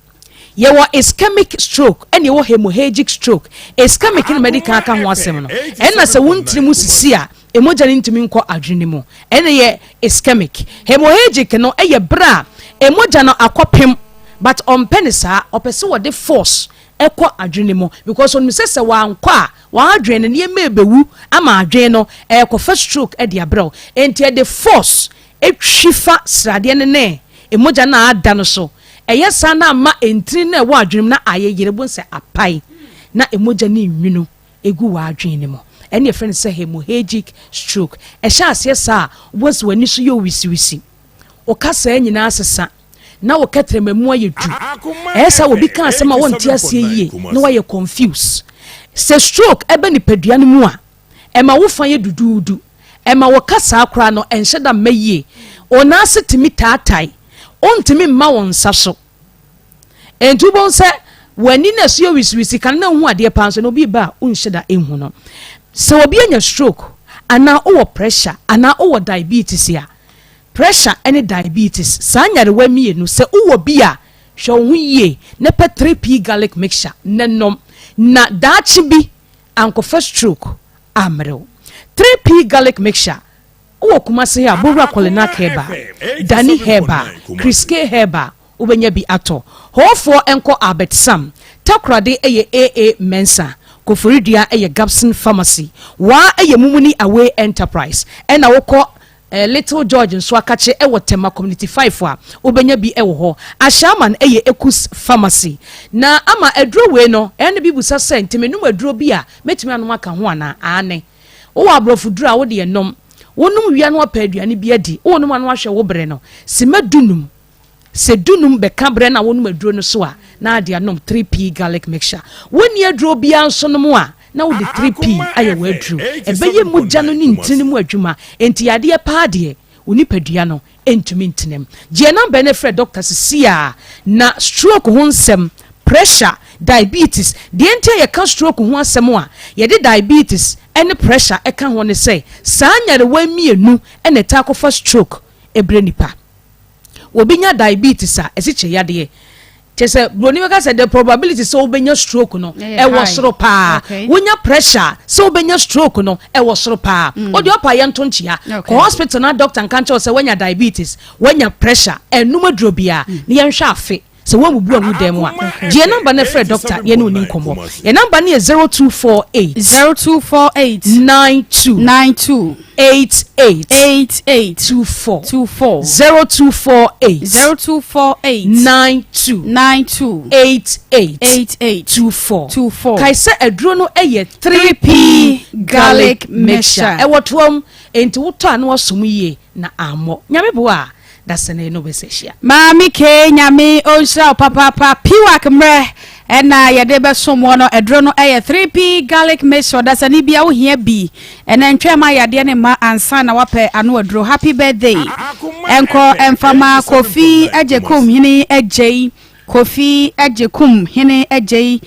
Yɛwɔ ischemic stroke ɛna yɛwɔ hemorrhagic stroke. Ischemic no mɛdi kan aka ho asɛm no. Ɛna sɛ wo ntini mu sisi a, mogya no ntumi nkɔ adwene no mu. Ɛna yɛ ischemic. Hemorrhagic no yɛ berɛ a mogya no akɔpem but ɔmpɛ ne saa, ɔpɛ sɛ wɔde force ɛkɔ adwene no mu because onim sɛ sɛ wankɔ a w'adwene no nneɛma ɛbɛwu ama adwene no ɛrekɔfa stroke de abrɛ wo. Enti ɛde force twi fa sradeɛ no ne mogya no a ada no so. Ɛyɛ saa na ama ntini no a ɛwɔ adwene mu no ayeyere, wobɛhu sɛ apae na mogya no nwunu gu w'adwene no mu. Ɛne yɛfrɛ no sɛ hemorrhagic stroke. Ɛhyɛ aseɛ saa a, wobɛhu sɛ w'ani so yɛ wo wisiwisi, wo kasaa nyinaa sesa, na wo kɛtrɛma mu ayɛ du. Ɛyɛ saa obi ka asɛm a wonte aseɛ yie na woayɛ confuse. Sɛ stroke ɛba nipadua no mu a, ɛma wo fa yɛ duduudu. Ɛma wo kasaa koraa no ɛnhyɛ da mma yie. Wo nan ase tumi taatae. Wontumi mma wo nsa so. Enti wobɛhu sɛ w'ani na ɛso yɛ wisiwisi kan na wohu adeɛ paa nso na obi ba a wonhyɛ da nhu no. Sɛ obi anya stroke anaa wowɔ pressure anaa wowɔ diabetes a, Pressure ne diabetes, saa nyarewa mmienu, sɛ wowɔ bi a, hwɛ wo ho yie na pɛ 3P garlic mixture na nom, na daakye bi ankɔfa stroke ammrɛ wo. 3P garlic mixture, wowɔ Kumasi ha a, Bowura Kolinak Herbal, Dani Herbal, Chris K Herbal, wobɛnya bi atɔ. Hɔɔfoɔ nkɔ Albert Sam, Takoradi yɛ AA Mensah, Koforidua yɛ Gabson Pharmacy, Waa yɛ Mumuni Away Enterprise, ɛna wokɔ Little George nso akakye wɔ Tema Community 5 a, wobɛnya bi wɔ hɔ. Ashaiman yɛ Ekus Pharmacy. Na ama aduro wei no, ɛna bi busa sɛ, nti menom aduro bi a, mɛtumi anom aka ho anaa? Aane. Wowɔ aborɔfo duro a, wo deɛ nom. Wonom wie a na woapɛ aduane bi adi. Wonom a na woahwɛ wo berɛ no. Simma dunum. Sɛ dunum bɛka berɛ no a wonom aduro no so a, na ade anom 3P garlic mixture. Wonni aduro biara nso nom a, na wode 3P ayɛ w'aduro. Ɛbɛyɛ mogya no ne ntini no mu adwuma, enti yadeɛ paa deɛ, wo nipadua no ntumi ntena mu. Gye yɛn namba yi na frɛ dɔkta seesei ara na stroke ho nsɛm, pressure, diabetes, deɛ nti a yɛka stroke ho asɛm a yɛde diabetes ne pressure ka ho ne sɛ, saa nyarewa yi mmienu na ɛtaa kɔfa stroke brɛ nipa. Obi nya diabetes a, asikyire yadeɛ. Kyerɛ sɛ buroni bɛka sɛ the probability sɛ wobɛnya stroke no ɛwɔ soro paa. Wonya pressure a sɛ wobɛnya stroke no ɛwɔ soro paa. Mm. Wode ɔpa yɛ nto nkyea. Kɔ hospital na doctor nka nkyerɛ wo sɛ woanya diabetes, woanya pressure, ɛnnom aduro biara mm. na yɛnhwɛ afe sɛ woamubu angu dan mu a. Gye yɛn namba no frɛ doctor na yɛne wo ni nkɔmmɔ. Yɛn namba no yɛ 0248 0248 92 92 88 88 24 24 0248 0248 92 92 88 88 24 24 Kae sɛ aduro no yɛ 3P garlic mixture ɛwɔ toam enti wotɔ a na wasɔ mu yie na ammɔ. Nyame boa a Dasani no bɛsɛ hyia. Maame Kay Nyame ɔnhyira wo papaapa Piwak mmerɛ ɛna yɛde bɛsom woɔ no aduro no ɛyɛ 3P garlic mixture ɔdasani bia wo hia bi ɛnɛ ntwɛn ma yadeɛ no mma ansa na wapɛ ano aduro Happy birthday ɛnkɔ ɛmfama Kofi Agyekum Hene Agyei Kofi Agyekum Hene Agyei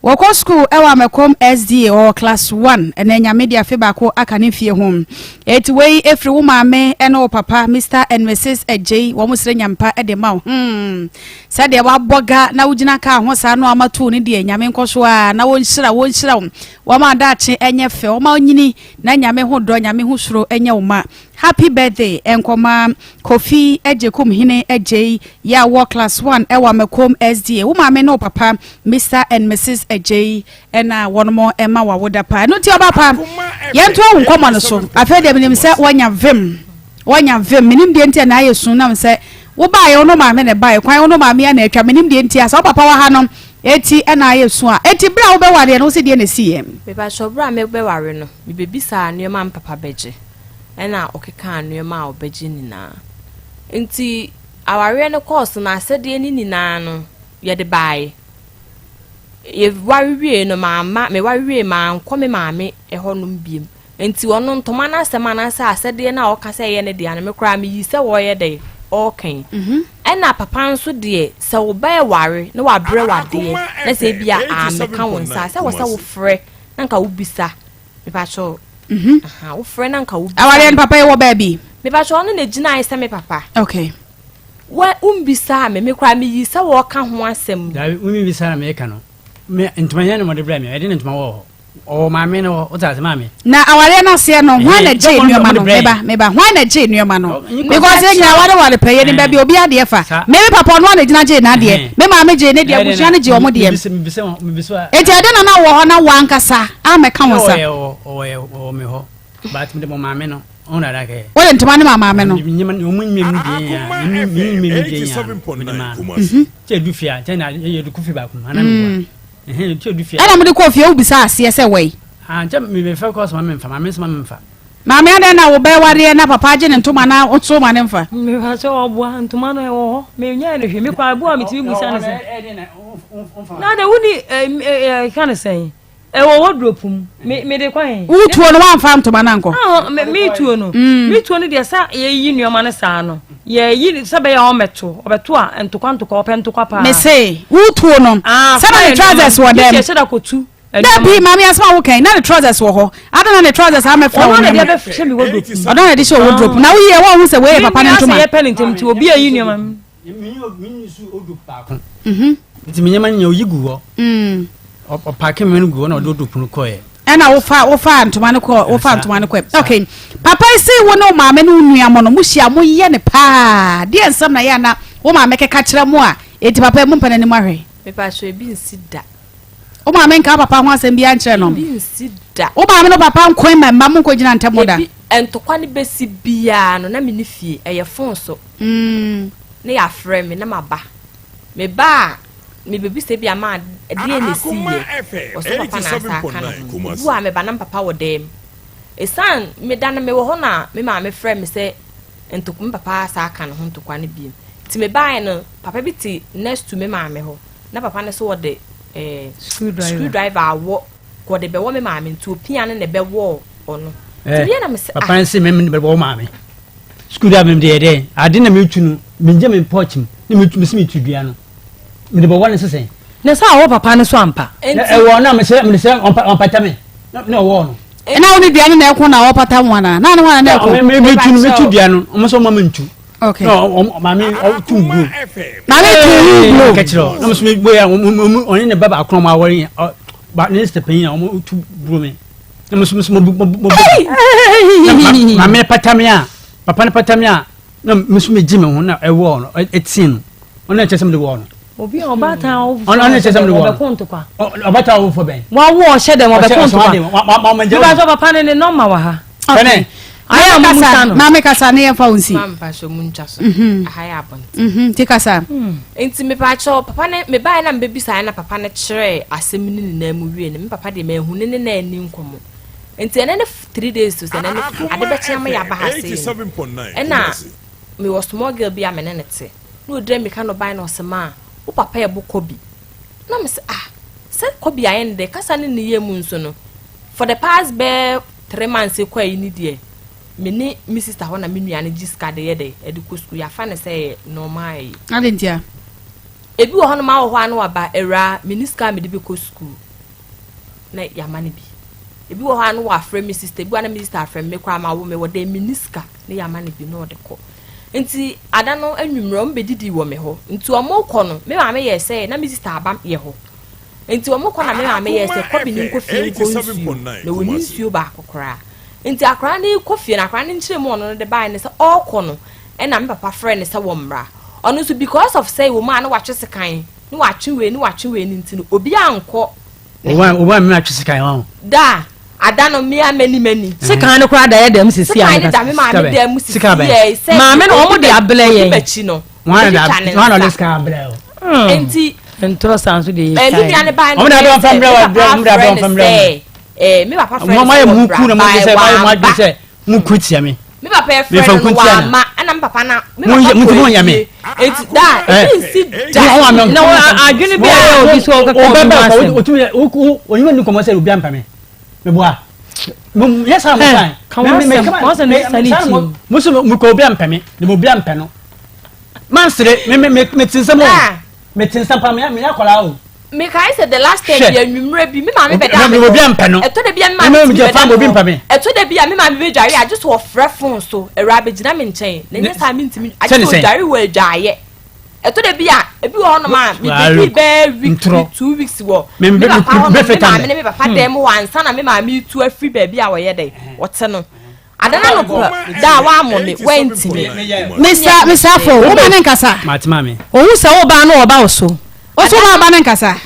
Wɔkɔ sukuu wɔ Amakom SDA, ɔwɔ class one, ɛnɛ Nyame de afe baako aka ne mfie ho. Eti wei efiri wo maame ne wo papa Mister and Mrs Adjei, wɔn srɛ Nyame pa de ma wo. Hmm, sɛdeɛ wabɔ ga na wogyina kaa ho saa no ama tuu no deɛ, Nyame nkɔ so ara na wɔnhyira wo, wɔnhyira wo, wɔma daakye ɛnyɛ fɛ, wɔma onyini na Nyame ho dɔ, Nyame ho suro ɛnyɛ wo ma. Happy birthday nkɔma Kofi Agyekum Hene Adjei yɛ a wɔ class one ɛwɔ Amakom SDA. Wo maame ne wo papa Mister and Mrs Adjei ɛna wɔnom ɛma wo awoda pa. Ɛno nti ɔba pa yɛntoa wo nkɔmmɔ no so. Afei deɛ menim sɛ woanya vim, woanya vim. Menim deɛ nti a na ayɛ su nam sɛ wo baeɛ wo ne wo maame na ɛbaeɛ kwan wo ne wo maame a na atwa. Menim deɛ nti a sɛ wo papa wɔ ha no eti ɛna ayɛ su a. Eti berɛ a wobɛwareɛ no wo se deɛ na ɛsiiɛ? Mepakyɛw berɛ a mebɛware no mebɛbisaa nneɛma a me papa bɛgye. ɛna ɔkekaa nnoɔma a ɔbɛgye nyinaa. Nti awareɛ no kɔɔ so no asɛdeɛ no nyinaa no yɛde baeɛ. Yɛware wieeɛ no mamma, meware wieeɛ mankɔ me maame hɔnom biom. Nti ɔno ntoma no asɛm anaasɛ asɛdeɛ no a ɔka sɛ ɛyɛ ne dea no me koraa meyii sɛ ɔreyɛ dɛn ɔreka yi. Ɛna papa nso deɛ sɛ wo ba ɛware na wabrɛ wo adeɛ na sɛ ebia ammɛka wo nsa a sɛ wɔ sɛ wofrɛ na nka wobisa. Mepakyɛw. Mhm. Aha, wofrɛ na nka wobisa. Awareɛ no papa yi wɔ baabi? Mepakyɛw, ɔno na gyinae sɛ me papa. Okay. Wa wombisaa me, me koraa meyii sɛ wɔreka ho asɛm. Dabi, wommisa na meka no. Me ntoma nyɛ na wɔde brɛ me, ɛde ne ntoma wɔ hɔ. Ɔwɔ maame no hɔ, wote ase maame. Na awareɛ no aseɛ no, hwan na gyee nneɛma no? Meba, meba, hwan na gyee nneɛma no? Because yɛn nyinaa ware ware pɛ, yɛnim baabi obi adeɛ fa. Me me papa ɔno ara na gyina gyee n'adeɛ, me maame gyee ne deɛ, abusua no gyee wɔn deɛ. Enti ɛde na na wɔ hɔ na wankasa amɛka wo nsa. Wode ntoma no ma maame no. Ɛna mode kɔɔ fie wobisa aseɛ sɛ wai. Maame adɛn na wo bɛ wareɛ na papa agye ne ntoma na wo nso ma ne mfa. Mepakyɛ ɔboa ntoma no ɛwɔ hɔ menyɛɛ no hwee me kɔ aboa metumi busa no sɛ na de woni ɛka no sɛn ɛwɔ wardrobe mu me me de kɔ he. Wo tuo no wamfa ntoma no ankɔ. Ah me me tuo no mm. me tuo no deɛ sɛ yɛyi nneɛma no saa no yɛyi sɛ bɛyɛ ɔmɛto ɔbɛto a ntokwa ntokwa ɔpɛ ntokwa paa. Me se wo tuo no ah, sɛ na ne trousers wɔ dɛm. Yɛhyɛ da kɔtu. Dabi maame asɛm a woka yi na ne trousers wɔ hɔ ada na ne trousers amɛfra wɔ nneɛma. Ɔno na de bɛhyɛ mi wardrobe. Ɔno na de hyɛ wardrobe na woyɛ wɔn ho sɛ wei yɛ papa ne ntoma. Mi mi asɛ yɛ pɛ ne ntɛm ti obi ayi nneɛma. Mhm. Nti me nneɛma nyɛ oyi gu hɔ. Mm. Ɔpaake me no gu hɔ na ɔde wardrobe no kɔɛ. Ɛna wofa wofa ntoma no kɔ wofa ntoma no kɔɛ. Okay. Papa yi se wo ne wo maame ne wo nua mo no mo hyia mo yɛ ne paa. Deɛ nsɛm na yɛ ana wo maame keka kyerɛ mo a eti papa yi mo mpɛ n'anim ahwɛ. Mepa so ebi nsi da. Wo maame nka wo papa ho asɛm biara nkyerɛ no. Ebi nsi da. Wo maame ne wo papa nkoe ma mma mo nkɔgyina ntam da. Ebi, ntɔkwa no bɛsi biara no, na menni fie, ɛyɛ fon so. Na yɛafrɛ me na maba. Meba a, mebɛbisa bi a ma ɛdeɛn na ɛsiiɛ? Ɔsɛ wo papa na asa aka ne ho. Ebi wɔ a meba na me papa wɔ dan mu. Ɛsiane meda no mewɔ hɔ na me maame frɛ me sɛ ntɔkwa, me papa asa aka ne ho ntɔkwa no bio. Nti mebaeɛ no, papa bi te next to me maame hɔ. Na papa no so wɔde eh, screw driver awɔ wɔde bɛwɔ me maame nti opia no na ɛbɛwɔ ɔno. Eh, Nti na me sɛ papa no se me me bɛwɔ maame. Screw driver me de yɛ dɛn? Ade na metu no, megye me porch mu na metu me se metu dua no. Mede bɛwɔ no sesɛn. Na sɛ awɔ papa no so ampa. Na ɛwɔ na mesɛ mede sɛ ɔmpata me na ɔwɔ no. Na wo ne dua no na ɛko na ɔpata ho anaa? Na ne ho na ɛko. Me metu no metu dua no, ɔmo sɛ ɔma me ntu. Okay. Na ɔm maame ɔtum buro. Maame tum buro. Kɛkyerɛ ɔ na mo so mi bɔ yɛ ɔmo ɔne ne ba baako na ɔmo awɔre yɛ ɔ ba ne sista panyin a ɔmo tu buro mi na mo so mo so mo mo mo bɔ. Maame pata mi a papa ne pata mi a na mo so mi gye mi ho na ɛwɔ no ɛti no ɔno ɛkyɛ sɛ mo de wɔ no. Obi a ɔbaatan awofo ɔno ɔno kyerɛ sɛ mede wɔ ɔbɛko ntokwa. Ɔbaatan awofo bɛn. Wawo ɔhyɛ dɛm ɔbɛko ntokwa. Bíbá sọ papa ne ne nɔma wɔ ha. Fɛnɛ. Ayɛ a mo musa no. Maame kasa ne yɛn fa wo nsi. Maame mpatsɔ mu ntwa so. Aha yɛ abɔnten. Ti kasa. Nti mepatsɔ papa ne mebaeɛ na mebɛbisaeɛ na papa no kyerɛɛ asɛm no nyinaa mu wie no me papa deɛ manhu ne ne na anni nkɔmmɔ. Nti ɛnɛ ne 3 days to sɛ ɛnɛ ne ade bɛkye ama yɛaba ha sei no ɛna mewɔ small girl bi a me ne no te. Na ɔdira mirika na ɔbaeɛ na ɔse maa wo papa ɛbo kɔbi na me se ah sɛ kɔbi ayɛ ne dɛ kasa ne ne yɛ mu nso no for the past bɛɛ 3 months kɔ ayi ne deɛ me ne me sister hɔ na me nua no gye sika de yɛ dɛ ɛde kɔ sukuu yɛafa ne sɛ ɛyɛ normal ayi. Ade ntia. Ebi wɔ hɔ nom awɔ hɔ a na waba awuraa me ne sika a mede bɛkɔ sukuu na yɛama no bi ebi wɔ hɔ a na wafrɛ me sister ebi wɔ hɔ a na me sister afrɛ me me koraa ma wo me wɔ dɛn me ne sika na yɛama no bi na ɔde kɔ. Nti ada no anwummerɛ wɔn bɛdidii wɔ me hɔ. Nti wɔn rekɔ no, me maame yɛɛ sɛ, na me sista aba yɛ hɔ. Nti wɔn rekɔ na me maame yɛɛ sɛ, Kɔbi no nkɔ fie nkɔ nsuo. Na wɔnni nsuo baako koraa. Nti akwadaa no rekɔ fie no, akwadaa no nkyerɛmu a ɔno no de baeɛ ne sɛ, ɔrekɔ no, ɛna me papa frɛɛ no sɛ wɔmmra. Ɔno nso because of sɛ wɔn a na watwe sekan, ne watwe wei, ne watwe wei no nti no, obiara ankɔ Owa mi atwe sekan wa ho. Da ada no mmea mani mani. Sekan no koraa da yɛ dɛm sisi a. Sekan no da me maame dɛm mu sisi yɛ sɛ. Maame no wɔn de abrɛ yɛn. Obi bɛkyi no. Wɔn na ɔde sekan abrɛ o. Nti. Ntorɔ san so de yɛ kan. Ɛmi nua ne ba no yɛ sɛ me papa afrɛ ne sɛ ɛɛ me papa frɛ ne sɛ wɔn bra baa wɔn ba. Mo ku tia me. Me papa yɛ frɛ no no wama ɛna me papa na me papa kɔ efie eti da ebi nsi da. Na adwene bi a obi so ɔkaka obi ho asɛm. Otumi onyima ni kɔmɔ sɛ obi ampa me. Meboa. Yɛ saa mo kan. Ka wɔn asɛm ka wɔn asɛm ne sani ti. Mo so mo kɔ obi ampa me. Ne mo obi ampa no. Mansere me me me te nsɛm o. Me te nsɛm pa me me akɔla o. Mekae sɛ the last time bi anwummerɛ bi me maame bɛdaa me hɔ. Obi ampɛ no. Ɛtɔ da bi a me maame tumi bɛda me hɔ. Ɛtɔ da bi a me maame bɛdware a gye sɛ ɔfrɛ phone so, awuraa bɛgyina me nkyɛn. Na ɛnyɛ saa mentumi, agye sɛ ɔdware wɔ adwaeɛ. Ɛtɔ da bi a ebi wɔ hɔnom a mebɛdi bɛɛ week bi two weeks wɔ me papa hɔnom, me maame ne me papa dan mu hɔ ansa na me maame retu afiri baabi a ɔyɛ dɛn, ɔte no. Adana no pɛ da a wammɔ me, wantumi. Mister Mister Afo, wo ba ne nkasa. Mate maame. Ohu sɛ wo ba no ɔba wo so. O so wo ba ne nkasa.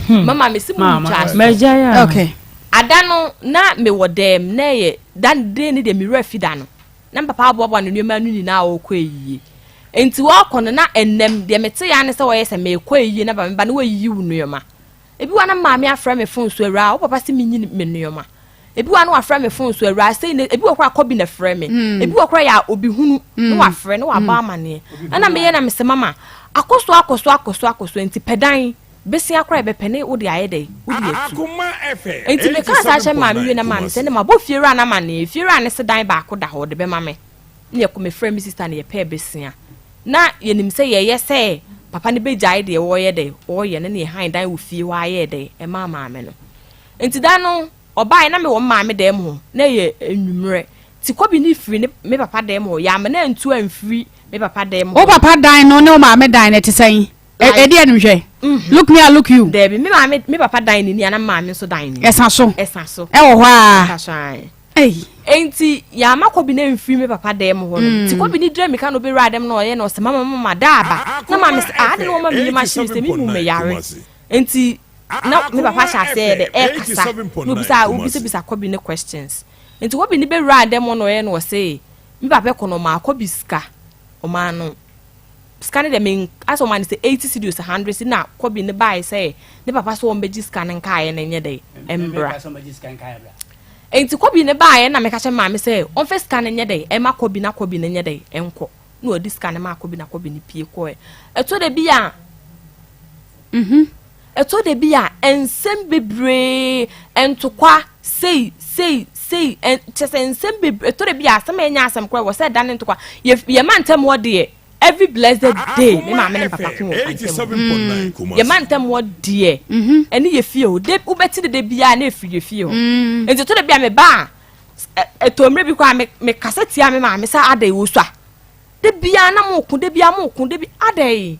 Hmm. Mama me si mu ntwa so. Mɛgya ya. Okay. Ada no na me wɔ dɛm na ɛyɛ da den ne deɛ me wura fi da no. Na me papa aboaboa ne nneɛma no nyinaa a ɔrekɔ ayie. Nti wɔkɔ no na ɛnam deɛ mete ya ne sɛ wɔyɛ sɛ merekɔ ayie na ba me ba na wɔayiyi wo nneɛma. Ebi wɔ na maame afrɛ me phone so awuraa wo papa se menyi me nneɛma. Ebi wɔ a na wafrɛ me phone so awuraa sei na ebi wɔ koraa kɔbi na frɛ me. Mm. Ebi wɔ koraa yɛ a obi hunu na mm. wafrɛ na wabɔ mm. amaneɛ. Ɛna meyɛ na mesɛ mama akɔ so akɔ so akɔ so akɔ so nti pɛ dan besia koraa yɛbɛpɛ ne wode ayɛ dɛ wode atu. Nti meka saa kyɛ maame wie na maame sɛ ne mabɔ fiewura no amaneɛ fiewura ne se dan baako da hɔ ɔde bɛma me. Ne yɛkɔ mefrɛ me sister na yɛpɛɛ besia. Na yɛnim sɛ yɛyɛ sɛ papa no bɛgyae deɛ wɔyɛ dɛ wɔyɛ no ne yɛhan dan wɔ fie hɔ ayɛɛ dɛ ɛmaa maame no. Ntsi da no ɔbae na mewɔ me maame dan mu hɔ, na ɛyɛ ewimerɛ. Ntsi kɔbi no firi ne me papa dan mu hɔ, yɛamma no anntu amfiri me papa dan mu Wo hɔ. papa dan no ne wo maame dan no ɛte sɛn? Like, Ɛdi anim hwɛ. Look me I look you. Daabi, me maame, me papa dan no ni a na me maame nso dan no ni. Ɛsa so. Ɛsa so. Ɛwɔ hɔ ara. Ɛsa so ae. Ei. Enti yɛamma kɔbi no amfiri me papa dan mu hɔ nom. Nti kɔbi no dira mirika na ɔbɛwura dɛm na ɔyɛ na ɔsɛ mama mama da aba. Na maame sɛ ah adɛn na wɔma me yam ahye me sɛ me mu meyare. Nti na me papa hyɛ aseɛ yɛ dɛ ɛkasa na obisa obisabisa kɔbi ne questions nti kɔbi ne bɛwura dɛm hɔ na ɔyɛ no ɔse me papa kɔ no ɔmaa kɔbi sika ɔmaa no sika no deɛ me asɛ ɔmaa no sɛ 80 cedis 100 cedis na kɔbi ne baeɛ sɛ ne papa sɛ wɔn bɛgye sika no nkaeɛ no nyɛ dɛ ɛmbra nti kɔbi ne baeɛ na meka kyɛ maame sɛ ɔmfa sika no nyɛ dɛ ɛma kɔbi na kɔbi no nyɛ dɛ ɛnkɔ na ɔde sika no maa kɔbi na kɔbi no pie kɔɛ ɛtɔ da bi a Mhm. Ɛtɔ da bi a, nsɛm bebree, ntokwa, sei, sei, sei, ɛ, kyerɛ sɛ nsɛm bebree, ɛtɔ da bi a, asɛm a ɛnyɛ asɛm koraa, wɔ sɛ ɛda ne ntokwa. Yɛ, yɛ mantam hɔ deɛ, every blessed day, me maame ne me papa ko wɔ mantam hɔ. Yɛ mantam hɔ deɛ, ɛne yɛ fie hɔ, de, wobɛte dede biara na ɛfiri yɛ fie hɔ. Nti ɛtɔ da bi a, meba a, ɛtɔ mmerɛ bi koraa, me, mekasa tia me maame sɛ adɛn, wɔsua. Da biara na moko, da biara moko, da bi adɛn?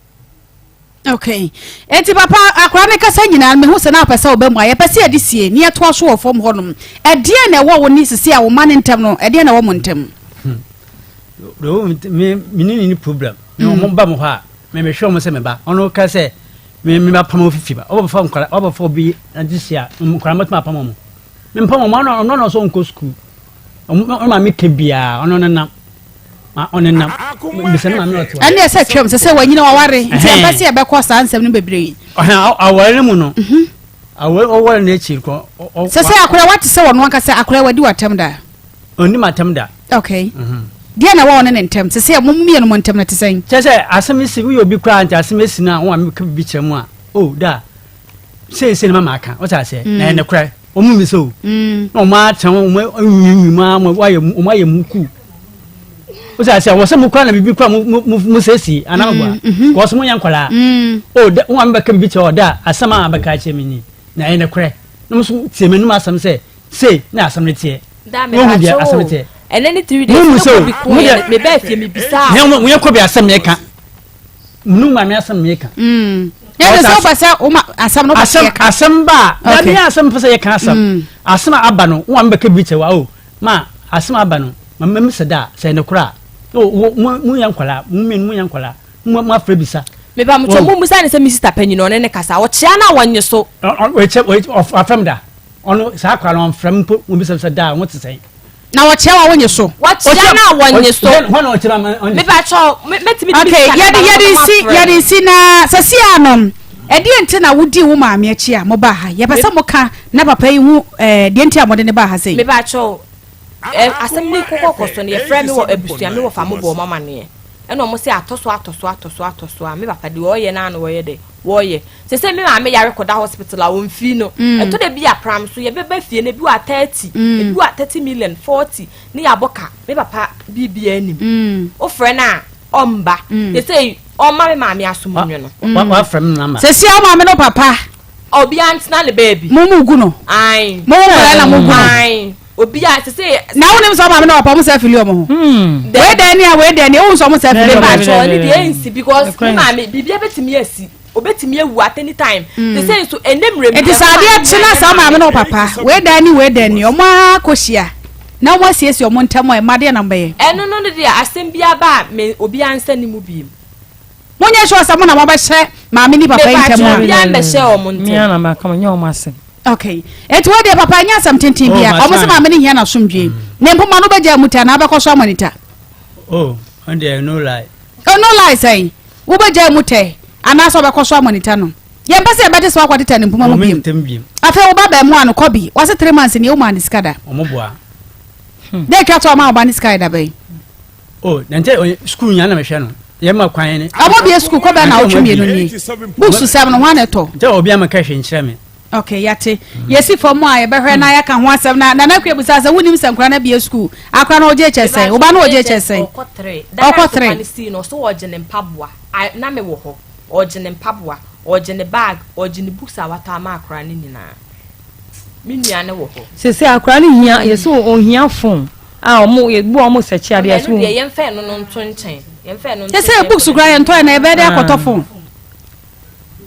Okay. Enti papa, akwadaa no kasa nyinaa no, mehu sɛ na apɛ sɛ ɔba mu a, yɛpɛ sɛ yɛde sie ne yɛtoa so wɔ fam hɔnom. Ɛdeɛn na ɛwɔ wo ne sisi a wo ma ne ntam no, ɛdeɛn na ɛwɔ mo ntam? Hmm. Me me ne ne problem. Me wɔn mm. ba mo hɔ a, me mehwɛ wɔn sɛ me ba. Ɔno ka sɛ me me ba pam ofifi ba. Ɔbɛfa nkwadaa, ɔbɛfa obi ade si a, nkwadaa mɛtuma apam wɔn. Me mpam wɔn, ɔno ɔno na ɔsɔ nkɔ sukuu. Ɔno maame ka biara, ɔno nenam. Ɔnenam. Bisa ne maame ɔte hɔ. Ɛne ɛsɛ twam sɛ sɛ wanyini waware nti ɛmpɛ sɛ yɛbɛkɔ saa nsɛm no bebree. Aware no mu no. Mhm. Aware ɔware no akyi kɔ. Sɛ sɛ akora wate sɛ wɔn ankasa akora wadi watam da. Ɔnni matam da. Okay. Mhm. Deɛ na ɛwɔ ɔne ne ntam sɛ sɛ mo mmienu mo ntam no te sɛn. Kyɛ sɛ asɛm esi woyɛ obi koraa nti asɛm esi no a wɔn a meka biribi kyerɛ mu a o oh, da seesei na mama aka wɔte aseɛ na ɛyɛ nokorɛ wɔn mu sɛ o na wɔn atena wɔn anwiinwii mu ara wɔn ayɛ wɔn ayɛ mu ku wɔte aseɛ wɔ sɛ mo kura na biribi kura mo mo mo siesie anaa mo boa kɔɔ so mo yɛ nkwadaa o da wɔn a mebɛka biribi kyerɛ ɔda asɛm a bɛka akyerɛ mi ni na ɛyɛ nokorɛ na mo nso tie m'anum asɛm sɛ sei na asɛm no teɛ wɔn hu deɛ asɛm no teɛ ɛnɛ ne three days mo mu sɛ o mo deɛ mebɛɛ fie mebisa mo yɛ kɔ bi asɛm yɛ ka Menu maame asɛm na yɛka. Mm. Yɛ de sɛ wopɛ sɛ woma asɛm no pɛ sɛ yɛka. Asɛm ba a, dabi yɛ asɛm pɛ sɛ yɛka asɛm. Mm. Asɛm a aba no, wɔn a mebɛka bi kyɛ wa o, ma asɛm aba no, ma mmɛm sɛ da sɛ ne kora. O, wo mo mo yɛ nkwadaa, mo mmienu mo yɛ nkwadaa, mo mo afrɛ bisa. Meba mo twɛ mo musa ne sɛ me sista panyin ɔne ne kasa, ɔkyea na wɔnye so. Ɔ ɔ ɔkyɛ ɔ afrɛ m da. Ɔno saa akwadaa no ɔmfrɛ m mpo, wɔn bisa sɛ da a wɔn te sɛn. Na wɔkyea wa wonye so. Wɔkyea no a wɔnye so. Mepakyɛw, mɛtumi de Okay, yɛde yɛde nsi yɛde nsi na sɛsi ano ɛdeɛ nti na wodi wo maame akyi a mobaa ha yɛpɛ sɛ moka na papa yi hu ɛɛ deɛ nti a mode ne baa ha sei. Mepakyɛw, ɛ asɛm bi kɔkɔ kɔ so no yɛfrɛ me wɔ abusua me wɔfa mo bɔ ɔmo amaneɛ ɛna ɔmo se atɔ so atɔ so atɔ so atɔ so a me papa deɛ ɔyɛ naa na ɔyɛ dɛ wɔyɛ Sesei me maame yare kɔda hospital a ɔmfii no. Ɛtɔ da bi a pram so yɛbɛba fie no ebi wɔ a 30, ebi wɔ a 30 million, 40 ne yɛabɔ ka. Me papa biribiara nnim. Wofrɛ no a ɔmba. Sesei ɔmma me maame asom nwo no. Wafrɛ me namba. Sesei wo maame no papa. Obiara ntena ne baabi. Mo mu gu no. Ae. Mo mu nkwadaa na mo gu no. Ae. Obiara sesei. Na wonim sɛ wo maame ne papa ɔmo sɛ afili ɔmo ho. Wei dɛn ni a wei dɛn ni ewu sɛ ɔmo sɛ afili ɔmo ho. Mepa kyɛw ɛne deɛ ɛnsi because me maame biribiara bɛtumi asi. Obetumi awu at any time. Te sɛ nso ɛnɛ mmerɛ mu. Nti sɛ adeɛ kye na saa maame ne wo papa wei dan ne wei dan ni ɔmo ara kɔ hyia na ɔmo asiesie ɔmo ntam a ɛma deɛ na mo bɛyɛ. Ɛno no deɛ asɛm biara ba a me obiara nsa nni mu biem. Mo nyɛ sure sɛ mo na mo abɛhyɛ maame ne papa yi ntam a. Mepakyɛw obiara mmɛhyɛ ɔmo ntam. Me ara na maka mo nyɛ ɔmo asɛm. Okay eti wo deɛ papa ɛnyɛ asɛm tenten bia Oh, ɔmo sɛ maame ne hia n'asomdwie ne mpoma no bɛgya mu ti anaa bɛkɔ so amɔnita. Oh, ɔno deɛ no lie. Oh, no lie sɛn? Wobɛgyaa mu tɛ anaasɛ wobɛkɔ so amɔnita no? Yɛmpɛ sɛ yɛbɛte sɛ woakɔtetɛ ne mpoma mu biom. Afei wo ba bɛɛmoa no kɔ bi, wase 3 months nie womaa no sika da? Da atwa to a ɔmaa wo ba no sika yɛ da bɛn? Oh, na nkyɛ sukuu nyinaa na mehwɛ no. Yɛma kwan ne. Ɔmo bie sukuu kɔ bɛn na awotwe mmienu nie. Books sɛm no hwan na ɛtɔ? Nkyɛ obi ama ka hwɛ nkyerɛ me. Ok yate. Yɛsi fam a yɛbɛhwɛ na yɛaka ho asɛm na Nana Akua busaa sɛ wonim sɛ nkora no abie sukuu. Akora no ɔgye kyɛ sɛn? Wo ba no ɔgye kyɛ sɛn? Ɔkɔ tre. Ɔkɔ tre. Dada sii no ɔso ɔgye ne mpaboa. Na me wɔ hɔ. Ɔgye ne mpaboa, ɔgye ne bag, ɔgye ne books a watɔ ama akora no nyinaa. Me nua no wɔ hɔ. Sese akora no hia yɛsɛ ohia phone a ɔmo yɛ bu a ɔmo sɛkye adeɛ ɛso. Ɛno deɛ yɛmfa ɛno no nto nkyɛn. Yɛmfa ɛno nto nkyɛn. Sese books koraa yɛntɔ yɛ na yɛbɛyɛ de akɔtɔ phone.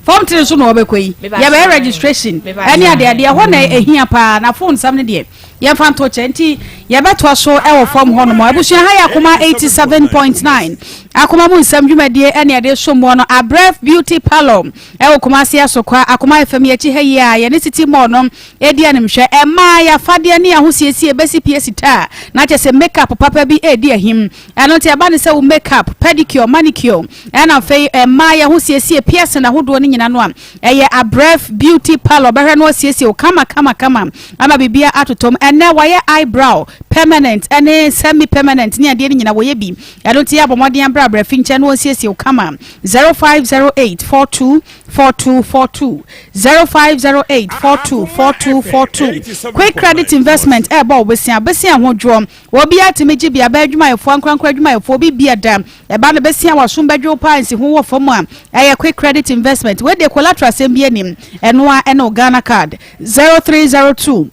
Form three nso na ɔbɛkɔ yi. Yɛbɛyɛ registration ɛne adeade ɛhɔ na ɛhia paa na phone nsɛm no deɛ yɛmfa nto kyɛ nti yɛbɛtoa so ɛwɔ fam hɔ nom. Abusua ha yɛ Akoma 87.9 Akoma mu nsɛm dwumadie ɛne ɛde som wɔ no Abrɛf Beauty Parlour ɛwɔ Kumasi Asokwa Akoma FM yɛkyi ha yi a yɛne City Mall no ɛdi animhwɛ. Ɛmaa yɛafadeɛ ne ahosiesie bɛsi pie sitaa na kyɛ sɛ makeup papa bi ɛredi ahim. Ɛno nti ɛba ne sɛ wo makeup, pedicure, manicure, ɛna afei mmaa yɛ ho siesie, piercing ahodoɔ no nyina no a, ɛyɛ Abrɛf Beauty Parlour bɛhwɛ na wasiesie wo kama kama kama ama biribiara atotɔ mu. Ɛnnɛ wɔayɛ eyebrow permanent ɛne semi permanent ne adeɛ no nyina wɔyɛ bi. Ɛno nti yɛ abɔ mmɔden abrɛ Abrɛfi nkyɛn na wɔnsiesie wo kama. 0508 42 42 42 0508 42 42 42 Quick Credit Investment ɛrebɔ wo bosea, bosea ho dwoɔ. Obiara tumi gye bi, aban adwumayɛfoɔ, ankorankoro adwumayɛfoɔ, obi bia da. Ɛba no bɛsia w'asom bɛdwe wo paa nsi ho wɔ fam a, ɛyɛ quick credit investment. Wei deɛ collateral asɛm biara nnim, ɛno ara ɛne wo Ghana card. 0302.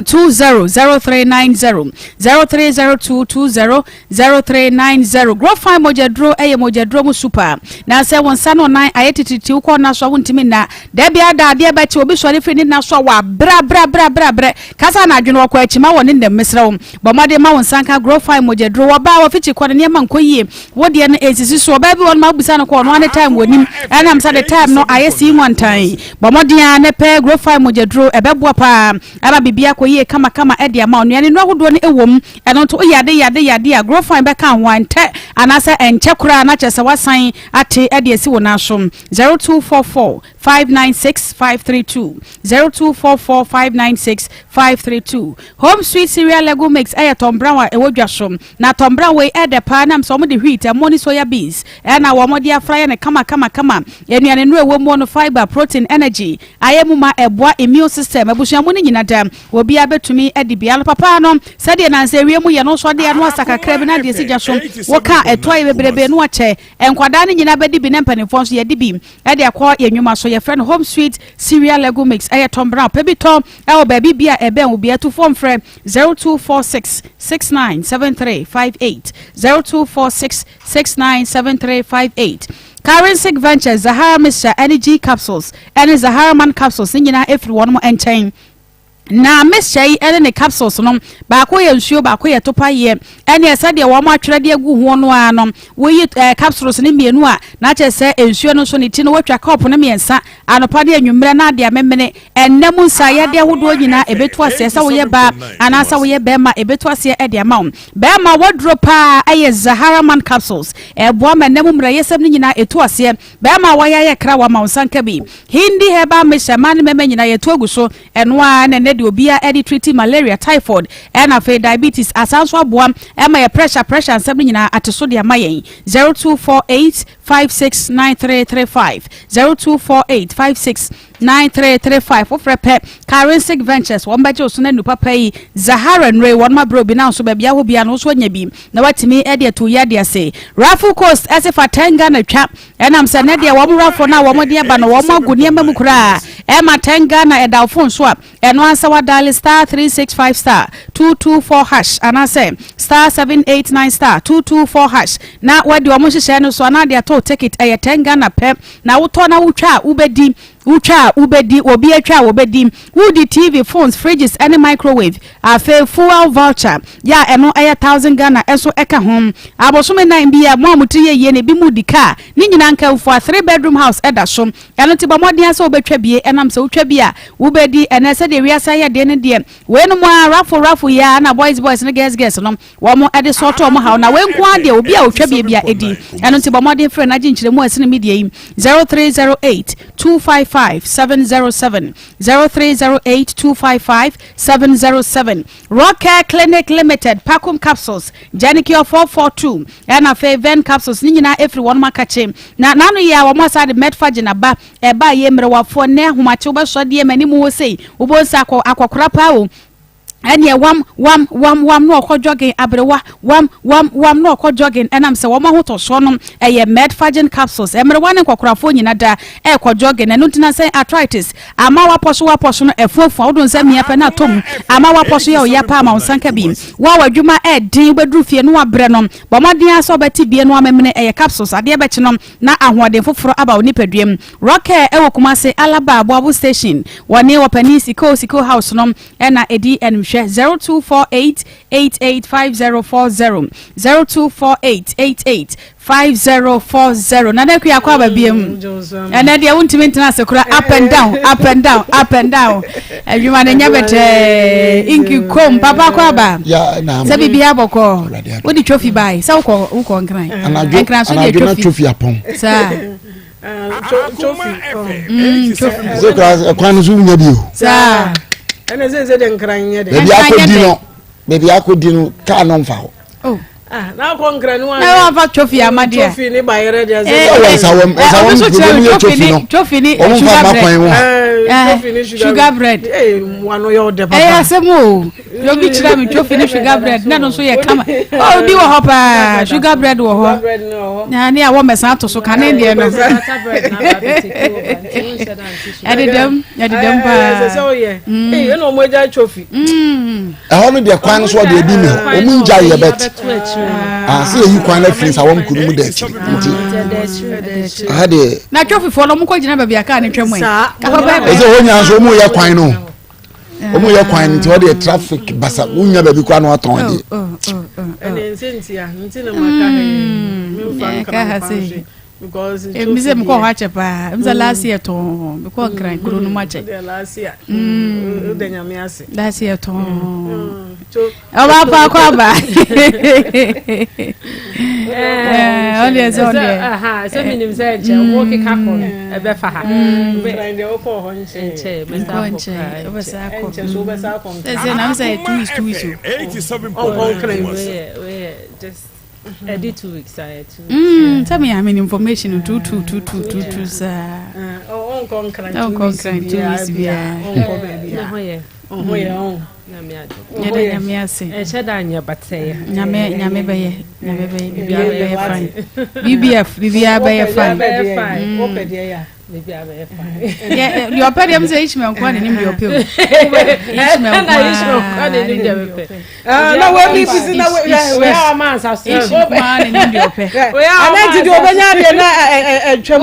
200390 0302 20 0390 Grofine mogyaduro yɛ mogyaduro mu super na sɛ wo nsa ne wo nan ayɛ titiritii wokɔ nna so a wontumi nna da biara da adeɛ bɛkye obi sɔre firi ne nna so a wabrɛ abrɛ abrɛ abrɛ abrɛ kasa na adwene wɔkɔ akyima wɔ ne nnam mesrɛ wo bɔ mmɔden ma wo nsa nka Grofine mogyaduro wɔbaa wɔfikyi kɔ ne nneɛma nkɔ yie wo deɛ no ɛnsisi so ɔbaa bi wɔ no ma wobisa no kɔ ɔno ane time wɔnim ɛnam sɛ de time no ayɛ sii nwantan bɔ mmɔden a ne pɛ Grofine mogyaduro ɛbɛboa paa Ama biribi akɔ yie kamakama de ama wo. Nnuane nnuro ahodoɔ no wɔ mu. Ɛno nti woyɛ ade yɛ ade yɛ ade a, Growfine bɛka ho a, ntɛ anaasɛ ɛnkyɛ koraa na kyerɛ sɛ woasan ate de asi wo nan so. 0244 596 532 0244 596 532 Home Sweet Cereal Lego Mix yɛ Tom Brown a ɛwɔ dwa so. Na Tom Brown wei ɛdɛ paa nam sɛ wɔde wheat, ɛmo ne soya beans ɛna wɔde afra yɛ no kama kama kama. Nnuane nnuro a ɛwɔ mu no fiber, protein, energy Ayɛ mu ma ɛboa immune system, abusua mu no nyina da. Obiara bɛtumi adi bi. Anɔpa paa no, sɛdeɛ nansa awie mu yɛ no nso adeɛ ano asa kakra bi na adeɛ si gya so. Woka a, ɛto ayɛ bebrebe na wakyɛ. Nkwadaa no nyinaa bɛdi bi na mpanimfoɔ nso yɛde bi de akɔ yɛn nnwuma so. Yɛfrɛ no Home Sweet Cereal Lego Mix. Ɛyɛ Tom Brown. Pɛ bi tɔ wɔ baabi bi a ɛbɛn wo biara. Tufoɔ mfrɛ 0246 697358, 0246 697358. Karensic Ventures, Zahara Mixture ne G Capsules ne Zahara Man Capsules ne nyinaa firi wɔnom nkyɛn. Na mixture yi ne ne capsules no, baako yɛ nsuo, baako yɛ topayeɛ. Ɛneɛ sɛdeɛ wɔn atwerɛ de agu ho no ara no, woyi eh, capsules no mmienu a, na kyerɛ sɛ nsuo no nso ne ti no woatwa kɔɔpo no mmiɛnsa anɔpa ne anwummerɛ na ade amemene. Ɛnna mu nsaeyadeɛ ahodoɔ nyinaa ɛbɛtu aseɛ sɛ woyɛ baa anaasɛ woyɛ bɛrima ɛbɛtu aseɛ de ama wo. Bɛɛma waduro paa ɛyɛ Zahara man capsules ɛboa ma ɛnɛ mu mmerɛyɛsɛm no nyinaa ɛtu aseɛ Bɛɛma a wayɛ ayɛ kra wama wo nsa nka bi Hindi herbal mixture mmaa ne mɛma nyinaa yɛtu agu so ɛno ara na ɛnɛ deɛ obiara ɛde treati malaria, typhoid ɛna afei diabetes asan nso aboa ɛma yɛ pressure pressure nsɛm no nyinaa ate so de ama yɛn 0248 569335 0248 56 9335 Wofrɛ pɛ, Karensic Ventures, wɔn bɛgye wo so na nnuru papa yi, Zahara nnuro yi, wɔnom abrɛ obi na wo nso baabi ahɔ biara no wo nso anya bi na watumi de atu wo yadeɛ ase. Raffle Coast ɛse fa 10 Ghana twa, ɛnam sɛ nnɛ deɛ wɔn raffle no a wɔn de aba no wɔn agu nneɛma mu koraa, ɛma 10 Ghana ɛda wo phone so a, ɛno ara sɛ wadaale star 365 star 224 hash anaasɛ star 789 star 224 hash na wadi wɔn nhyehyɛɛ no so anaa de atɔ wo ticket, ɛyɛ 10 Ghana pɛ. Na wotɔ na wotwa a, wobɛdi. Wotwa a, wobɛdi. Obi atwa a, wɔbɛdi. Wodi TV, phones, fridges ne microwave. Afei fuel voucher, yɛ a ɛno yɛ thousand Ghana nso ka ho. Abosome nan biara, mo a mo tiri yɛ yie no, ebi mo di car. Ne nyinaa nkamfua, three bedroom house da so. Ɛno nti bɔ mmɔden ara sɛ wobɛtwa bie. Ɛnam sɛ wotwa bi a, wobɛdi. Ɛnnɛ sɛdeɛ wiase ayɛ den no deɛ, weinom ara, raffle raffle yi ara na boys boys ne girls girls no, Wɔn de sɔɔtɔ wɔn haw na wei nko ara deɛ obi a ɔtwa bie bia ɛdi. Ɛno nti bɔ mmɔden frɛ na gye nkyerɛmu a ɛsene media yi 0308 255 707 0308 255 707. Rockcare Clinic Limited, Pacum Capsules, Genicure 442 ɛna afei Ven Capsules ne nyinaa ɛfiri wɔn akakye. Na n'ano yɛ a wɔn asa de Metforgen aba ɛba yɛ mmerɛwafoɔ nnɛ ahomakye wobɛsɔ deɛ m'anim hɔ sei wobɔ nsa akɔ akɔkora paa o. Ɛneɛ wam wam wam wam na ɔkɔ jogging aberewa wam wam wam na ɔkɔ jogging ɛnam sɛ wɔn ahotɔsoɔ no ɛyɛ Medfagin capsules mmerewa ne nkɔkorafoɔ nyina da ɛkɔ jogging ɛno nti na sɛ arthritis ama wapɔ so wapɔ so no ɛfuafua wodo nsa mia pɛ na atɔ mu ama wapɔ so yɛ ɔya paa ma wo nsa nka bi wo a w'adwuma ɛɛden wobɛduru fie no wabrɛ no bɔ mmɔden ara sɛ wobɛte bie no amemene ɛyɛ capsules adeɛ bɛkye no na ahoɔden foforɔ aba wo nipadua mu Rockcare ɛwɔ Kumasi Alaba Aboabo station wɔne wɔpanin Sikoo Sikoo house no Ɛna ɛdi animhwɛ 0248 88 5040 0248 88 5040 Nana Akua akɔ aba biam ɛnɛ deɛ wontumi ntena ase kora up and down up and down up and down adwuma no nyɛ bɛtɛɛ inki kom papa akɔ aba sɛ biribiara bɔkɔɔ wode twofi bae sɛ wokɔ wokɔ nkran nkran so deɛ twofi saa sɛ kura ɛkwan no so wunya bi o. saa ɛna sɛ sɛ de nkran nyɛ dɛ. baabi akɔdi no baabi akɔdi no kaa no nfa hɔ. Oh. Ah, na akɔ nkran no na wafa trophy ama deɛ trophy ne bayerɛ deɛ sɛ wɔ nsa wɔm nsa wɔm kyerɛ yɛ trophy no trophy ne wɔn nfa ma kwan mu trophy ne sugar bread ee wano yɛ ɔdɛ papa ɛyɛ asɛm o obi kyerɛ me trophy ne sugar bread na no nso yɛ kama obi wɔ hɔ paa sugar bread wɔ hɔ na ne a wɔmmɛsan ato so kane deɛ no. Ɛdedam ɛdedam paa. Ɛsɛ sɛ woyɛ. Ee ɛna wɔn agya trophy. Ɛhɔ no deɛ kwan no so ɔde ebi mi hɔ wɔn ngya yɛ bɛt. Ase eyi kwan no afiri nsa wɔn kunu mu da akyiri nti aha deɛ. Na trophy foɔ no wɔn kɔ gyina baabi a kaa ne twɛ mu yi. Ɛsɛ hɔ nyinaa nso wɔn yɛ kwan no. Wɔn yɛ kwan no nti hɔ deɛ traffic basa wonya baabi kora na watɔn adeɛ. Ɛnna nse ntia nti na mo aka ha yi. Mi nfa nkran kwan so. Because mi sɛ mekɔ hɔ akyɛ paa mi sɛ last year tɔn mekɔ nkran kuro no mu akyɛ. Last year mm. nyame ase. Last year tɔn ɔba akɔ akɔ aba. Ɔdeɛ sɛ ɔdeɛ. Sɛ mi nim sɛ nkyɛn wo keka kɔ no ɛbɛfa ha. Nkyɛn nkyɛn wobɛsa akɔ. Sɛ na mi sɛ 2 weeks 2 weeks o. Ɔnkɔ nkran. Ɛdi 2 weeks ayɛ 2 weeks. Sɛ mi yà mi information two two two two two two saa. Ɔnkɔ nkran 2 weeks biara. Ɔnkɔ baabi a. Ɔho yɛ. Ɔho yɛ ɔn. Nyame ado. Yɛda Nyame ase. Ɛnhyɛ da nyɛ batɛ yɛ. Nyame Nyame bɛyɛ Nyame bɛyɛ biribiara bɛyɛ fine. BBF biribiara bɛyɛ fine. Wopɛ deɛ yɛ. Deɛ ɔpɛ deɛ m sɛ Ishmael nkoa na nim deɛ ɔpɛ o. Ishmael nkoa na nim deɛ ɔpɛ. Na wei mi bisi na wei wei a ɔma nsa so. Ishmael nkoa na nim deɛ ɔpɛ. Ana nti deɛ ɔbɛnya deɛ na ɛtwa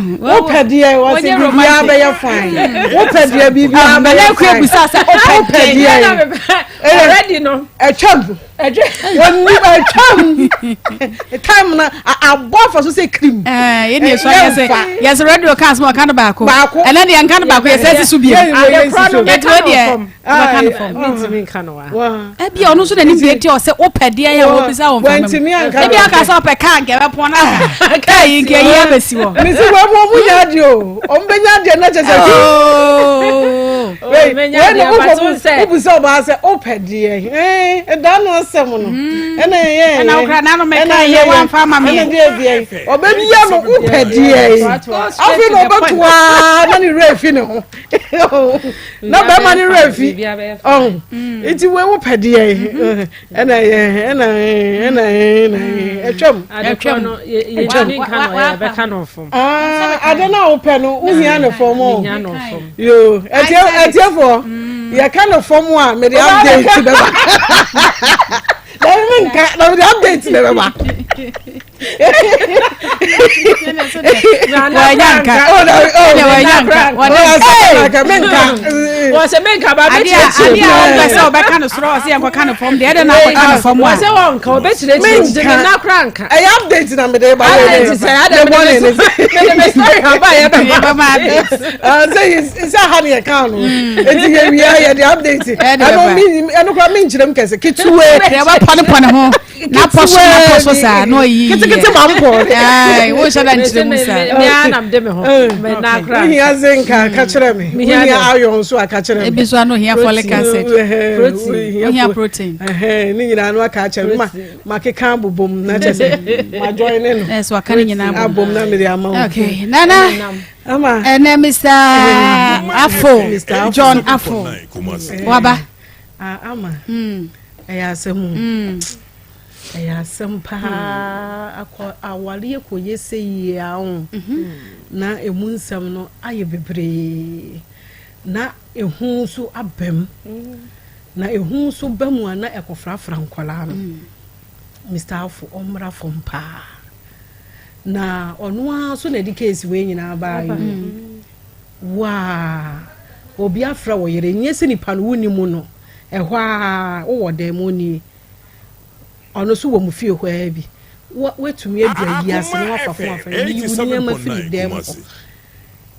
mu. Wopɛ deɛ wɔsi biribiara bɛyɛ fine. Wopɛ deɛ biribiara bɛyɛ fine. Nana Akua bisa sɛ wopɛ deɛ. Already no. Ɛtwa mu. Wɔnni ɛtwam time na abɔ afa so sɛ cream. Ɛɛ yɛn ni esua yɛsɛ yɛsɛ radio kan asoma ɔka no baako. Baako. Ɛnɛ deɛ nka no baako yɛsɛ ɛsi so biem. Adekora no Ɛti o deɛ ɔbɛka no fam. Mintimi nka no wa. Ebi ɔno nso n'anim deɛ ti ɔsɛ wopɛ deɛ yɛ wɔbisa wɔn fam. Wɔntumi anka. Ebi aka sɛ ɔpɛ kaa nkɛ bɛpɔn na kaa yi nkɛ yi abɛsi hɔ. Mesi wɔn mu ɔmo nya adeɛ o ɔmo bɛ nya adeɛ na kyɛ sɛ. Wei wei na wobisa ɔbaa sɛ wopɛ deɛ ɛda no asɛm no ɛna ɛyɛ ɛna wokra na no mɛka yɛ wamfa ama me ɛna deɛ deɛ ɔbɛbia no wopɛ deɛ afei na ɔbɛtoa na ne werɛ afi ne ho na bɛrima ne werɛ afi ɔho nti wei wopɛ deɛ ɛna yɛ ɛna ɛna ɛna ɛtwam ɛtwam ɛtwam ade no a wopɛ no wohia ne fam o yo ɛtiɛfoɔ yɛka ne fam a mede update bɛba na menka na mede update na bɛba. Wɔsɛ menka ba bɛkyerɛkyerɛ adeɛ a wɔmpɛ sɛ wɔbɛka no soro ɔsɛ yɛnkɔka no fam deɛ ɛdɛ na akɔka no fam a wɔsɛ wɔnka wɔbɛkyerɛkyerɛ nti me na kora nka ɛyɛ update na mede ba update sɛ adɛ mede me story aba yɛ bɛma update sɛ sɛ ha ne yɛka no ɛnti yɛwia yɛde update ɛno kora menkyerɛ m kɛse ketewa deɛ wɔpɔnepɔne ho na pɔ so na pɔ so saa na ɔyi ketekete ma mpɔ ɛɛ wo nhyɛ da nkyerɛ mu saa mi ara na de me ho mɛ na akora wohia zinc a ka kyerɛ me wohia iron nso a ka kyerɛ me ebi nso ano hia folic acid protein wohia protein ne nyinaa no aka akyerɛ me ma ma keka abobom na kyerɛ sɛ ma join ne no ɛsɛ waka ne nyinaa abom na mede ama wo okay nana ama ɛnɛ Mr. Afo John Afo waba ama Ɛyɛ asɛm o. Ɛyɛ asɛm paa. Akɔ awareɛ kɔyɛ sɛ yie a o. Na emu nsɛm no ayɛ bebree. Na ehu nso aba mu. Na ehu nso ba mu a na ɛkɔfrafra nkwadaa no. Mister Afo ɔmmra fam paa. Na ɔno ara nso na ɛde case wei nyinaa baa yi. Waa obi afrɛ wo yere nyɛ sɛ nipa no wonni mu no. Ɛhɔ ara wowɔ dan mu nie, ɔno nso wɔ mo fie hɔ ara bi. Woatumi adu ayi ase na wafa fon afrɛ no, yi wo nneɛma firi dan mu hɔ.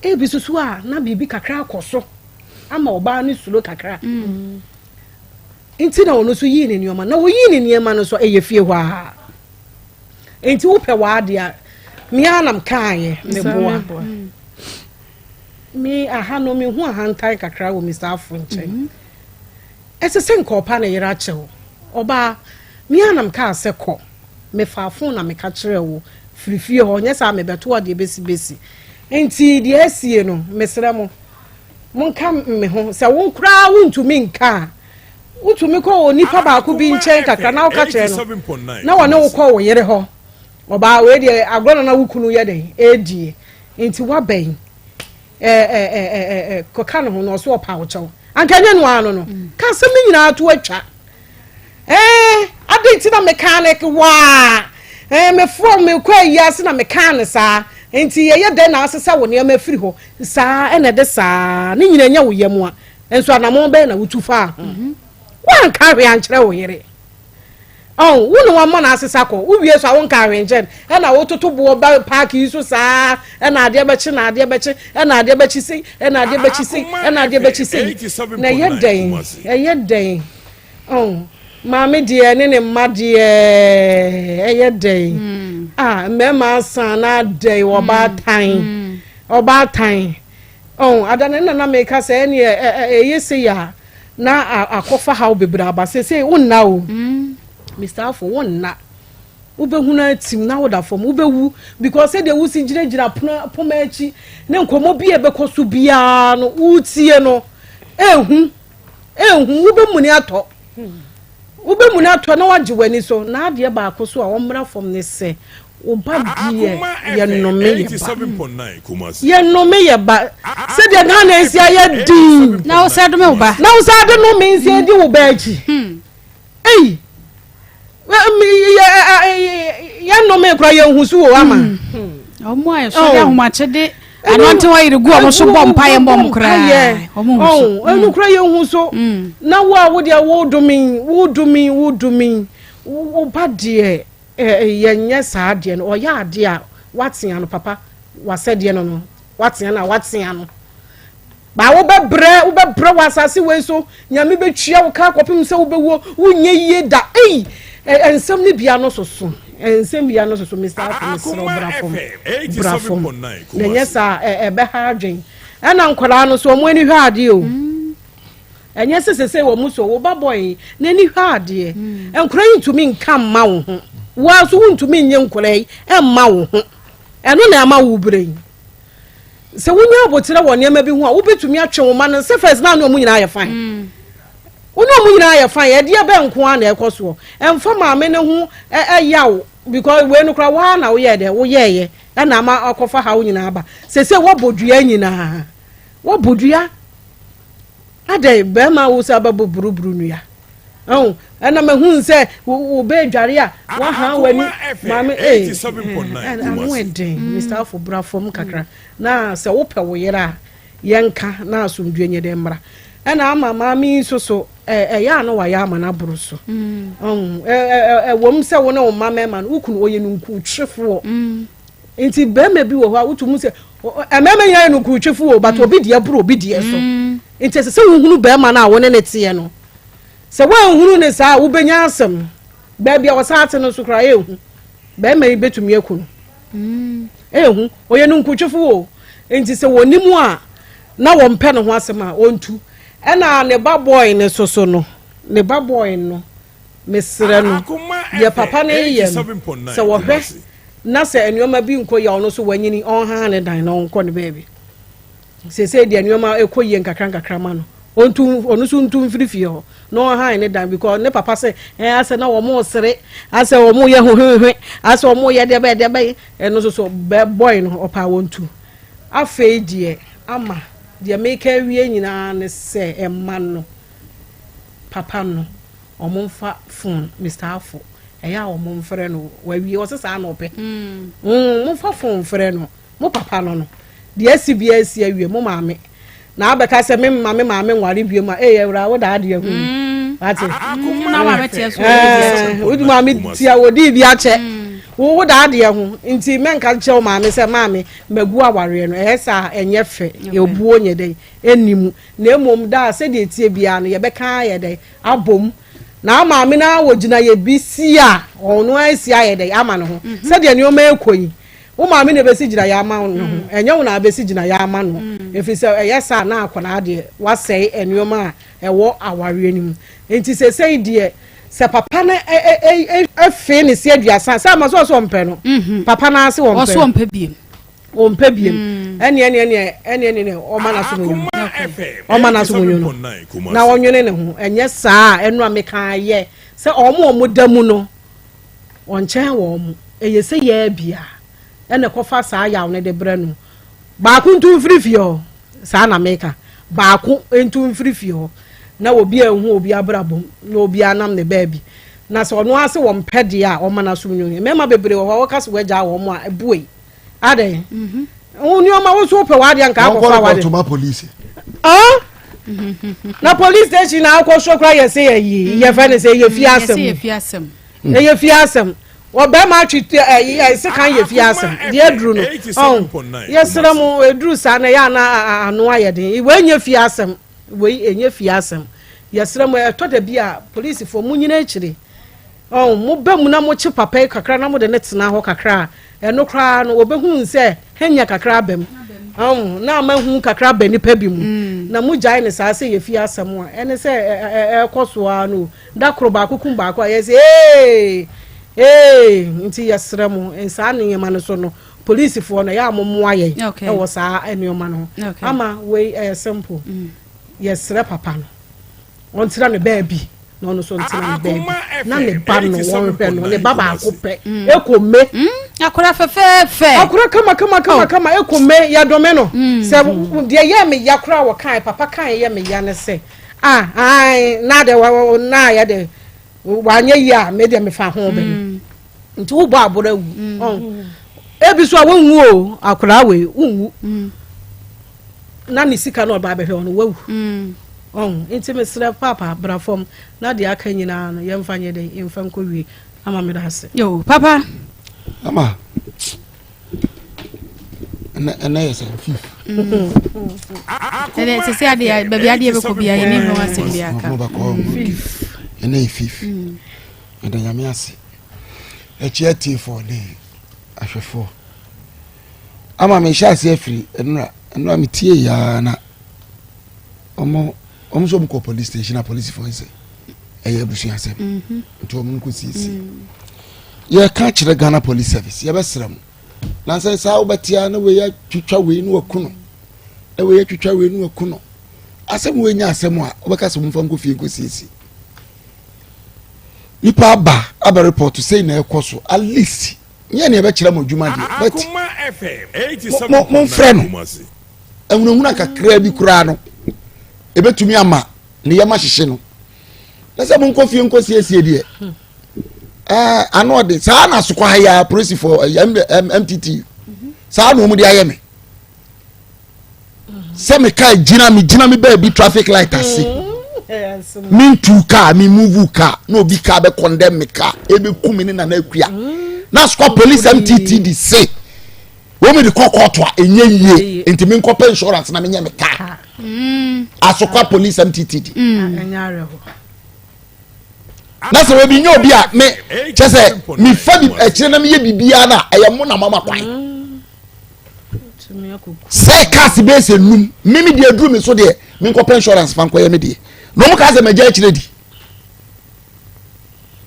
Ebi nso so a na biribi kakra akɔ so ama ɔbaa no suro kakra. Mm. Nti na ɔno nso yii ne nneɛma. Na ɔyii ne nneɛma no nso ɛyɛ fie hɔ ara. Nti wopɛ w'adeɛ a, me ara na mekaeɛ meboa. Me aha no mehu ahantan kakra wɔ Mister Afo nkyɛn. Mhm. Ɛsɛ sɛ nka ɔpa ne yere akyɛ wo. Ɔbaa, me ara na mekaa sɛ kɔ. Mefaa fon na meka kyerɛɛ wo firi fie hɔ, nyɛ saa mebɛto wo adeɛ bɛsi bɛsi. Nti deɛ asie no, mesrɛ mo, monka me ho. Sɛ wo koraa wontumi nka a, wotumi kɔ onipa baako bi nkyɛn kakra na woka kyerɛ no na wɔne wo kɔ wo yere hɔ. Ɔbaa, wei deɛ agorɔ na na wo kunu yɛ dɛn ɛredie. Nti woabɛn. Ɛɛ kɔka ne ho na ɔso ɔpa wo kyɛw. Anka ɛnyɛ no ara no no. Ka asɛm no nyinaa to atwa. Ɛɛ adɛn nti na mekaa no waa? Ɛɛ mefoɔ mekɔ ayi ase na mekaa no saa. Nti yɛyɛ dɛn na asesa wo nneɛma afiri hɔ saa ɛna ɛde saa ne nyina nyɛ wo yam a nso anammɔn bɛn na wotu faa ho? Woanka hwee ankyerɛ wo yere. Ɔn, wo na wama no asesa kɔ. Wowie so a wonka hwee nkyerɛ no. Ɛna wototo boɔ ba paaki yi so saa, ɛna adeɛ bɛkye na adeɛ bɛkye, ɛna adeɛ bɛkye sei, ɛna adeɛ bɛkye sei, ɛna adeɛ bɛkye sei. Na ɛyɛ dɛn? Ɛyɛ dɛn? Ɔn, maame deɛ ne ne mma deɛ ɛyɛ dɛn? Mm. Ah, mmarima asan na adɛn ɔbaatan, mm. ɔbaatan. Ɔn, ada no na na meka sɛ ɛneɛ ɛyɛ sei a na akɔfa haw bebree aba. Seesei wonna o. Mister Afo, wonna. Wobɛhunu atim na woda fam. Wobɛwu because sɛdeɛ wosi gyinagyina pono poma akyi ne nkɔmmɔ bi a ɛbɛkɔ so biara no, wotie no, ehu, ehu, wobɛmuni atɔ. Wobɛmuni atɔ na wagye w'ani so. Na adeɛ baako so a ɔmmra fam ne sɛ, Wo ba deɛ yɛnnome yɛ ba. Yɛnnome yɛ ba. Sɛdeɛ Ghana asi ayɛ din. Na wo sɛ dome wo ba. Na wo sɛ de nome nsi adi wo ba akyi. Hmm. Ei. Yɛnnome kora yɛnhu so wɔ ama. Ɔmo a yɛsɔre oh. ahomakye de anante hɔ yere gu ɔmo so bɔ mpa yɛ mbɔ ɔmo koraa. Ɔmo hu so. Ɛnu kora yɛnhu so. Hmm. Na wo a wo deɛ wo dome wo dome wo dome wo ba deɛ. Yɛnyɛ saa adeɛ no, ɔyɛ adeɛ a watea no papa, wasɛdeɛ no no, watea no a watea no. Ba wobɛbrɛ, wobɛbrɛ wɔ asase wei so, nyame bɛtua wo ka kɔpem sɛ wobɛwuo, wonyɛ yie da. Ei, nsɛm no bia no soso, nsɛm bia no soso, Mr. Afo, mesrɛ wo bra fam, bra fam. Na ɛnyɛ saa, ɛbɛha adwen. Ɛna nkwadaa no so, wɔn ani hwɛ adeɛ o. Mm. Ɛnyɛ sɛ sesei wɔn so wo ba bɔe n'ani hwɛ adeɛ. Nkwadaa yi ntumi nka mma wo ho. Wo ara nso wontumi nye nkwadaa yi mma wo ho. Ɛno na ɛma wo brɛ yi. Sɛ wonya aboterɛ wɔ nneɛma bi ho a, wobɛtumi atwe wo ma no sɛ first na ne wɔn nyinaa yɛ fine. Mm. Wo ne wɔn nyinaa yɛ fine. Ɛdeɛ bɛn nko ara na ɛkɔ soɔ. Ɛmfa maame no ho ɛyaw because wei no koraa waa na woyɛɛ dɛ woyɛɛyɛ ɛna ama akɔfa haw nyinaa ba. Sese wɔbɔ dua nyinaa. Wɔbɔ dua. Adɛn, bɛrima a wo sɛ abɛbɔ buruburu nnua. Ɛho, ɛna mahu sɛ wo bɛ dware a waha w'ani maame ee ano ɛden Mr. Afo bra fam kakra na sɛ wopɛ wo yere a yɛnka na asomdue nyɛ dɛ mmra ɛna ama maame yi nso so ɛyɛ a na wayɛ ama no aboro so ɛwom sɛ wo ne wo mma mmarima no wo kunu ɔyɛ nunkuntwefoɔ Nti bɛrima bi wɔ hɔ a wotu mu sɛ mmarima nyinaa yɛ nunkurutwefo o but mm. obi deɛ boro obi deɛ so mm. nti ɛsɛ sɛ wohunu bɛrima no a wo ne ne teɛ no sɛ woanhunu ne saa a wobɛnya asɛm baabi a wɔsan ate no nso koraa ɛhu bɛrima yi bɛtumi aku no mm. ɛhu ɔyɛ nunkurutwefo o nti sɛ wɔnim a na wɔmpɛ ne ho asɛm a ɔntu ɛna ne ba bɔe ne soso no ne ba bɔe no mesrɛ no deɛ papa no yɛ no sɛ wɔhwɛ Na sɛ nneɛma bi nkɔ yie a, ɔno nso wanyini, ɔnhaha ne dan na ɔnkɔ ne baabi. Seesei deɛ nneɛma ɛkɔ yie nkakra nkakra ma no, ɔntu ɔno nso ntu mfiri fie hɔ na ɔnhae ne dan because ne papa sɛ ɛn asɛ na wɔn resere, asɛ wɔn yɛ hohwehwe, asɛ wɔn yɛ deɛ bɛyɛ deɛ bɛyɛ, ɛno nso so bɛ bɔe no ɔpaa wɔn tu. Afei deɛ ama deɛ meka awie nyinaa ne sɛ ɛma no papa no wɔn mfa phone Mister Afo. ɛyɛ a wɔn mfrɛ no wawie ɔsɛ saa na ɔpɛ mm. mm, momfa fon mfrɛ no mo papa no no deɛ asi bia asi awie mo maame na abɛka sɛ me mma me maame nware bio ma ɛyɛ awura wo daa adeɛ ho mm. wate wodi maame tia wodi bi akyɛ wo wo daa adeɛ ho nti mɛnka nkyerɛ wo maame sɛ maame magu awareɛ no ɛyɛ saa ɛnyɛ fɛ ebuo nyɛ dɛn ɛnni mu na mmom daa sɛdeɛ etie biara no yɛbɛka ayɛ dɛn abom Na maame no ara wɔ gyinaeɛ bi si a ɔno ara si ayɛ dɛ ama ne ho mhm. sɛdeɛ nneɛma ɛkɔ yi wo maame na ɛbɛsi gyinaeɛ ama ne ho mm. ɛnyɛ wo na abɛsi gyinaeɛ ama no mm. ɛfiri sɛ ɛyɛ saa na akwadaa deɛ wasɛe nneɛma a ɛwɔ awareɛ no mu nti sɛsɛi deɛ sɛ papa no ɛfee ne se aduasa sɛ ama sɛ ɔsɛ ɔmpɛ no mhm. papa no ase ɔmpɛ biem ɔmpɛ biem mm. ɛneɛ ɛneɛ ɛneɛ ɛneɛ ɛneɛ ɔma n'aso mu nwunu ɔma n'aso mu nwunu na ɔnwene ne ho ɛnyɛ saa ɛno a meka yɛ sɛ ɔmo ɔmo da mu no ɔnkyɛn wɔ ɔmo ɛyɛ sɛ yɛ bia ɛna ɛkɔfa saa yaw no de brɛ no baako ntu mfiri fie hɔ. Saa na meka. Baako ntu mfiri fie hɔ na obi anhu obi abrabɔ mu na obi anam ne baabi. Na sɛ ɔno ara se wɔmpɛ deɛ a, ɔmma n'asom nyɛ ohia. Mmarima bebree wɔ hɔ a wɔka sɛ wɔagyaa wɔn a, buei. Adɛn? Mhm. Wo nneɛma wo nso wopɛ w'adeɛ nka akɔfa w'adeɛ. Wɔnkɔ polisi. Ah? Na police station na akɔ so kora yɛ sɛ yɛ yi yɛfɛ ne sɛ yɛ fie mm, asɛm. Ɛyɛ fie asɛm. Ɔbɛrima atwi ɛyi ɛ sekan yɛ fie asɛm. Deɛ aduru no. Ɔn yɛsrɛ mo eduru saa na yɛ ana ano ayɛ den. Wei nyɛ fie asɛm. Wei ɛnyɛ fie asɛm. Yɛsrɛ mo ɛtɔ da bi a polisifoɔ mo nyina akyire. Ɔn mo ba mu na mo kye papa yi kakra na mo de ne tena hɔ kakra a ɛno koraa no wɔbɛhu sɛ hanya kakra aba mu. Ɔn na ama hu kakra aba nipa bi mu. Mm. Na mo gyae ne saa sɛ yɛ fie asɛm a ɛne sɛ ɛkɔ so ara no da koro baako kum baako a yɛsɛ ee ee nti yɛsrɛ mo saa nneɛma no so no Polisifoɔ no ɛyɛ a mo mmoa yɛn ɛwɔ saa nneɛma no ho ama wei ɛyɛ simple mm. yɛsrɛ papa no ɔntena ne baabi na ɔno nso ntena ne baabi na ne ba no wɔnhwɛ no ne ba baako pɛ mm. ekome mm. akora fɛfɛɛfɛ akora kama kama kama oh. kama ekome yɛdome no sɛ deɛ yɛ me ya koraa wɔ kan papa kan yɛ me ya ne sɛ ah ae na de na yɛ de wanyɛ yie a me deɛ mefa ho bɛn. nti wobɔ aboro awu mm. ɔn ebi so a wonwu o akwadaa wei wonwu mm. na ne sika na ɔba abɛhwɛ ɔno wawu mm. ɔn nti mesrɛ paapa bra fam na deɛ aka nyinaa no yɛmfa nyɛ dɛn yɛmfa nkɔ wie ama meda ase. yo papa. ama ɛnɛ ɛnɛ yɛ sɛ fif. ɛnɛ sisi adeɛ baabi adeɛ bɛkɔ bia yɛ ne ho asɛm bi aka. ɛnɛ yɛ fif. Meda Nyame ase. Ɛkyɛ atiefoɔ ne ahwɛfoɔ. Ama mehyɛ ase afiri nnora nnora metie yaa na ɔmo ɔmo nso ɔmo kɔ police station na polisifoɔ sɛ ɛyɛ abusuasɛm mhm. nti ɔmo nkɔ siesie. Mm. Yɛka kyerɛ Ghana Police Service yɛbɛsrɛ mo na sɛ saa wobɛtea na wei atwitwa wei ne waku no na wei atwitwa wei ne waku no asɛm wei nyɛ asɛm a wobɛka sɛ momfa nkɔ fie nkɔ siesie. Nipa aba abɛ report sei na ɛkɔ so at least nyɛ nea ɛbɛkyerɛ mo adwuma deɛ but mo mo mfrɛ no ahunahuna kakraa bi koraa no ebetumi ama ne yam ahyehye no na sɛ mo nkɔ fie nkɔ siesie deɛ ɛɛ ano ɔde saa na asokɔ ha yi a polisifoɔ ɛɛ mtt saa na wɔn de ayɛ me. sɛ me kaa gyina me gyina me baabi traffic light ase me ntu kaa me move kaa na obi kaa bɛ condemn me kaa ebe ku me ne nana akua na sukɔ police mttd se wɔn mi de kɔ kɔɔto a enye yie nti mi nkɔ pɛ insurance na mi nyɛ me kaa asokwa police mttd. na sɛ obi nyɛ obi a me kyɛ sɛ mefa bi akyire na meyɛ biribiara no a ɛyɛ mo na mama kwan sɛ cars bɛyɛ sɛ num me me deɛ aduru me so deɛ menkɔpɛ insurance fa nkɔyɛ me deɛ na ɔmo kaa sɛ magya akyire di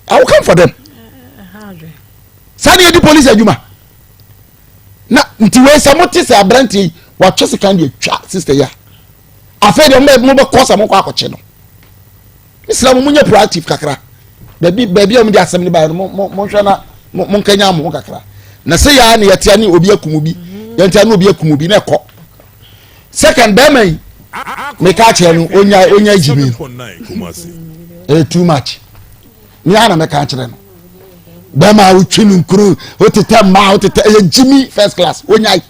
I will come for them saa deɛ di police adwuma na nti wei sɛ mote sɛ aberanteɛ yi watwe sekan deɛ twa sister yi a afei deɛ mobɛkɔ sɛ mokɔ akɔkye no mesrɛ mo monyɛ proactive kakra baabi baabi a wɔde asɛm no baeɛ no monhwɛ na monkanya mo ho kakra na sɛ yɛa ne yɛtea ne obi akum bi yɛntea ne obi akum bi na ɛkɔ second bɛrima yi meka kyerɛ no onya onya gyimi no ɛyɛ too much ne ara na mɛka kyerɛ no bɛrima a wotwi no nkuru wotetɛ mmaa wotetɛ ɛyɛ gyimi first class onya yi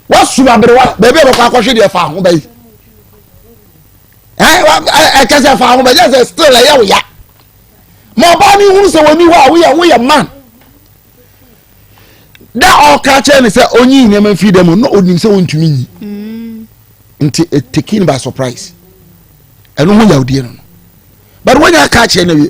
wasum aberewa baabi a bɛkɔ akɔhwe deɛ fa ho bɛyi ɛkyɛ sɛ fa ho bɛyɛ sɛ still ɛyɛ wo ya ma ɔbaa no hunu sɛ wɔni hɔ a woyɛ woyɛ man da ɔka kyerɛ ne sɛ ɔnyi nneɛma mfiri dɛ mu na ɔnim sɛ ɔntumi nyi mm. nti it taking by surprise ɛno ho yawdeɛ no no but wonya aka kyerɛ no wie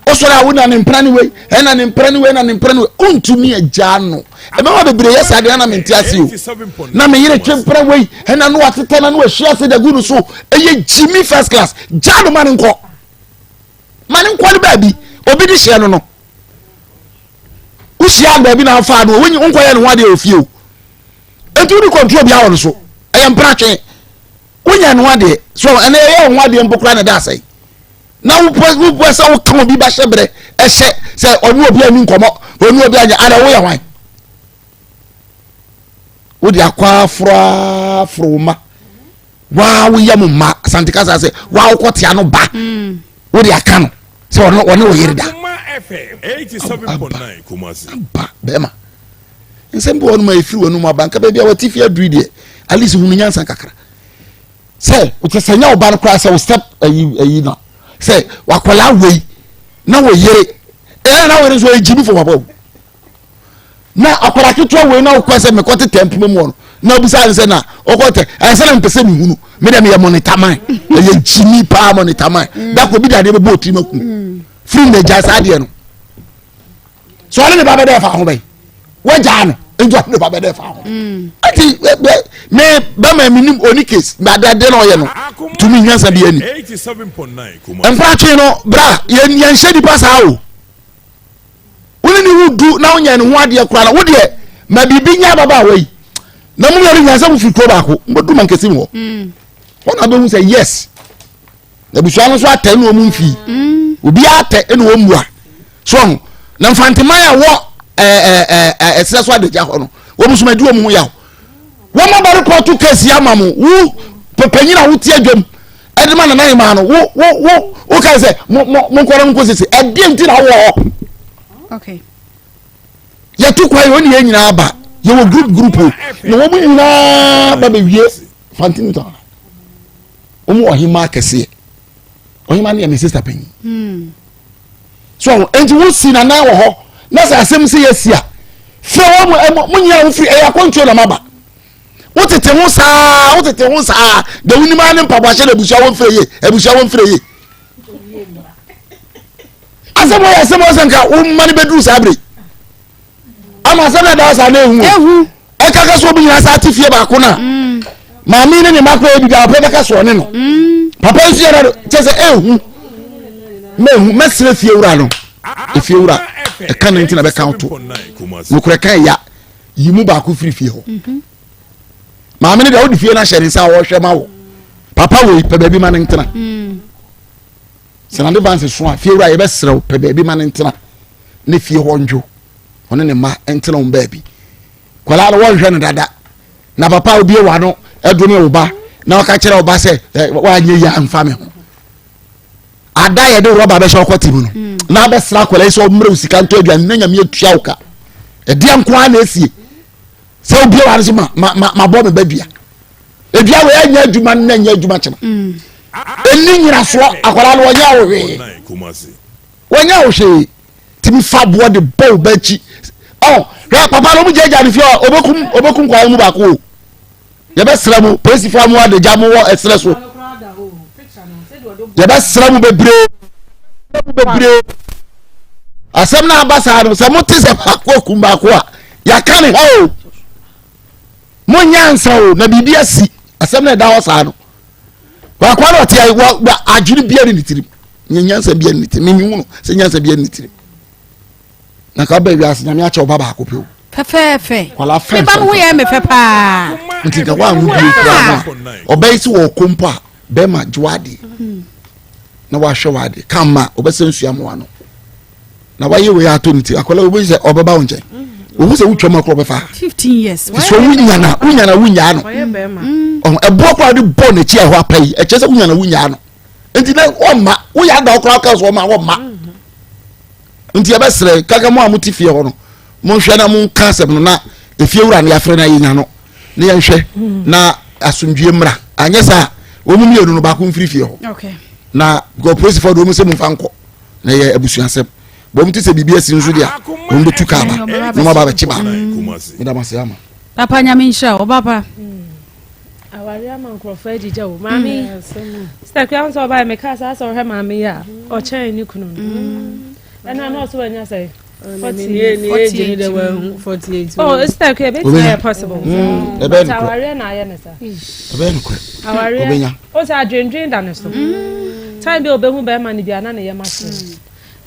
wosɔre a wona ne mpena ne wei ɛna ne mpena ne wei ɛna ne mpena ne wei wontumi agyaa no ɛmɛma bebree yɛ saa deɛ na mente ase o na me yere twe mpena wei ɛna no atetɛ na no ahyia ase da gu no so ɛyɛ gyimi first class gyaa no ma ne nkɔ ma ne nkɔ ne baabi obi de hyɛ no no wohyia baabi na afa no wonkɔyɛ ne ho adeɛ wɔ fie o ɛnti wode control biara wɔ no so ɛyɛ mpena twe wonya ne ho adeɛ so ɛnɛ ɛyɛ ho adeɛ mpo koraa na ɛda asɛe na wopɛ wopɛ sɛ woka obi ba hyɛ berɛ ɛhyɛ sɛ ɔne obi ani nkɔmmɔ ɔne obi anyɛ ana woyɛ hwan wode akɔ aforo aforo wo ma Waa woyɛ mo mma Asante kasa sɛ waa wokɔ tea no ba mm. wode aka no sɛ ɔne ɔne wo yere da. Aba aba bɛrima nsɛm bi wɔ nom a ɛfiri w'anum aba nka baabi a wate fi aduru deɛ at least hunu nyansa kakra sɛ wote sɛ nyɛ wo ba no koraa sɛ wo step ayi ayi no sɛ wakɔla wei na wo yere ɛyɛ na wo yere nso ɔyɛ gyimi fo papa o na akwadaa ketewa wei na wokɔ sɛ mekɔ tetɛ mpoma mu wɔ no na obisa ne sɛ na ɔkɔ tɛ ɛsɛ na mpɛ sɛ mehunu me dɛ meyɛ mɔnitaman ɛyɛ gyimi paa mɔnitaman mm. dako bi de adeɛ bɛbɔ otiri ma ku mm. firi na gya saa adeɛ no so ɔne ne ba bɛdɛ fa ho bɛn wagyaa no nti ɔne ne ba bɛdɛ fa ho mm. ɛti me bɛma mi nim oni case na adeɛ na ɔyɛ no tumi nyansa bi ani mpratwe no bra yɛn yɛn hyɛ nipa saa o. Wo ne ne ho du na wonyɛ ne ho adeɛ koraa na wo deɛ ma biribi nyɛ ababaawa yi na mo mmienu nyinaa sɛ mofiri kuro baako mobɛdu mankasi mu hɔ mm. hɔ na bɛhu sɛ yes abusua no nso atɛ ne wɔn mfii mm. obiara atɛ ne wɔn mmua so ɔho na mfanteman a wɔ ɛɛ ɛɛ ɛsrɛ so adagya hɔ no wɔn nso ma di wɔn ho yaw wɔn aba repɔto kɛse ama mo wo panyin a wote adwam ɛde ma nana hemaa no wo wo wo wo kae sɛ mo mo mo nkɔla mo nkɔ sese ɛdeɛ nti na wɔ hɔ okay yɛto kwan yɛ ɔne yɛn nyinaa ba yɛwɔ group group o na wɔn nyinaa ba bɛwie fantinta wɔn wɔ ɔhemaa kɛseɛ ɔhemaa no yɛ me sister panyin hmm. so nti wosi nana wɔ hɔ na sɛ asɛm sɛ yɛsi a fɛ wɔn mo nyinaa wofiri ɛyɛ akɔntuo na maba wotete ho saa wotete ho saa de wonim ara ne mpaboa hyɛ na abusua wɔn mfiri yie abusua wɔn mfiri yie asɛm wɔyɛ asɛm wɔn sɛ nka wɔn mma no bɛduru saa bere ama asɛm na ɛda saa na ehu ehu ɛkaka so obi nyinaa saa te fie baako na mm. maame ne ne mma kɔ ebi da ɔpɛ bɛka so ɔne no mm. papa nso yɛ dɛ kyɛ sɛ ehu mɛ ehu mɛsrɛ fie wura no efie wura ɛka ne nti na bɛka to nokorɛ kan ya. yi mu baako firi fie hɔ mhm. maame no deɛ wode fie no ahyɛ ne nsa a wɔhwɛ ma wo papa wei pɛ baabi ma no ntena mm. sɛ nade vanse so a fie wura yɛbɛserɛ wo pɛ baabi ma no ntena ne fie hɔ ndwo ɔne ne mma ntena wɔn baabi kwadaa no wɔnhwɛ no dada na papa obie wa no ɛdome wo ba na ɔka kyerɛ wo ba sɛ woanyɛ yi amfa me ho ada yɛde rɔba bɛhyɛ ɔkɔ te mu no mm. na abɛsra akwadaa yi sɛ ɔmmerɛ wo sika ntɔ aduane na nyame atua wo ka ɛdeɛ nko ara na esie sɛ obi wa no so ma ma ma ma bɔ me ba dua edua wɔ ɛnyɛ adwuma no na ɛnyɛ adwuma kyena mm. ɛni nyinasoɔ akwadaa no wɔnyɛ wo hwee wɔnyɛ wo hwee tumi fa aboɔ de bɔ wo ba akyi ɔ hwɛ papa no ɔmo gyagya ne fie ɔbɛkum ɔbɛkum kwaeɛ mu baako o. Yɛbɛsrɛ mo polisifoɔ a mowɔ adagya mowɔ ɛserɛ so yɛbɛsrɛ mo bebree bebree asɛm no aba saa no sɛ mote sɛ baako akum baako a yɛaka ne ha o monyɛ ansa o na biribi asi asɛm no ɛda hɔ saa no baako na ɔte adwene bia ne ne tirim nyɛ nyansa bia ne ne tirim memehu no sɛ nyansa bia ne ne tirim na ka ɔbɛ wiase nyame akyɛ ɔba baako pɛ o. fɛfɛɛfɛ kwala fɛn me ba no ho yɛ me fɛ paa. nti nka wa anwo bie kura no a ɔbɛ yi si wɔ ɔkɔ mpo a bɛrima gye w'adeɛ hmm. na wahwɛ w'adeɛ kan ma ɔbɛsɛ nsua mu ano na wayɛ wei ato ne ti akwadaa obi sɛ ɔbɛba wo nkyɛn ohu sɛ wotwa mu akɔ ɔbɛfa fifteen years so wonya na wonya na wonyaa no ɛboɔ koraa de bɔ n'akyi a ɛhɔ apa yi ɛkyɛ sɛ wonya na wonyaa no nti na ɔmma woyɛ ada koraa ka so ɔma ɔmma nti yɛbɛsrɛ kaka mo a mote fie hɔ no monhwɛ na monka asɛm no na efie wura no yɛafrɛ no ayɛnya no na yɛnhwɛ na asomdwie mmra anyɛ saa wɔn mu mmienu no baako mfiri fie hɔ na because polisifoɔ de wɔn sɛ momfa nkɔ na yɛ abusuasɛm bɔn te sɛ biribi asi nso deɛ wɔn bɛtu kaa ba na wɔn aba abɛkye baako meda mo ase ama. Papa nyame nhyira wo papa. Awari ama nkurɔfoɔ agyigya o maame yi sista kura nso ɔbaa mi kaa saa sɛ ɔhwɛ maame yi a ɔkyɛn ne kunu no ɛna na ɔso wanya sɛ 48 oh sista kura ebetumi ayɛ possible but awareɛ na ayɛ ne sa awareɛ o sɛ adwendwen da ne so time bi a obehu bɛrima no bi a na ne yam akyerɛ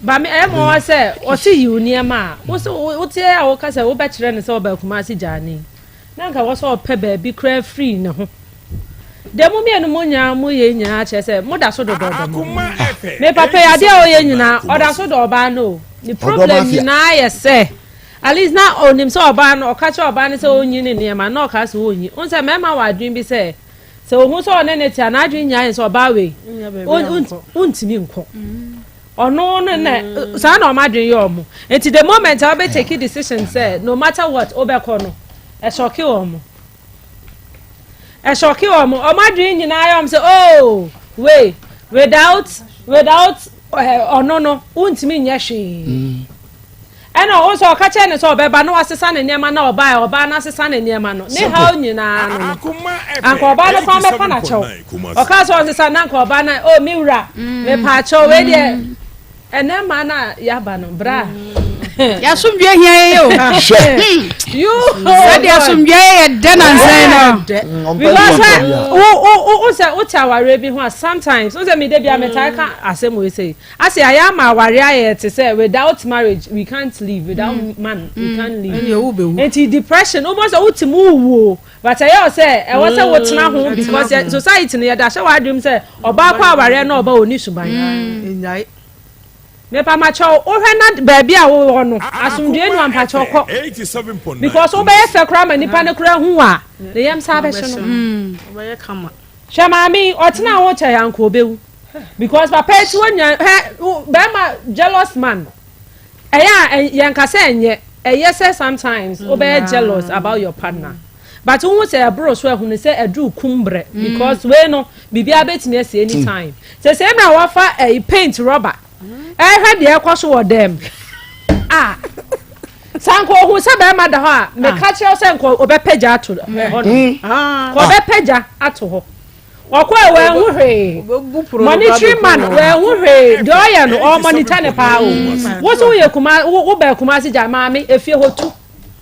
ba me ɛyɛ mɔ sɛ ɔsi yiw nneɛma a wosi wote a woka sɛ wobɛkyerɛ ne sɛ ɔba Kumasi gyaane. Na anka ɛwɔ sɛ ɔpɛ baabi koraa firi ne ho. Deɛ mo mmienu mo nyinaa mo yɛ nyinaa kyerɛ sɛ mo da so dodɔ dɔ mo. Me papa yi adeɛ a ɔyɛ nyinaa ɔda so dɔ ɔbaa no o. Ne problem nyinaa yɛ sɛ at least na ɔnim sɛ ɔbaa no ɔka kyerɛ ɔbaa no sɛ ɔnyi ne nneɛma na ɔka sɛ ɔnyi. Wohu sɛ mmarima wɔ adwene bi sɛ. Sɛ ohun sɛ ɔne ne te a n'adwene nyinaa yɛ sɛ ɔbaa wei wontumi nkɔ. Ɔno no na mm. saa na ɔmo adwene yɛ ɔmo. Nti the moment a ɔbɛ take decision sɛ no matter what ɔbɛkɔ no ɛsɔke ɔmo. Ɛsɔke ɔmo. Ɔmo adwene nyinaa yɛ ɔmo sɛ oh wei without without ɔno no wontumi nyɛ hwee. Mm. Ɛna ɔhu sɛ ɔka kyerɛɛ no sɛ ɔbɛba na wasesa ne nneɛma na ɔbaeɛ a ɔbaa no asesa ne nneɛma no ne haw nyinaa no no anka ɔbaa no koraa mɛpa no akyɛw ɔkaa sɛ ɔsesa na anka ɔbaa no oh me wura mepa akyɛw wei deɛ ɛnɛ mmaa no a yɛaba no bra yɛasomdwe hia yɛ o sɛdeɛ asomdwe yɛ dɛ nansɛn no because wo wo wo sɛ wote awareɛ bi ho a sometimes wo sɛ mede bia metaa ka asɛm wei sɛ Ase ayɛ ama aware ayɛ te sɛ without marriage we can't live without mm. man we mm. can't live. Ɛnna ewu bɛwu. Nti depression wobɔ sɛ wote mu wuo but ɛyɛ wɔ sɛ ɛwɔ sɛ wotena ho mm. because society no yɛde ahyɛ w'adwene sɛ ɔbaa kɔ awareɛ na ɔba ɔni suban. Nyae. Mepamakyɛw wohwɛ na baabi a wowɔ no asomdwoe nu ampakyɛw kɔ because wobɛyɛ fɛ koraa ma nipa no koraa hu a ne yam saa bɛhye no. Wobɛyɛ kama. Hwɛ maame yi ɔtena ho kyɛ yɛ anka obewu. Because papa yi ti wonya hɛ bɛrima jealous man ɛyɛ a yɛn kasa ɛnyɛ ɛyɛ sɛ sometimes wobɛyɛ mm. jealous about your partner but wohu sɛ ɛboro so ɛhunu sɛ ɛduru kum brɛ mm. because wei no biribiara bɛtumi asi anytime sɛ sɛ mmerɛ wɔfa ɛyi paint rubber ɛhwɛ deɛ ɛkɔ so wɔ dɛm a sanko ohun sɛ bɛrima da hɔ a meka kyerɛw sɛ nka ɔbɛpɛgya ato hɔ no nka ɔbɛpɛgya ato hɔ. Ɔkɔɛ wanhu hwee. Monetary man wanhu hwee. Deɛ ɔyɛ no ɔmonitor ne paa o. Wo so woyɛ kuma wo bɛɛ Kumasi gya maame efie hɔ tu.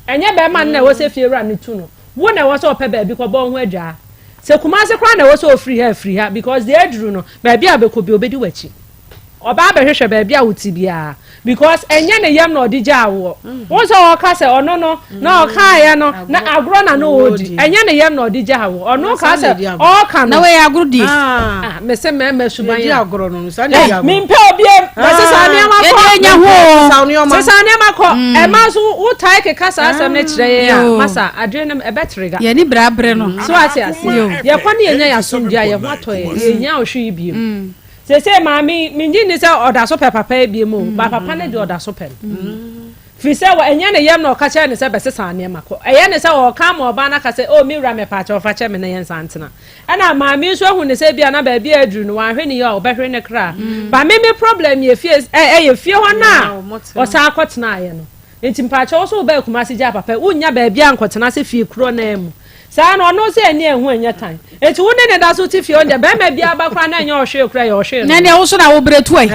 Ɛnyɛ bɛrima no na ɛwɔ sɛ fie wura no tu no. Wo na ɛwɔ sɛ ɔpɛ baabi kɔbɔ ho adwaa. Sɛ Kumasi koraa na ɛwɔ sɛ ofiri ha afiri ha because deɛ aduru no baabi a bɛkɔ bi obɛdi w'akyi. Ɔbaa bɛhwehwɛ baabi a wote biara because ɛnyɛ ne yam na ɔde gyaa woɔ. Wohu sɛ ɔka sɛ ɔno no na ɔkaeɛ no na agorɔ na na ɔredi. Ɛnyɛ ne yam na ɔde gyaa woɔ. Ɔno kaa sɛ ɔreka no. Na wei agorɔ die. Ah, mese mmarima suban a. Agorɔ no, saa na ɛdi agorɔ. Mempɛ obiem. Na sesa nneɛma kɔ. Yɛde anya ho. Sesa nneɛma kɔ. Ɛma nso wotae keka saa asɛm no kyerɛ yɛn a, masa adwene no ɛbɛtrega. Yɛni bere abere no. So ate aseɛ. Yɛkɔ ne yɛnya yɛn asomdwoeɛ a, yɛn ho atɔ yɛn. Yɛnhia ɔhwe yi biem. Seesei maame yi, mennye nni sɛ ɔda so pɛ papa yi biom o, but papa no deɛ ɔda so pɛ no. Firi sɛ ɛnyɛ ne yam na ɔka kyerɛɛ no sɛ bɛsesa nneɛma kɔ. Ɛyɛ ne sɛ ɔreka ama ɔbaa no aka sɛ, oh me wura mepaakyɛw fa kyɛ me na yɛnsan ntena. Ɛna maame yi nso ahu no sɛ ebia na baabi a aduru no wanhwɛ ne yie a ɔbɛhwere ne kra. But me me problem yɛ fie, ɛyɛ fie hɔ no a ɔsan kɔtenaeɛ no. Nti mpakyɛw wo so wobaa Kumasi gyaa papa yi wonnya baabi a nkɔtena ase fie korɔ no ara mu saa no ɔno sɛ ani anhu ɛnyɛ tan nti wo ne ne da so te fie ɔno deɛ bɛrima biara ba koraa na ɛnyɛ ɔhwee koraa ɛyɛ ɔhwee no. Na ɛneɛ wo so na wo brɛ tu ɛ.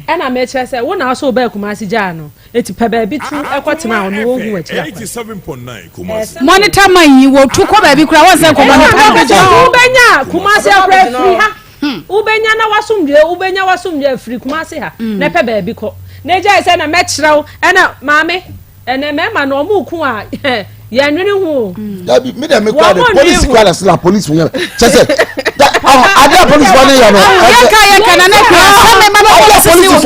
Ɛna mekyerɛ sɛ wo na wo so wobaa Kumasi gyaa no nti pɛ baabi tu kɔ tena a ɔno ɔnhu w'akyiri akwan. Monitor man yi wɔ tu kɔ baabi koraa wɔnsɛ nkɔ monitor no. Wobɛnya Kumasi akora afiri ha. Hmm. Wobɛnya na w'asomdwoeɛ, wobɛnya w'asomdwoeɛ afiri Kumasi ha mm. na ɛpɛ baabi kɔ. Na egyae sɛ na mɛkyerɛ wo ɛna maame ɛnɛ mɛma no ɔmo ko a yɛnwene ho o. Mm. Dabi mi dɛ mi kura de polisi kura la sila polisi yɛ kyɛ sɛ ade a polisi fɔ ne yɛ no. Yɛ ka yɛ ka na ne kura sɛ mi ma bɛ polisi si wɔ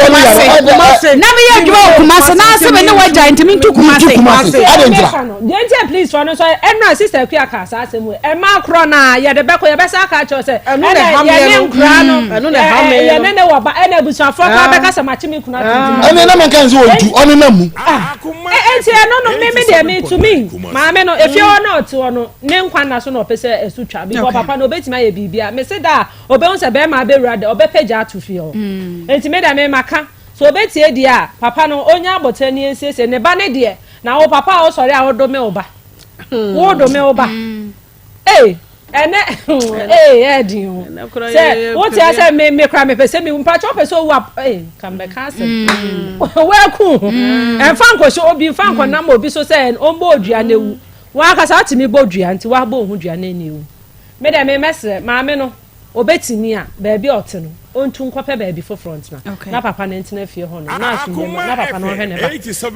Kumasi na mi yɛ adwuma wɔ Kumasi na ase mi ne wa gya ntumi ntu Kumasi. Ntu Kumasi ade ntira. Deɛ nti a police fɔ no nso ɛnura sista kuya ka saa asɛm wei ɛma korɔ na yɛde bɛkɔ yɛbɛsa aka akyerɛ sɛ ɛna yɛne nkura no yɛne ne wɔ ba ɛna abusuafoɔ koraa bɛka sɛ makye me kunu ato ntoma. Ɛne na menka nse wɔntu ɔne nam mu. Enti ɛno no me me deɛ metumi maame no efie hɔ na ɔte hɔ no ne nkwa nna so na ɔpɛ sɛ ɛso twa because papa no obetumi ayɛ biribiara mese da a obehu sɛ bɛrima abɛwura dɛ ɔbɛpɛ gya ato fie hɔ enti me deɛ me maka so obetie deɛ a papa no onya abotire ne nsiesie ne ba ne deɛ na wo papa a wosɔre a wodome wo ba wodome wo ba ee ɛnɛ ee ɛɛdin o sɛ wote asɛ me me kora mepɛ sɛ me mpakyɛ wopɛ sɛ owu a ee ka mbɛka asɛm wɔaku ho ɛnfa nkɔhyɛ obi nfa nkɔnam obi so sɛ ɔmbɔ odua na ewu wɔn ankasa atumi bɔ dua nti wabɔ ohun dua na ɛna ewu me dɛ me mɛsrɛ maame no. Obetumi a, baabi a ɔte no, ontu nkɔpɛ baabi foforɔ ntena, na papa no ntena fie hɔ nom, na asomdwoeɛ mmra, na papa no nhwɛ ne ba,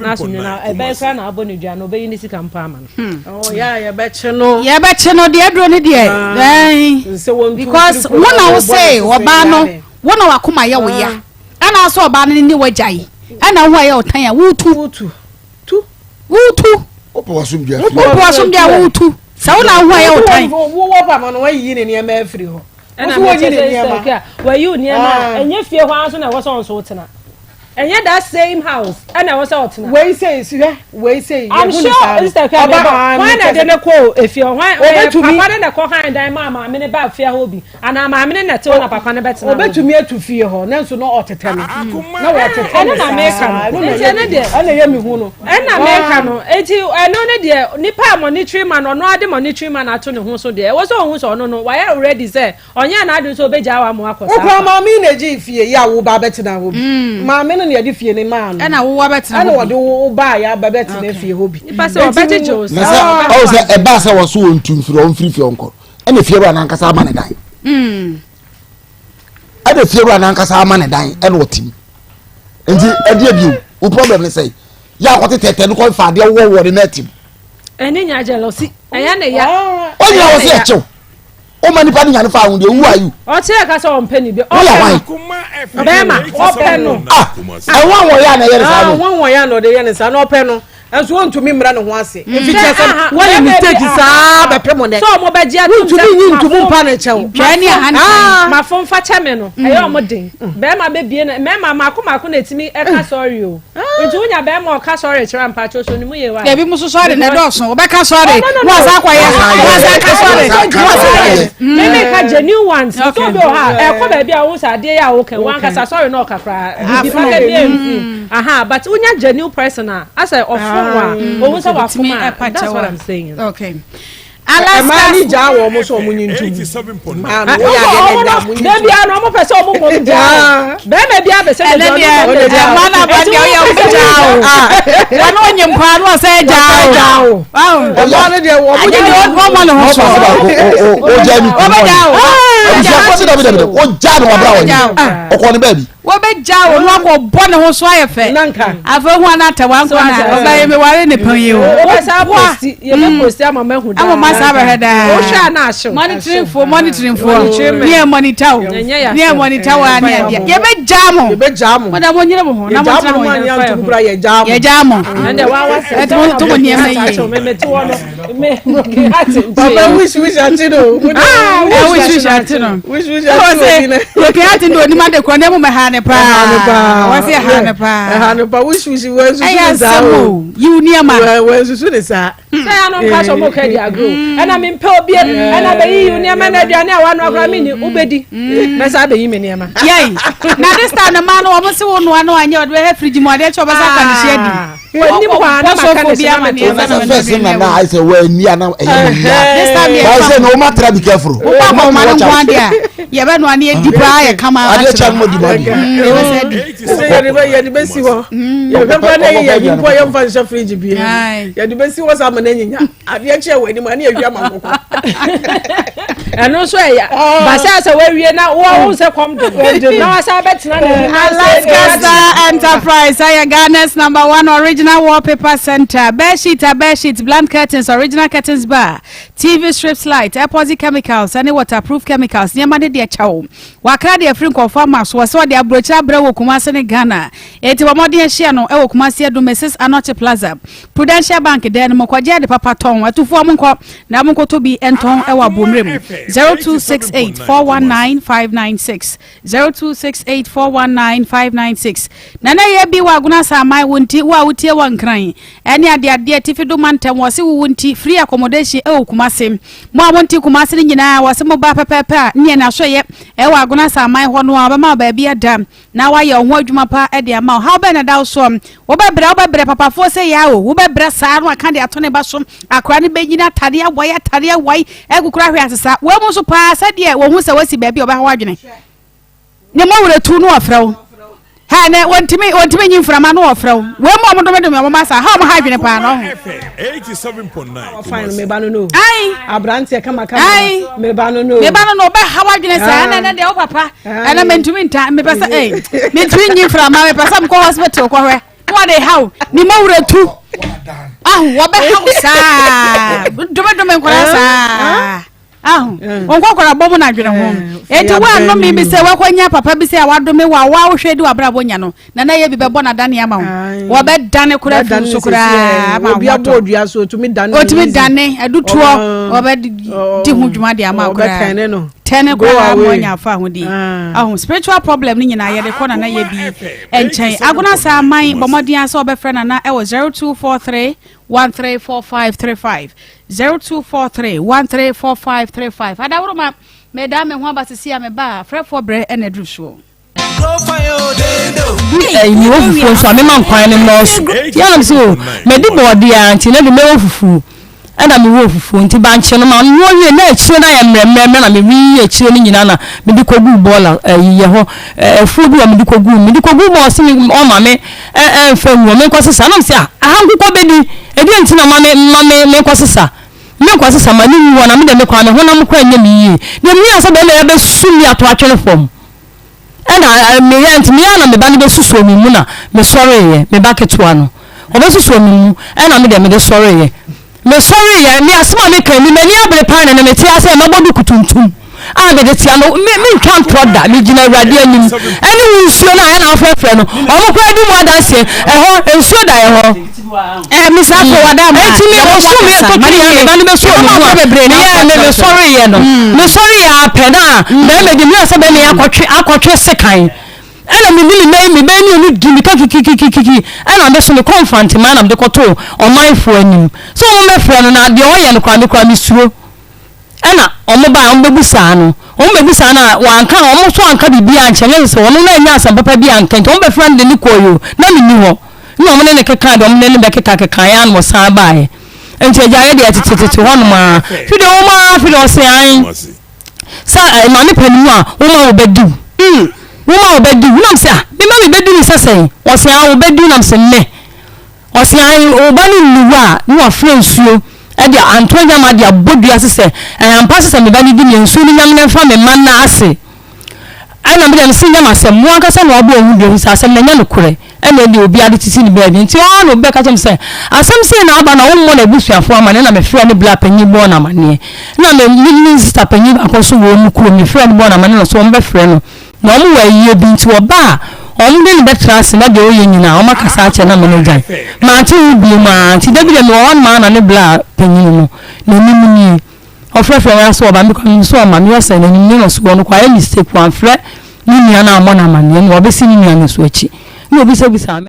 na asomdwoeɛ, na ɛbɛyɛ koraa na abɔ no dua no, ɔbɛyi ne sika mpo ama no. Oh, yeah, yɛbɛkye no. Yɛbɛkye no deɛ aduro no deɛ. Ɛn. Because wo na wo se ɔbaa no, wo na wakoma yɛ wo ya. Ɛna asɛ ɔbaa no ne wagya yi. Ɛna wo a yɛ ɔtan a wotu. Wotu. Tu. Wotu. Wopɛ wasomdwoeɛ. Wopɛ wasomdwoeɛ a wotu. Sɛ wo na wo ho ayɛ wo tan. Wowɔ papa no wayiyi ne nneɛma afiri hɔ. Ɛna mekyɛ sɛ sɛ kɛ wayi wo nneɛma a ɛnyɛ fie hɔ ara nso na ɛwɔ sɛ ɔnso wotena. Ɛnyɛ that same house ɛna ɛwɔ sɛ ɔtena. Wei sei hwɛ wei sei I'm sure sister kɛ mebɔ hwan na ɛde ne kɔ efie hɔ hwan ɛyɛ papa ne na ɛkɔ han dan maa maame ne ba fie hɔ bi anaa maame ne na ɛte hɔ na papa ne bɛtena hɔ. Obetumi atu fie hɔ nanso na ɔtetɛ no na wɔtetɛ no saa ɛno na meka no nti ɛno deɛ ɛna ɛyɛ me hu no ɛna meka no nti ɛno ne deɛ nipa a monetary man ɔno ade monetary man ato ne ho so deɛ ɛwɔ sɛ ohun sɛ ɔno no wayɛ ready sɛ ɔnyɛ n'adwene sɛ obegyaa wa mo akɔ saa. Wokura maame yi na egye fie yi a wo ba abɛtena hɔ bi mm. maame no na yɛde fie no maa no ɛna wo abɛtena hɔ bi ɛna wɔde wo ba a yɛaba bɛtena fie hɔ bi. Nipa sɛ ɔbɛgyegye wo saa. Na sɛ ɔwɔ sɛ ɛbaa sɛ wɔso wɔn tu mfiri wɔn mfiri fie ɔnkɔ ɛna fie wura n'ankasa ama ne dan. Mm. Ɛna fie wura n'ankasa ama ne dan ɛna ɔte mu nti ɛdeɛ bio wo problem ne sɛ yɛ akɔte tɛtɛ no kɔ fa adeɛ wɔ wɔ ne na ɛte mu. Ɛne nya jealousy ɛyɛ ne ya. Ɔnyina wɔ sɛ ɛkyew. o ma nipa ni nyane fa ahun deɛ who are you. ɔte ɛka sɛ ɔmpɛ ne bi ɔpɛ no bɛrima ɔpɛ no. ah ɛho àwọn yɛ ana yɛ ne saa no. ɛho àwọn yɛ ana ɔde yɛ ne saa na ɔpɛ no nso wɔntumi mmra ne ho ase. Mm. Efi kyɛ sɛ wɔyɛ mistake saa bɛpɛ mo nɛ. Sɛ ɔmo bɛ gye atum sɛ wɔntumi nyi ntumu mpa ne kyɛw. Twɛ ne aha ne ah. Mafo nfa kyɛ me no ɛyɛ ɔmo den bɛrima bɛ bie na mɛrima mako mako na etimi ɛka sɔre o. Nti wonya bɛrima ɔka sɔre kyerɛ mpakyɛ so ne mu yɛ wa. Ebi mu nso sɔre na ɛdɔɔso ɔbɛka sɔre na wasa akɔyɛ na wasa aka sɔre na wasa ayɛ. Mímí ka genuine ones nso obi wɔ ha ɛkɔ baabi a wohu sɛ adeɛ yɛ a wokɛ wankasa sɔre na ɔka koraa bibi papa bi ɛmfi aha but wonya genuine person a asɛ ɔfom a ohun sɛ wafom a that's what I'm saying. Okay. Mmaa ni gyaa wɔn mo sɛ wɔn nyi ntum. Mmaa no wɔyɛ adeɛ na ɛda mo nyi ntum. Dabi ano wɔn pɛ sɛ wɔn mom gyaa. Bɛrima bi abɛ sɛ dabi ɔno mom gyaa. Mmaa na aba deɛ ɔyɛ wɔn gyaa o. Wɔn ɔnyɛ mpa no ɔsɛ gyaa o. Mmaa no deɛ wɔn mo gyaa wɔn mɔ ne ho so. O gyaa ni kunu wɔn. Abusuafo si dabi dabi o gyaa ni wabra wɔn ɔkɔ ne baabi. Wɔbɛgya wo na wakɔbɔ ne ho so ayɛ fɛ. Afei ho ana atɛ wankɔ na ɔbɛyɛ me ware ne pɛn yi o. Woboa. Yɛbɛposti ama mahu daa. Ama ma saa bɛhwɛ daa. Wohwɛ a na ahyew. Monitoring fo monitoring fo. Ne yɛ monitor o. Ne yɛ monitor wa ne adeɛ. Yɛbɛgya mo. Yɛbɛgya mo. Mo da mo nyere mo ho na mo tena mo. Yɛgya mo. Ɛti mo to mo nneɛma yie. Papa wish wish ati no. Ah, wish wish ati no. Wish wish ati no. Broken heart ndo onim ade kɔ na emu ha ne paa. Wɔsi ha ne paa. Ha ne paa wish wish wɔn susu ne saa o. Yiw nneɛma. Wɔn susu ne saa. Sɛ ya no nka sɛ ɔmo ka di agro. Ɛna mi mpɛ obi ɛna bɛyi yiw nneɛma na aduane a wanoa koraa mi ni wobɛdi. Mɛsa abɛyi mi nneɛma. Yɛyi na this time no maa no wɔn si wo noa no anyɛ ɔde bɛhɛ firiji mu adeɛ kyɛ ɔbɛsa aka ne hyɛ di. W'anim hɔ a na maka ne sɛ na mete na sɛ fɛs na na ayɛ sɛ w'ani a na ɛyɛ mo ya báyìí sɛ na ɔma tra be careful. Wọ́n bá akɔma no nko adeɛ a yɛbɛ noa ne edi paa yɛ kama adeɛ kyɛ no mo di mo adi. Yɛbɛ sɛ di. Sɛ yɛde bɛ yɛde bɛ si hɔ yɛbɛ kura ne yɛ yɛ mpo yɛn fa nhyɛ fridge bi yɛde bɛ si hɔ saa ama n'anyinya adeɛ kyɛ wɔ anim ani ehwɛ ama nkokɔ. Ɛno nso ɛya basa sɛ wawie na wɔn sɛ kɔm de na wasa bɛtena n'anim. Alaska Star Enterprise ɛyɛ Ghana's number one original wallpaper center. Bed sheet a bed sheet, blunt curtains, original curtains bar, TV strips light, epoxy chemicals ɛne waterproof chemicals. Nneɛma ne deɛ kyɛw. Wakra deɛ afiri nkurɔfoɔ ama so. Wɔsɛ wɔde aburokyire abrɛ wɔ Kumasi ne Ghana. Enti bɔ mmɔden ahyia no ɛwɔ Kumasi Adum Mrs Anokye Plaza, Prudential Bank dan no mu. Kɔgye ade papa tɔn. Atufoɔ monkɔ na monkɔtɔ bi ntɔn ɛwɔ Abommire mu. 0268 419 596. 0268 419 596 Nana yɛ bi wɔ Agona Asaman wo nti wo a wotie wɔ Nkran ɛne adeadeɛ atifi do mantam wɔse wo wo nti free accommodation ɛwɔ Kumase mo a monte Kumase no nyinaa wɔse mo ba pɛpɛɛpɛ a neɛ n'asoɛyɛ ɛwɔ Agona Asaman hɔ no a wɔbɛma wo baabi ada na wayɛ wo ho adwuma pa de ama wo haw bɛn na ɛda wo soɔ wobɛbrɛ wobɛbrɛ papafoɔ sɛ yaa o wobɛbrɛ saa no aka de ato ne ba so akora no bɛnyini atade awae atade awae Ɛkokora hwe ase saa. Wei mu nso paa sɛdeɛ wɔhu sɛ wasi baabi a ɔbɛha w'adwene. Ne mmɔ werɛ tu no ɔfrɛ wo. Ha nɛ wɔntumi wɔntumi nyi mframa no ɔfrɛ wo. Wei mu ɔmo domedome ɔmo ma saa ha ɔmo ha adwene paa no ɔho. Fine, me ba no no. Ayi. Aberanteɛ kama kama. Ayi. Me ba no no. Me ba no no ɔbɛha w'adwene saa ɛnɛ ɛnɛ deɛ wo papa ɛnɛ mentumi nta mepɛ sɛ ɛy mentumi nyi mframa mepɛ sɛ mekɔ hospital kɔhwɛ. na wɔde haw ne ma wura tu ahu wɔbɛhaw saa domedome nkwadaa saa. Ahu. Wo nkɔkɔrɔ bɔ mu na dwene ho. Enti wo anome bi sɛ wakɔnya papa bi sɛ a wadome wo a wo a wohwɛ di w'abrabɔ nya no. Nana yɛ bi bɛbɔ n'adane ama wo. Wɔbɛdane koraa fi wo so koraa ama Obi wo abɔ atɔ. odua so otumi dane. Otumi dane adutoɔ wɔbɛdi ho dwuma de ama wo koraa. Ɔbɛtɛne no. Tɛne Go koraa ama away. wanya afa ahodie. Ahu spiritual problem no nyinaa yɛde kɔ Nana yɛ bi nkyɛn. Agona saa man bɔ mmɔden ara sɛ wɔbɛfrɛ Nana ɛwɔ 0243 134535 0243 134535. Adaworoma medaa me ho aba sisi a meba a frɛfoɔ berɛ na aduru soɔ. Bi mewɔ fufuo nso a mema nkwan no nnɔɔso. Nti ɛna mese o madi bɔɔdeɛ a nti na de mɛwɔ fufuo. Ɛna mewɔ fufuo nti bankye no manoa wie na akyire no ayɛ mmerɛmmerɛmmerɛ na meweeɛ akyire no nyinaa na mede kɔguu bɔɔla ɛyi yɛ hɔ afuo bi wɔ mede kɔguu mede kɔguu mu a ɔse me ɔma me ɛmfa ngu hɔ menkɔsesa na mese ah aha nkokɔ bɛdi ɛdeɛ nti na ma me ma me menkɔsesa menkɔsesa ma ne ngu hɔ na me deɛ mekɔ a me honam koraa nyɛ me yie deɛ meyɛ sɛ bɛrima yi abɛsum me ato atwene fam. Ɛna meyɛ nti meyɛ na me ba no bɛsusuo me mu na mesɔreeɛ, me ba ketewa no ɔbɛsusuo me mu ɛna me deɛ mede sɔreeɛ. Mesɔreeɛ, me asɛm a meka ni, m'ani abere paa na mete ase a mabɔ duku tuntum a mede tea no, me mentwa ntorɔ da, megyina Awurade anim ɛne wo nsuo no a ɛna afrɛfrɛ no, wɔn koraa di mu adanseɛ, ɛhɔ nsuo da ɛhɔ. Eh, Miss Afo wada ma. Eti mi osu mi toto ya me ba no bɛsu ɔmo mu a meyɛ me mesɔreyɛ no mesɔreyɛ apɛ na bɛrima di mi sɛ bɛrima yɛ akɔtwe akɔtwe sekan ɛna me ne me mɛyi me bɛyi ne ɔno di mi ka kikikikiki ɛna me so me kɔ mfantema na me de kɔto ɔmanfoɔ anim sɛ ɔmo mɛfrɛ no na deɛ ɔyɛ no koraa me koraa me suro. Ɛna wɔn bae, wɔn bɛbusaa no, wɔn bɛbusaa no a, wanka, wɔn nso anka biribiara ankyerɛ no, na kyerɛ sɛ ɔno na annya asɛm papa bi anka, nti wɔn bɛfrɛ no de no kɔeɛ o, na menni hɔ. Ɛna wɔn ne no kekaa deɛ wɔn ne no bɛkeka kekaeɛ ara na wɔsan baeɛ. Nti agya yɛ deɛ tetetete hɔnom ara, afei deɛ wɔn ara, afei deɛ ɔse ae, sɛ eh, maame panin mu a, woma wɔbɛdi wo. Mm, woma wɔbɛdi wo. Nam sɛ ah, mema mebɛdi no sɛ sɛn? Ɔse ah, wɔbɛdi wo, nam sɛ mmɛ. Ɔse ae wo ba no nni hɔ a ne wafrɛ nsuo de anto nyama de abɔ dua ase sɛ ɛyɛ ampa sɛ sɛ me ba no di me a nsuo no nyame no mfa me mma nna ase ɛna me deɛ mese nyɛ m'asɛm wo ankasa na wabɔ wo ho dua sɛ asɛm no ɛnyɛ nokorɛ ɛna ɛdeɛ obiara de titi ne baabi nti ɔɔ na obi bɛka kyerɛ me sɛ asɛm sei na aba na wommɔ n'abusuafoɔ amaneɛ na mefrɛ ne bla panyin bɔɔ no amaneɛ na me me sista panyin baako nso wɔ mu kurom mefrɛ no bɔɔ no amaneɛ na so wɔn bɛfrɛ no Na wɔn wɔ ayie bi nti wɔba a, wɔn de no bɛtra ase na deɛ ɔyɛ nyinaa wɔn akasa akyerɛ no ama no agyae. Mante ho bio ara nti da bi deɛ mewɔ hɔ nom ara na ne bla panyin no n'anim nie. Ɔfrɛfrɛ me ara sɛ ɔba, mekɔ menim sɛ ɔma, meyɛ sɛ n'anim nie na ɔse ɔno kɔ ayɛ mistake wamfrɛ ne nua no ammɔ no amaneɛ na wabɛsi ne nua no nso akyi na ɔbisabisaa me.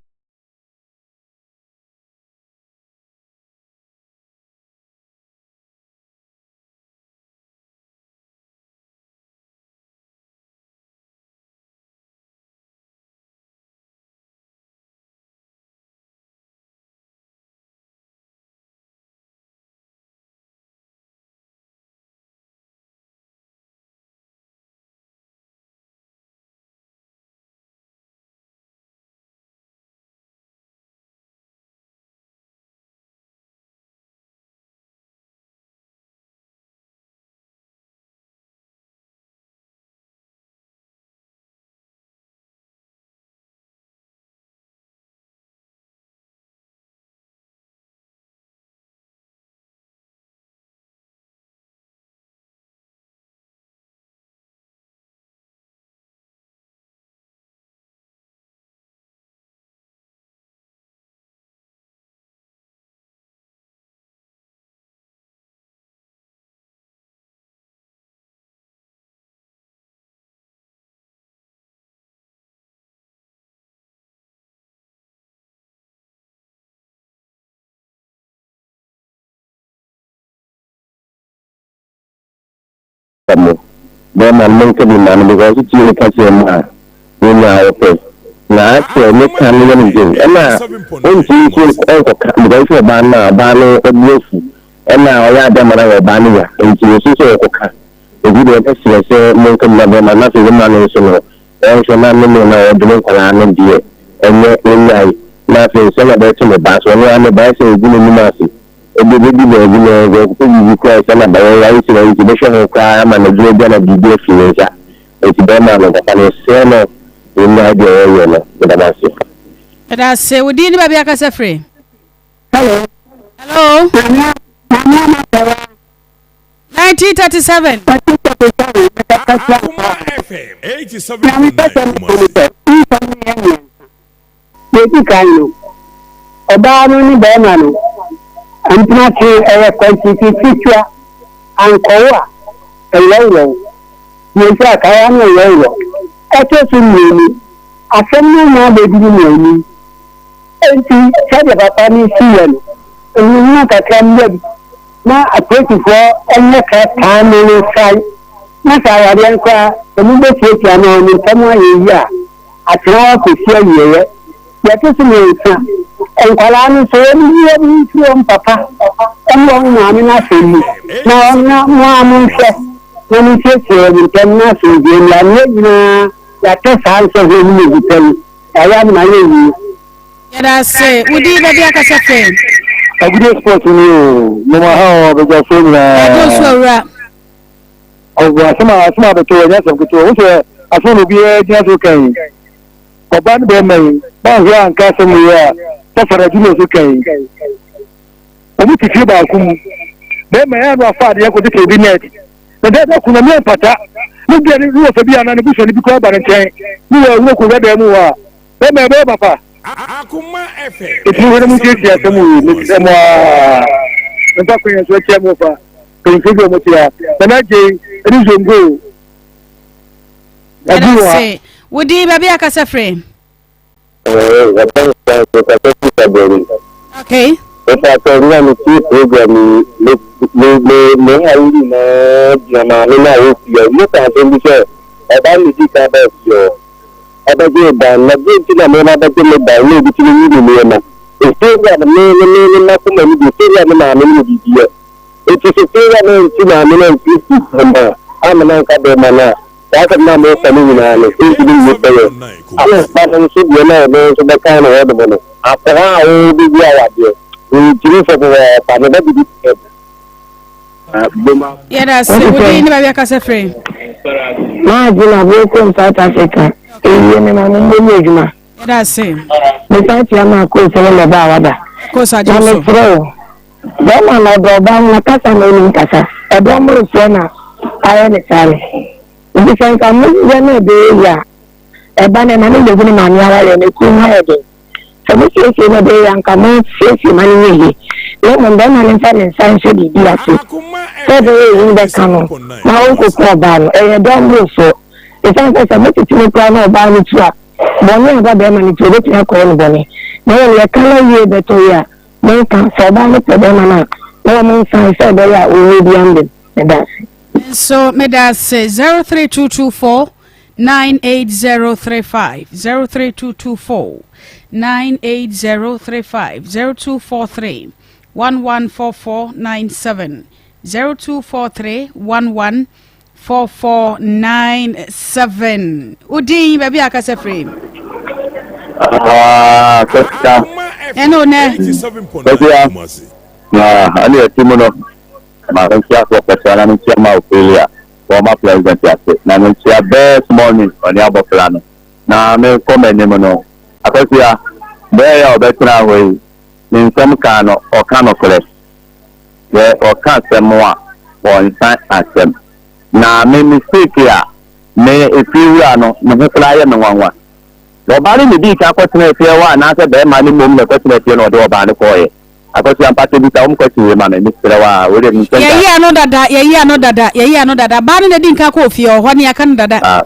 Mo bɛɛma no monka bi ma no because wotie ne kaseɛ mu a wonya a wopɛ na asɛ ne ka no yɛ no den ɛna ontumi nso nkɔka because sɛ ɔbaa no a ɔbaa no abu afu ɛna ɔyɛ ade ama no ayɛ ɔbaa no ya nti nso sɛ ɔkɔka nti deɛ ɛbɛsrɛ sɛ monka bi ma bɛɛma no na afei bɛma no nso no ɔnhwɛ na ne ne na ɔdwene nkwadaa no deɛ ɛnyɛ ɔnyae na afei sɛ na bɛto ne ba so ɔno ara ne ba ɛsɛ ɔgu n'anim ase Ebi bɛdi baabi na sɛ ɔkɔpɛ biribi koraa ɛsɛ na bɛyɛ ayɛ sɛ nti bɛhwɛ ho koraa ama no adwuma bi ana biribi afiri ne nsa nti bɛrima no papa no srɛ no ɔnyae deɛ ɔyɛ no meda mo ase. Meda ase. Wo din ne baabi akasa firi? Hello. Hello. Maame Maame Amasawa. 1937. Akuma FM 87.9 Kumasi. Deɛ ɛdi kan no, ɔbaa no ne barima no mpena twe ɛyɛ kwantiti ketewa, ankɔwo a, ɛworɔworɔ wo. Deɛ nti a kaeɛ ano ɛworɔworɔ. Ɛtɔ so mmienu, asɛm no anya abɛduru mo anim. Enti sɛdeɛ papa no si yɛ no, nhunahuna kakra mmra bi na apolisifoɔ nyɛ krataa no no nsae, na sɛ awareɛ no koraa sɛ mobɛtiatia anaa mo ntam ayɛ yie a, atena hɔ akɔsi awieeɛ. Deɛ ɛto so mmiɛnsa, nkwadaa no nso, wɔnyi wɔn ho mfiri wɔn papa ne wɔn maame no asɛm mu, na wɔn na mo ara monhwɛ na monsiesie wɔn ntam na asomdwoeɛ mmra. Na yɛn nyinaa yɛatɔ saa nsɔhwɛ no mu bi pɛn, yɛayɛ ama ayɛ yie. Yɛda ase. Wo din baabi akasa firi? Agude sport ni o, moma ha o abadwafoɔ nyinaa. Yɛagye wo so awura. Ɔwɔ asɛm a asɛm a abɛtɔ ɛnyɛ asɛm ketewa. Wo sɛ asɛm na obiara gyina so kan yi. Ɔbaa ne bɛrima yi, banhwɛ anka asɛm yi a sɔfo Junior so kan yi. Wɔn te fie baako mu. Bɛrima yi ano afa adeɛ kɔde sɛ obi net. Na dɛ dɛ kuna mi mpata. Ne bia ne wɔfa bi anaa ne busuani bi koraa ba ne nkyɛn. Ne wɔ awura kɔ wura dan mu hɔ a. Bɛrima ɛbɛyɛ papa. Eti mo hwɛ na mo nsiesie asɛm yi. Mesrɛ mo aa. Memfa kwan yɛn so akyia mo fa. Mpanyinfoɔ bi a wɔte ha. Nana Agyei ɛne Zongo. Ɛda ase. Wo din baabi akasa firi? Wɔfrɛ me Frank, mekasa firi Saberi. Okay. Mepatɔ nna metie program yi, me me me me haw nyinaa gyina maame no a ɔwɔ fie hɔ. Mo ka asɛm bi sɛ ɔbaa no di kan baa fie hɔ, ɔbɛgyee dan, na deɛ nti na me mabɛgye me dan na obi tumi yi me nneɛma. Efie wura no me ne me ne m'akoma mu deɛ efie wura ne maame no wɔ biribi yɛ. Enti sɛ Sarah no antu maame no amfiri sukuu hɔ ma amma no anka bɛrima no a, saa asɛm no a moreka no nyinaa no, ɛntumi nni pɛyɛ. Ɛna ba no nso deɛ na ɔno nso bɛka no hɔ nom no, akwadaa a ɔrebɛdi awadeɛ, ɔntumi fɔ pɔpɔɔpa, ne ba bɛdi pɛɛ. Yɛda ase. Wo din ne baabi akasa firi? Maa Gina Aburokurom South Africa. Ewie me ma mo mmɔ mu adwuma. Yɛda ase. Mesan tua maa Koos ne mmabaawa da. Koos agye Na so. mesrɛ wo, bɛrima no ɔdɔ ɔbaa no na kasa na onim kasa. Ɔdɔ mmorosoɔ na ayɛ ne saa no. Nti sɛ nka moyɛ na ɛbɛyɛ yie a, ɛba no ɛma no bɛgu ne maame awareɛ no, ekuro mu ayɛ den. Sɛ mosiesie na ɛbɛyɛ yie a, nka monsiesie ma no nyɛ yie. Na mmom bɛrima no mfa ne nsa nhyɛ biribi ase sɛ ɛbɛyɛ eyi no bɛka no na ɔnkɔku ɔbaa no. Ɛyɛ dɔ mmorosoɔ. Ɛsiane sɛ sɛ motete mu koraa na ɔbaa no tu a, Bɔne a ɛba bɛrima no ti, obetumi akɔyɛ no bɔne. Na mmom yɛka na wie bɛtɔ yi a, monka. Sɛ ɔbaa no pɛ bɛrima no a, na wɔn nsan sɛ ɛbɛyɛ a owuo biara mmam. Meda ase. Me nso meda ase. 03224 98035 03224 98035 0243 114497 0243 11 4497 wo din baabi a akasa firi Ah, Kɔsia. Ɛne o nɛ. Kɔsia. Na ɛne ɛti mu no, ma menkyia Prɔfɛsa na menkyia ma Ophelia, former president ase, na menkyia best morning ɔne abɔfra no. Na menkɔ m'anim no, Akɔsia, bɛɛ a ɔbɛtena hɔ yi, ne nsɛm kan no, ɔka nokorɛ. Sɛ ɔka asɛm a, ɔnsan asɛm. Na me mistake a me efie wura no, ne ho koraa yɛ me nwanwa. Ɔbaa no na edii kan kɔtenaa efie hɔ anaasɛ barima no mmom na ɛkɔtenaa efie na ɔde ɔbaa no kɔeɛ? Akosua, mpakyɛ bisa wɔn question wei ma me, mesrɛ wo ara, wei deɛ menhyɛ da. Yɛyi ano dada, yɛyi ano dada, yɛyi ano dada. Baa no na edi nkan kɔɔ fie hɔ, hɔ no yɛaka no dada. Ah,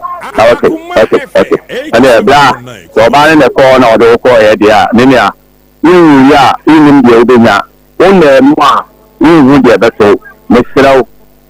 okay, okay, okay. Ɛnneɛ berɛ a sɛ ɔbaa no na ɛkɔɔ na ɔde wo kɔeɛ deɛ a, me nua, Wonwui a, wonnim deɛ wobɛnya. Wonnaa mu a, wonhu deɛ ɛbɛto wo. Mesrɛ wo,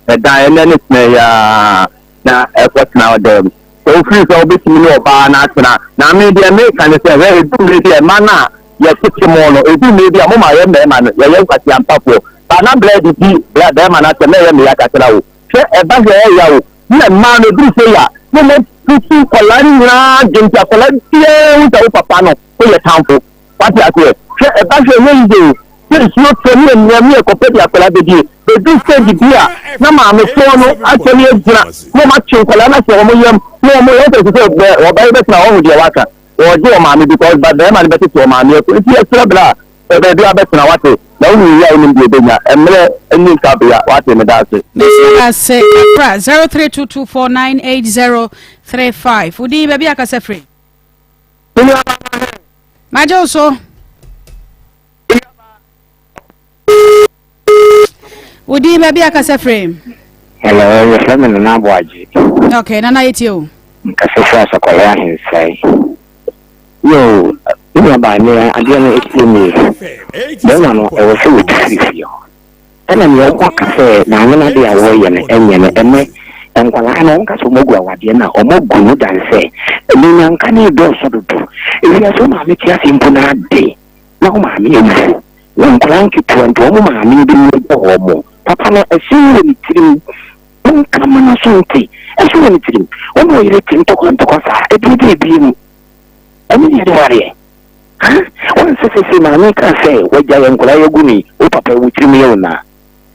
dan ɛnnɛ ne tena yi ara na kɔtena wo dan mu. Sɛ wofiri sɛ wobɛtumi ne ɔbaa no atena. Na me deɛ meka ne sɛ, hwɛ, ɛdu mmerɛ bi a, mma no a yɛtete mo no, ɛdu mmerɛ bi a, moma yɛn mmarima no, yɛyɛ nkwaseampafoɔ. Ba na bra didi, bra barima no asɛm, na ɛyɛ me ya kakra o. Hwɛ, ɛba hwɛ, ɛyɛ ya o. Na mmaa no, ɛduru sei a, na wɔatutu nkwadaa no nyinaa adwene, nti akwadaa biara hu sɛ wo papa no, woyɛ tamfo. Wate aseɛ? Hwɛ, ɛba hwɛ, ɛnyɛ yiye o. Sɛ nsuo tɔ ne yɛ nea ne yɛkɔpɛ de akwadaa bɛdie. Bɛduru stage bi a, na maamefoɔ no asɔre agyina, na wɔn atwe nkwadaa no ahyɛ wɔn yam, na wɔn, wɔn sɛ sɛ sɛ ɔbaa yi bɛtena hɔ, ɔho deɛ waka. Wɔregye ɔmaame because ba barima no bɛtete ɔmaame akɔ. Nti yɛsrɛ bra. Pɛ baabi a bɛtena, wate, na wo nyiyi a wonim deɛ ɛbɛnya. Mmerɛ nni nkabea, wate, meda ase. Meda ase kakra. 0322498035. Wo din baabi a kasa firi? Magye wo so. Wo din baabi a kasa firi? Hello, yɛfrɛ me Nana Aboagye. Okay, Nana yɛtie o. Nkasa firi Asɔkɔre Ahensae. Yo, me nuabaa nea adeɛ no ɛtie nie. Bɛrima no ɛwɔ sɛ wɔtu firi fie hɔ. Ɛna nea wɔn aka sɛ maame no adeɛ a wɔreyɛ no ɛnyɛ no ɛnɛ nkwadaa no wɔn ka sɛ wɔn agu awadeɛ no a wɔn agu no dan sɛ ɛnyanka no redɔɔso dodo. Ewiase wo maame te ase mpo na ade na wo maame awu. Na nkwadaa nketewa nti wɔn maame bi bɔ wɔn. Papa no ɛsen wɔ ne tirim. Monka ma n'aso nte. Ɛsen wɔ ne tirim. Wo ne ɔyere te ntɔkwa ntɔkwa saa ɛduru baabi mu. Ɛne deɛ de wareɛ. Ha? Wɔn sɛ sese maame ka sɛ wagya yɛn nkwadaa yɛ agu no yi, wo papa wo tirim yɛ wo naa.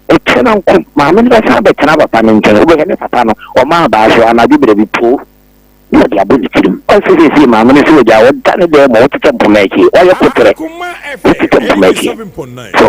Ɛkyɛ na nko maame no bɛsan abɛtena papa no nkyɛn. Wobɛhwɛ ne papa no ɔma abaa so anadwo berɛ bi poo. na ɔde abɔ ne tirim. Ɔnse seesei maame no sɛ wagyaa ɔda ne dan mu a ɔtetɛ mpoma akyi, wayɛ koterɛ, ɔtetɛ mpoma akyi. So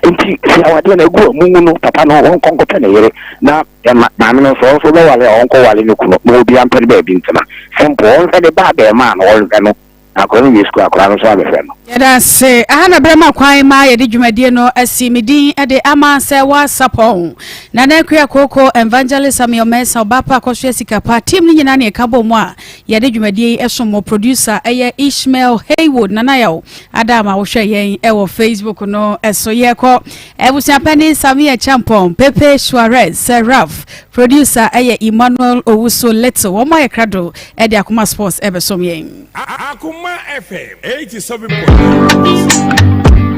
nti sɛ awadeɛ no agu a mungu no, papa no ɔnkɔ nkɔpɛ ne yere na ɛma maame no nso ɔnso bɛwale a ɔnkɔwale ne kunu na obiara mpɛ no baabi ntena. Simple, ɔnhwɛ ne ba abɛɛmaa no ɔnhwɛ no. Na akwadaa no wie sukuu a, akwadaa no nso abɛhwɛ no. Yɛda ase. Aha na berɛ ma kwan ma yɛde dwumadie no asi. Me din de Ama Sɛwa Sapɔn. Nana Akua Kooko, Evangelist Samuel Mensah, Ɔbaapa Akɔsoa Sikapa, team no nyinaa ne ɛka bɔ mu a yɛde dwumadie yi som mo. Producer ɛyɛ Ishmael Haywood. Nana Yaw Ada ama wohwɛ yɛn ɛwɔ Facebook no so. Yɛkɔ abusuapɛni Samia Champon, Pepe Suarez, Sir Ralph. Producer ɛyɛ Emmanuel Owusu Little. Wɔn ayɛ krado ɛde Akoma Sports ɛbɛsom yɛn. Akoma FM 87.9.